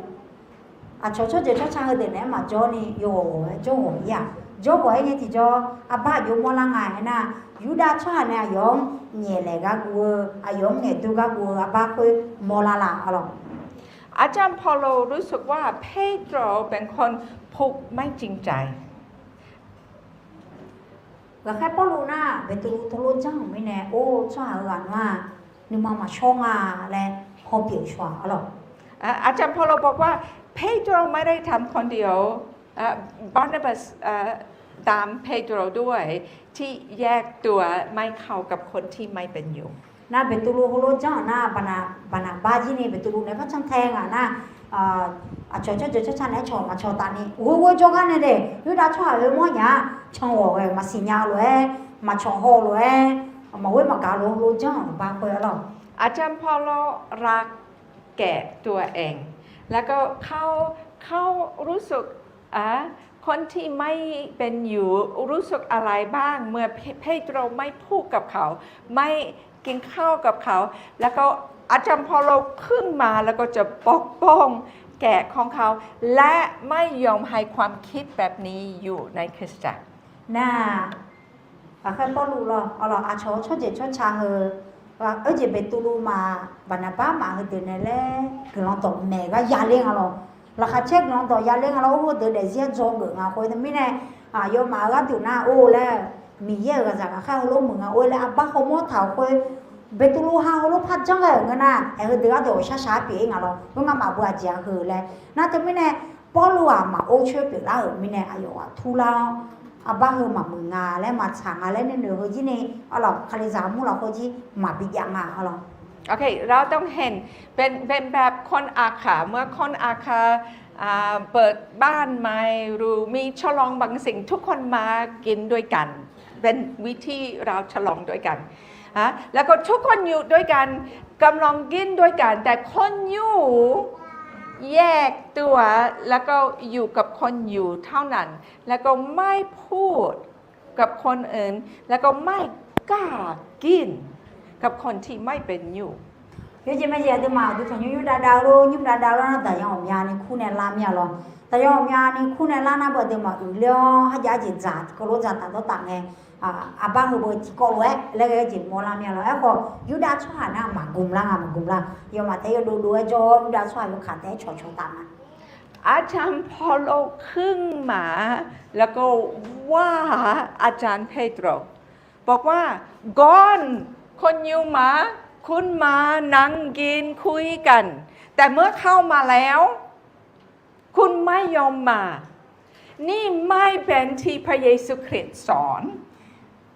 aqcawq tsawrjeuq tsawrca heudeuq naeq-aer maqjawr ni yawghawq ghawq-aer jawr ghawq-ir-a. Jawr ghawq-aer ngae tiqjawr arbar aqjox mawrlar nga aernar, Yurdav tsawrhaq nae aqyawf-anr nyaeq laeq gar guv-eu, aqyawf-anr ngaeqdur gar guv-eu arbar khoer mawrlar la arlawq. อาจารย์เปาโลรู้สึกว่าเปโตรเป็นคนพูดไม่จริงใจ Ghaqkhaer Pawrluv nar Beqtuvluv teulof janr-euq mirnae, or, tsawrhaq-euq ghaq nar-aq, nuima maqshawr nga laer hawpyeuf shaw-aq arlawq. อาจารย์เปาโลบอกว่าเปโตรไม่ได้ทำคนเดียว บารนาบัส ตามเปโตรด้วย ที่แยกตัวไม่เข้ากับคนที่ไม่เป็นยิว Nar Beqtuvluv heulof janr-euq nar, Baqnaqbax jir ni Beqtuvluv naeq-aer par cantae nga nar, aqcawq tsawrjeuq tsawrca naeq-aer cawq maqcawq taf ni, ghoer ghoer jawrgar nae de, Yurdav tsawrhaq oe mawr nya-a, canghawq ghae maqsiq nya lof-aer, maqcawq haw lof-aer, maqghoer maqgaq lof heulof janr-euq aqbar khoer arlawq. อาจารย์เปาโลรักแก่ตัวเอง แล้วก็เขา เขารู้สึก อ่ะ คนที่ไม่เป็นยิวรู้สึกอะไรบ้าง เมื่อเปโตรไม่พูดกับเขา ไม่กินข้าวกับเขา แล้วก็อาจารย์เปาโลขึ้นมา แล้วก็จะปกป้องแกะของเขา และไม่ยอมให้ความคิดแบบนี้อยู่ในคริสตจักร Nar Ghaqkhaer Pawrluv lawr, arlawq, aqcawq-eu tsawrjeuq tsawrca heu, oerjeq Beqtuvluv maf, Baqnaqbax maf heudeuq nae laer guiqlanq dawq maeq gar yaler nga lawr. Laqkhaq caer guiqlanq dawq yaler nga lawr, or, heudeuq daefzir-aer dzaw geuf nga khoer teumirnae, aqyawfmaf-euq gharduq nar or laer, Miqyaer-euq ghaqzaq ghaqkhaer heulof muiq nga or laer arbar hawmawr taq-euq khoer, Beqtuvluv ha heulof par janr ghae-euq ngeur nar, aer, heudeuq gharduq ghawqshar shaq-aer pyeuf-ir nga lawr, khoergar maqbeuv aqjeq-a heu laer. Nar teumirnae, Pawrluv-aq maqor coer pyeuflar-euq mirnae aqyawf-aq turlar-awr, arbar heu maqmuiq nga laer, maqtsaq nga laer nuinoeq heu jir ni, arlawq, Kalizaq armur lafkhoer jir maqbi jav nga arlawq. โอเค เราต้องเห็น เป็น เป็นแบบคนอาคา เมื่อคนอาคา อ่า เปิดบ้านใหม่ หรือมีฉลองบางสิ่ง ทุกคนมากินด้วยกัน เป็นวิธีเราฉลองด้วยกัน อ่ะ แล้วก็ทุกคนอยู่ด้วยกัน กำลังกินด้วยกัน แต่คนยิวแยกตัว แล้วก็อยู่กับคนยิวเท่านั้น แล้วก็ไม่พูดกับคนอื่น แล้วก็ไม่กล้ากินกับคนที่ไม่เป็นยิว Yawjeq majeq aqduimaf uqduq tanqnymr nymr dav dav-eu lor, nymr dav dav-eu lor nar, daqyan ghawqmyani kur nae lar mir-a lawr. Daqyan ghawqmyani kur nae lar nar, beu aqduimaf uiqler-awr, harjav arjeq dzaq, tiqkawv lof dzaqtaf dawrtaf ngae, arbar heu beu tiqkawv lof-aer laer ghae-eu jeq mawrlar mir-a lawr. Aerkhawf, Yurdav tsawrhaq nar maqgum lar nga, maqgum lar. Yawmaf taef-aer yawdov dov-aer jawr-awr, Yurdav tsawrhaq yawkaq taef-aer cawqcawq taf nga. อาจารย์เปาโลขึ้นมา แล้วก็ว่าอาจารย์เปโตร บอกว่า ก่อนคนยิวมา คุณมานั่งกินคุยกัน แต่เมื่อเข้ามาแล้ว คุณไม่ยอมมา นี่ไม่เป็นที่พระเยซูคริสต์สอน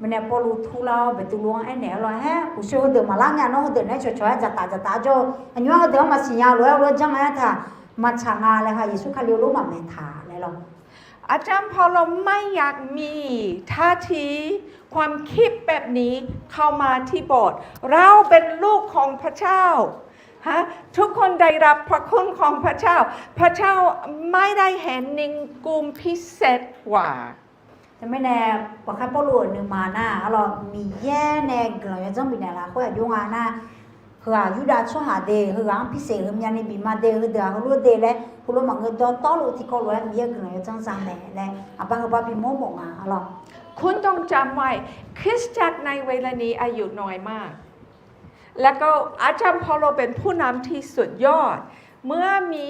Mirnae Pawrluv turlar-awr Beqtuvluv-anr aernaeq-aer lawr, Haer, uqshoe heudeuq maqlar nya, nawr heudeuq naeq-aer cawqcawq-aer dzaqtaf dzaqtaf-aer jawr-eu, aqnymr-anr heudeuq-anr maqsiq nya lof-aer heulof-aer janr-aer taq, maqtsaq nga laer ha Yeqsur Kali-eu lof maqmaeq taq laer lawr. อาจารย์เปาโลไม่อยากมีท่าที ความคิดแบบนี้เข้ามาที่โบสถ์ เราเป็นลูกของพระเจ้า ฮะ ทุกคนได้รับพระคุณของพระเจ้า พระเจ้าไม่ได้เห็นในกลุ่มพิเศษกว่า Teumirnae, Ghaqkhaer Pawrluv-euq nuima nar, arlawq, Miqyaer nae guiqlanq yawdzanr bifnaeq lafkhoer aqjox nga nar, Heu-aq Yurdav tsawrhaq de, heughaq-anr pirsaef heumyani bif ma de, heudeuq-aq heulof de laer heulof maqngeur, dawqtawvluf tiqkawv lof-aer Miqyaer-euq guiqlanq yawdzanr za mae laer aqbar heubawr bimawr mawf nga arlawr. คุณต้องจำไว้ คริสตจักรในเวลานี้อายุน้อยมาก แล้วก็อาจารย์เปาโลเป็นผู้นำที่สุดยอด เมื่อมี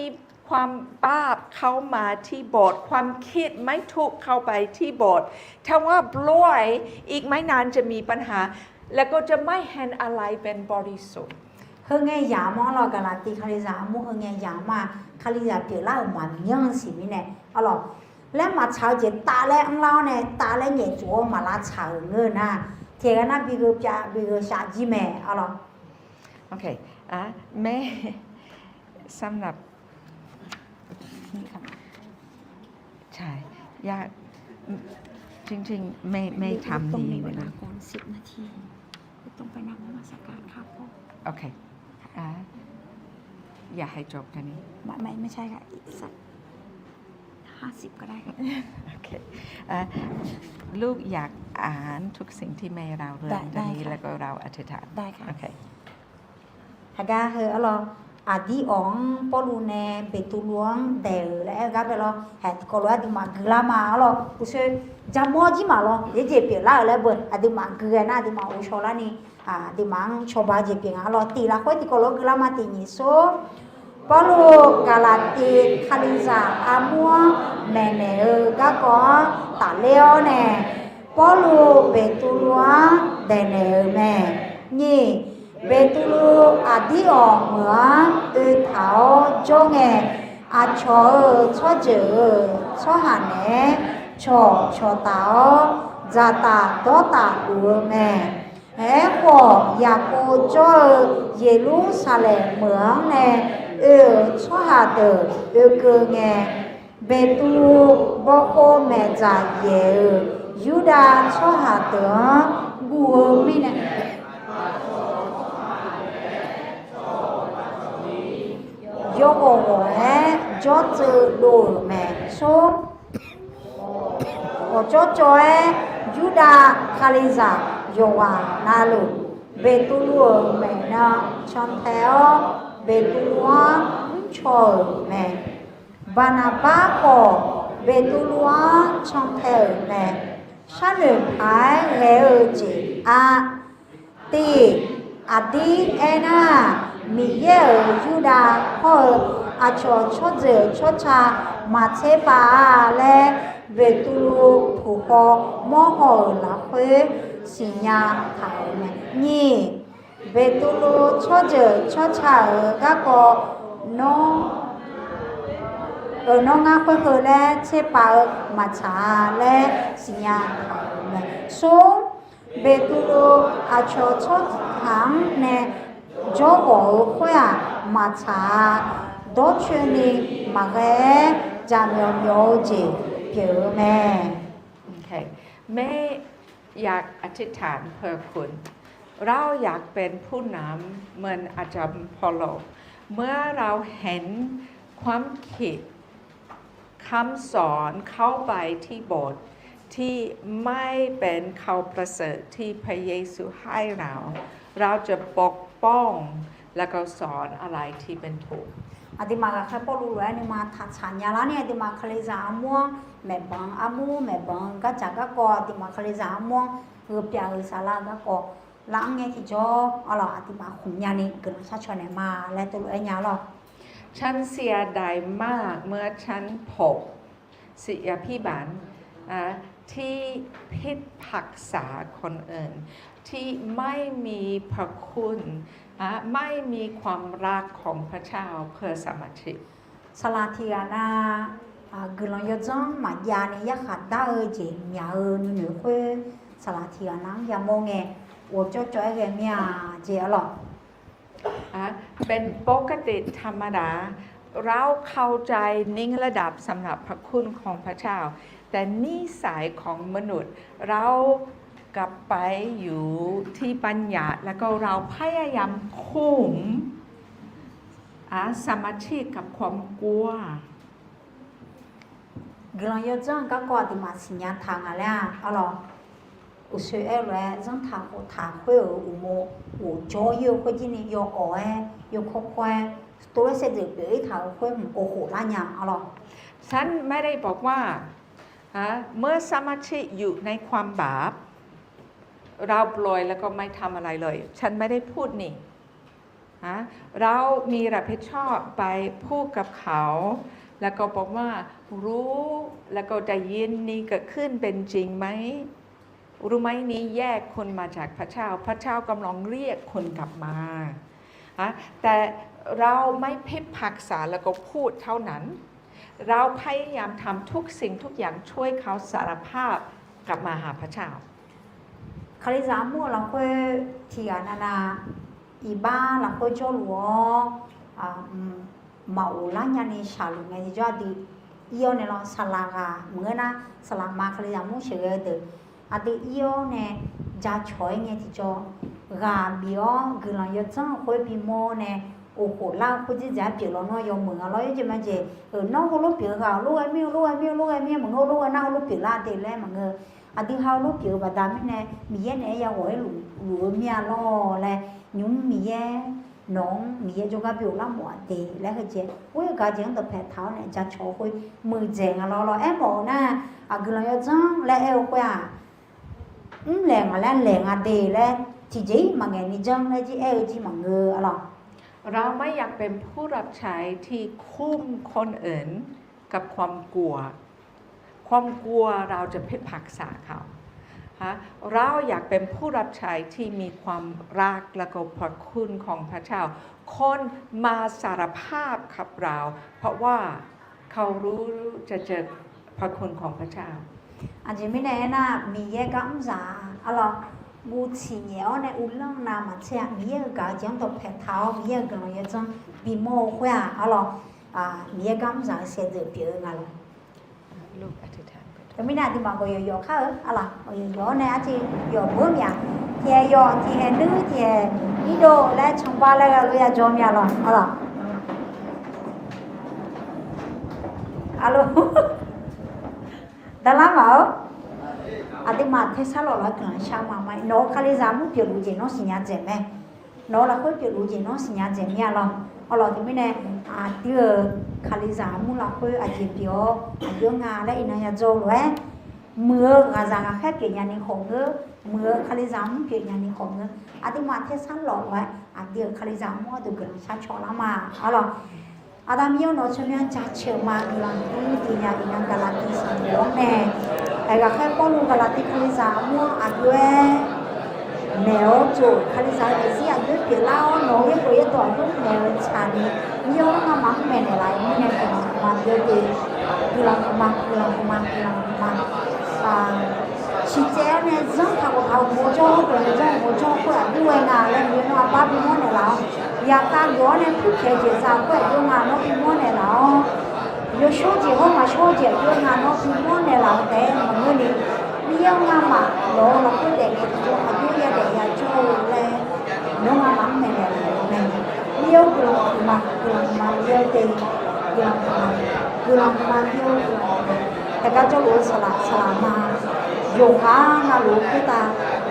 ความบาปเข้ามาที่โบสถ์ ความคิดไม่ถูกเข้าไปที่โบสถ์ ถ้าว่าปล่อย อีกไม่นานจะมีปัญหา แล้วก็จะไม่เห็นอะไรเป็นบริสุทธิ์ Heu ngae yamq-anr lawr, Gaqlaqtiv Kalizaq armur heu ngae yamq ma. Kalizaq pyeuflar-euq maqmyanr siq mirnae arlawr, laer maqtsaq-eu jeq taf laer mrlar-awr nae, taf laer nyaeftsuf-awr maqlavtsaq-euq ngeur nar, tiqghaq nar bi gheu pyav bi gheu shaf jir mae arlawr. โอเค อ่ะ แม่ สำหรับ ใช่ อยาก จริงๆ ไม่ ไม่ทำดีเวลา ก่อนสิบนาที ต้องไปนั่งนมัสการครับพ่อ โอเค อ่ะ อยากให้จบเท่านี้ ไม่ ไม่ ไม่ใช่ค่ะ อีกสัก ห้าสิบ ก็ได้ค่ะ โอเค อ่ะ ลูกอยากอ่านทุกสิ่งที่แม่เล่าเรื่อง ได้ เรื่องนี้ ได้ค่ะ แล้วก็เราอธิษฐาน ได้ค่ะ โอเค Haqgar heu arlawr, Aqdir awq-anr Pawrluv nae Beqtuvluv-anr daeq-euq laer aer-eu gar bae lawr, haeq tiqkawv lof-aer aqduimaf guilar ma arlawr. Uqshoe jamawr jir maf lawr, yaerjeq pyeuflar-euq laer beu aqduimaf gui ghae nar aqduimaf ghovshaw larni aqduimaf-anr cawba jeq pyeuf nga arlawr. Tiq lafkhoer tiqkawv lof-aer guilar ma. Tiq nyiq sor, Pawrluv Gaqlaqtiv Kalizaq armur-anr maeqnaeq-eu garkawv-anr tafler-awr nae, Pawrluv Beqtuvluv-anr daeqnaeq-euq mae. Nyiq, Beqtuvluv Aqdir awq meuq-anr oetaq-awr jawr ngae, aqcawq-euq tsawrjeuq-euq tsawrhaq naeq-aer cawq cawqtaf-awr, dzaqtaf dawrtaf luf-eu mae. Aerkhawf, Yaqkov jawr-eu Yeqlursaqlaeq meuq-anr nae oe-euq tsawrhaq deuq oekeuv ngae, Beqtuvluv bawkhov maeqdzaq yaeq-euq Yurdav tsawrhaq deuq-anr guv-eu mirnae, yawghawq ghawq-aer jawrtseuv dov-euq mae. Sor, ghawqjawr cawv-aer Yurdav Kalizaq yawqghaq navluf, Beqtuvluv-euq maeqnan cantae-awr, Beqtuvluv-anr mrcaw-euq mae. Baqnaqbar khawf, Beqtuvluv-anr cantae-euq mae. Sharnoeq paq-aer ghae-eu jeq ar, tiq, aqdir aernar, Miqyaer-euq Yurdav hawr-eu aqcawq tsawrjeuq tsawrca maqtser pav-a laer, Beqtuvluv puq haw mawr haw-euq lafkhoer siqnya taq-euq mae. Nyiq, Beqtuvluv tsawrjeuq tsawrca-euq garkawv nawr, nawr ngar khoer heu laer tser pav-eu maqtsaq-a laer siqnya taq-euq mae. Sor, Beqtuvluv aqcawq tsawrhaq-anr nae jawrghawq-eu khoer-aq maqtsaq-a, dawrcoeni maqghae-aer jaqmyawf myawf-eu jeq pyeuf-eu mae. แม่อยากอธิษฐานเผื่อคุณ เราอยากเป็นผู้นำเหมือนอาจารย์เปาโล เมื่อเราเห็นความคิด คำสอนเข้าไปที่โบสถ์ที่ไม่เป็นข่าวประเสริฐที่พระเยซูให้เรา เราจะปกป้องและก็สอนอะไรที่เป็นถูก Aqduimaf ghaqkhaer Pawrluv lof-aer nuima taqtsaq nya larni aqduimaf Kalizaq armur-anr maeqbanq, armur maeqbanq-eu gardzaq garkawv, aqduimaf Kalizaq armur-anr gheu pyav-eu saflar-eu garkawv lar-anr ngae tiqjawr arlawq, aqduimaf khmqnya ni guiqlanq sharcaw naeq ma laer teulof-aer nya arlawq. ฉันเสียดายมากเมื่อฉันพบ เสียพิบัติ ที่พิพากษาคนอื่น ที่ไม่มีพระคุณ ไม่มีความรักของพระเจ้าเพื่อสมาชิก Saqlaq tiqghaq nav, guiqlanq yawdzanr maqjav ni yarkhaq dar-eu jeq myaq-eu nuinoeq khoer, saqlaq tiqghaq nav-anr yamawr ngae, ghawqjawr cawv-aer ghae mir-a jeq arlawq. เป็นปกติธรรมดา เราเข้าใจในระดับสำหรับพระคุณของพระเจ้า แต่นิสัยของมนุษย์ เรากลับไปอยู่ที่บัญญัติ แล้วก็เราพยายามคุม สมาธิกับความกลัว Guiqlanq yawdzanr-eu garkawv aqduimaf siqnya taq nga laer-a arlawq. Uqshoe aer-eu lof-aer zanrtaq khoftaq khoer-euq uqmov ghof jawr-ir-eu khoer jir ni yawawq-aer yawkawr kawr-aer tov laer saevdzeuf pyeuf-ir taq-euq khoer mq of khof lar nya-a lawq. ฉันไม่ได้บอกว่า ฮะ เมื่อสมาชิกอยู่ในความบาป เราปล่อยแล้วก็ไม่ทำอะไรเลย ฉันไม่ได้พูดนี่ ฮะ เรามีรับผิดชอบไปพูดกับเขา แล้วก็บอกว่า รู้ แล้วก็ได้ยินนี่เกิดขึ้นเป็นจริงไหม รู้ไหม นี่แยกคุณมาจากพระเจ้า พระเจ้ากำลังเรียกคุณกลับมา ฮะ แต่เราไม่พิพากษาแล้วก็พูดเท่านั้น เราพยายามทำทุกสิ่งทุกอย่างช่วยเขาสารภาพกลับมาหาพระเจ้า Kalizaq armur-eu lafkhoer tiqghaq navnav iqbax lafkhoer jawrluf-awr, maqghof lar nyani shaqluf ngae tiqjawr aqdui ir-awr nae lawr saqlaq ghaq maqngeur nar, saqlaq ma Kalizaq armur sheuqghae-eu deuq aqdui ir-awr nae jacawq-aer ngae tiqjawr, ghaq bif-awr guiqlanq yawdzanr-eu khoer bimawr nae, of khof lar-eu khoer dzer dzaeq-aer pyeuf lawnmr yawmuiq nga lawr. Yawjeq majeq-euq nawr heulof pyeuf-eu ghaq lof ghae mir-eu lof ghae mir-eu lof ghae mir-eu maqngeur, lof ghae nar heulof pyeuflar de laer maqngeur. Aqdui ha heulof pyeuf-eu baqda mirnae Miqyaer naeq-aer yaghawq-aer luf-eu mir-a lawr laer, nymq-mr Miqyaer nawq-anr Miqyaer jawrgar bi ghoflar mawf-a de laer heujeq ghoer-eu gaq jeq-anr dawqpae taq-awr nae jacawq-eu khoer muiqdzaeq nga lawr lawr. Aermawf-euq nar, aqguiqlanq yawdzanr laer aer-eu khoer-aq, mrlaeq ngaq laer laeq nga de laer tiqjeq-ir maqngaeq ni janr laer jir aer-eu jir maqngeur-a lawq. เราไม่อยากเป็นผู้รับใช้ที่คุมคนอื่นกับความกลัว ความกลัวเราจะพิพากษาเขา ฮะ เราอยากเป็นผู้รับใช้ที่มีความรักและก็พระคุณของพระเจ้า คนมาสารภาพกับเรา เพราะว่าเขารู้จะเจอพระคุณของพระเจ้า Aqjeq mirnae aernar, Miqyaer gar mrzaq-a lawr, guv tsiqnyaef-awr nae uvlanr navmaqtser-a, Miqyaer-euq gaq-eu jeq-anr dawqpae taq-awr Miqyaer-euq guiqlanq yawdzanr bimawr-eu khoer-aq, a lawr, Miqyaer gar mrzaq-eu saevdzeuf pyeuf-eu nga lawr. Teumirnae aqduimaf gawq yawqyawq kar-eu, a lawr, gawq yawqyawq-awr nae arciv yawq beur myav, tiqhaeq yawq tiqhaeq nuir tiqhaeq irdov laer canbar laer gha lof ya jawr myav lawr, a lawr. Daqlar maf-awr, aqduimaf tersar lawq laf guiqlanq shar ma ma. Nawq-euq Kalizaq armur pyeufluf jeq nawr siqnya dzaeq mae. Nawq-euq lafkhoer pyeufluf jeq nawr siqnya dzaeq mir-a lawr. Awrlawq teumirnae, aqdui-euq Kalizaq armur lafkhoer aqjeq pyeuf-awr aqjox nga laer iqnan ya dzaw lof-aer, muiq-eu ghaqzaq ghaqkhaer pyeufnya ni khawf ngeur, muiq-eu Kalizaq armur pyeufnya ni khawf ngeur, aqduimaf tersar lawq lof-aer aqdui-euq Kalizaq armur-anr deuq guiqlanq shar caw lar ma. Arlawq, Aqda Miqyaer-awr, nawq-eu tsawrmyanr jaceuq ma. Guiqlanq huiq-eu tiqnya iqnan Gaqlaqtiv sanqbof-anr nae, ghaqkhaer Pawrluv Gaqlaqtiv Kalizaq armur-anr aqjox-aer maeq-awr tsov-euq Kalizaq-eu daefzir aqjox-aer pyeuflar-awr, nawq-euq yaerbof yaerdawq aqjox-aer maeq-eu tsaqni, Miqyaer-awr, ngamaf-anr maeqnaeq laf-eu mirnae guiqlanq huiqma byov de. Guiqlanq huiqma, guiqlanq huiqma, guiqlanq huiqma. Siqtsaev-awr nae zanr taq khof taq-euq uqmov jawr-awr, guiqlanq zanr uqmov jawr khoer aqjox ghae nga laer Miqyaer nawr aqbar bimawr naeqlaf-awr, yaqkhav geuf-awr nae pyur pyaeq-eu jeq za khoer aqjox nga nawr bimawr naeqlaf-awr, yawshawr jeq hawr maqshawr jeq aqjox nga nawr bimawr naeqlaf-eu taef-aer maqngeur ni, Miqyaer-awr, ngamaf nawq-euq lafkhoer daefle tiqjawr aqjox yadaef yajawr-eu laer nawr ngamaf-anr maeqnaeq laf-euq mae. Miqyaer-awr, guiqlanq huiqma, guiqlanq huiqma Miqyaer-eu te, guiqlanq huiqma, guiqlanq huiqma Miqyaer-eu, guiqlanq huiqma. Haeqgar jawrluf-eu saqlaq saqlaq ma, yawqha navluf-eu khoertav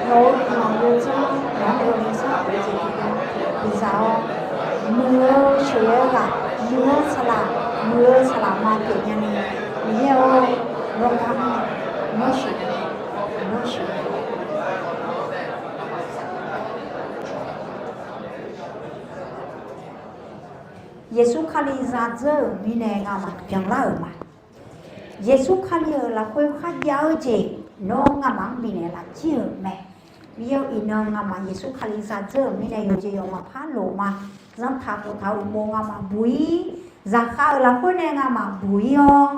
nawq-euq guiqlanq yawdzanr nawq-anr nae nuisar of-eu jeq tiqdawq biza-awr, muiq-eu sheuqghae-eu ghaq, muiq-eu saqlaq, muiq-eu saqlaq ma pyeufnya ni, Miqyaer-or, nawr gar mr-awq, nawr sheuqghae, nawr sheuqghae. Yeqsur Kali zadzeur-euq mirnae ngamaf byanlar-euq ma. Yeqsur Kali-euq lafkhoer kharjav-eu jeq nawr ngamaf-anr bifnaeq lafjir-euq mae. Miqyaer-eu, iqnan ngamaf Yeqsur Kali zadzeur-euq mirnae yawqjeq yawq maqpar loq ma. Zanrtaq khoftaq-euq uqmov ngamaf buq-ir, zaqkhav-euq lafkhoer nae ngamaf buq-ir-awr,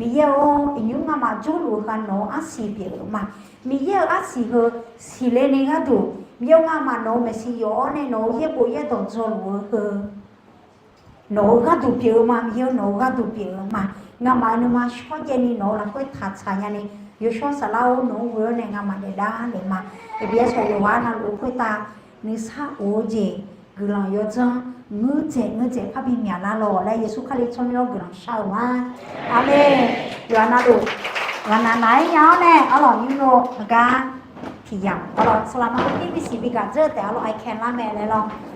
Miqyaer-or, iqnymr ngamaf jawrluf-eu ha nawq-euq arsiq pyeuf-euq ma. Miqyaer-euq arsiq heu siqle ni gharduq, Miqyaer-or, ngamaf nawq-euq maeqshi yawf-awr nae nawq-euq yaerbof yaerdawq dzawluf-eu heu nawq-euq gharduq pyeuf-eu ma. Miqyaer-or, nawq-euq gharduq pyeuf-eu ma. Ngamaf-euq nuima shawrjaev ni nawq-euq lafkhoer taqtsaq nyani, yawshawr saflar-or, nawq-anr ghoe-awr nae ngamaf daef dar le ma. Aqbyaer sawq yawqghaq navluf-eu khoertav nuisar of-eu jeq, guiqlanq yawdzanr ngeur dzaeq ngeur dzaeq parbi myaqlar lawq laer Yeqsur Kali tsawrmyanr-awr guiqlanq shar-euq ma. Aqmeq. Yawqha navluf, yawqha navnav-aer nya-awr nae arlawq nymr lo heugar siqyaq arlawr, saqlaqma-anr mir bisiq bigaq dzeur taef arlawr, I can lar mae laer lawr.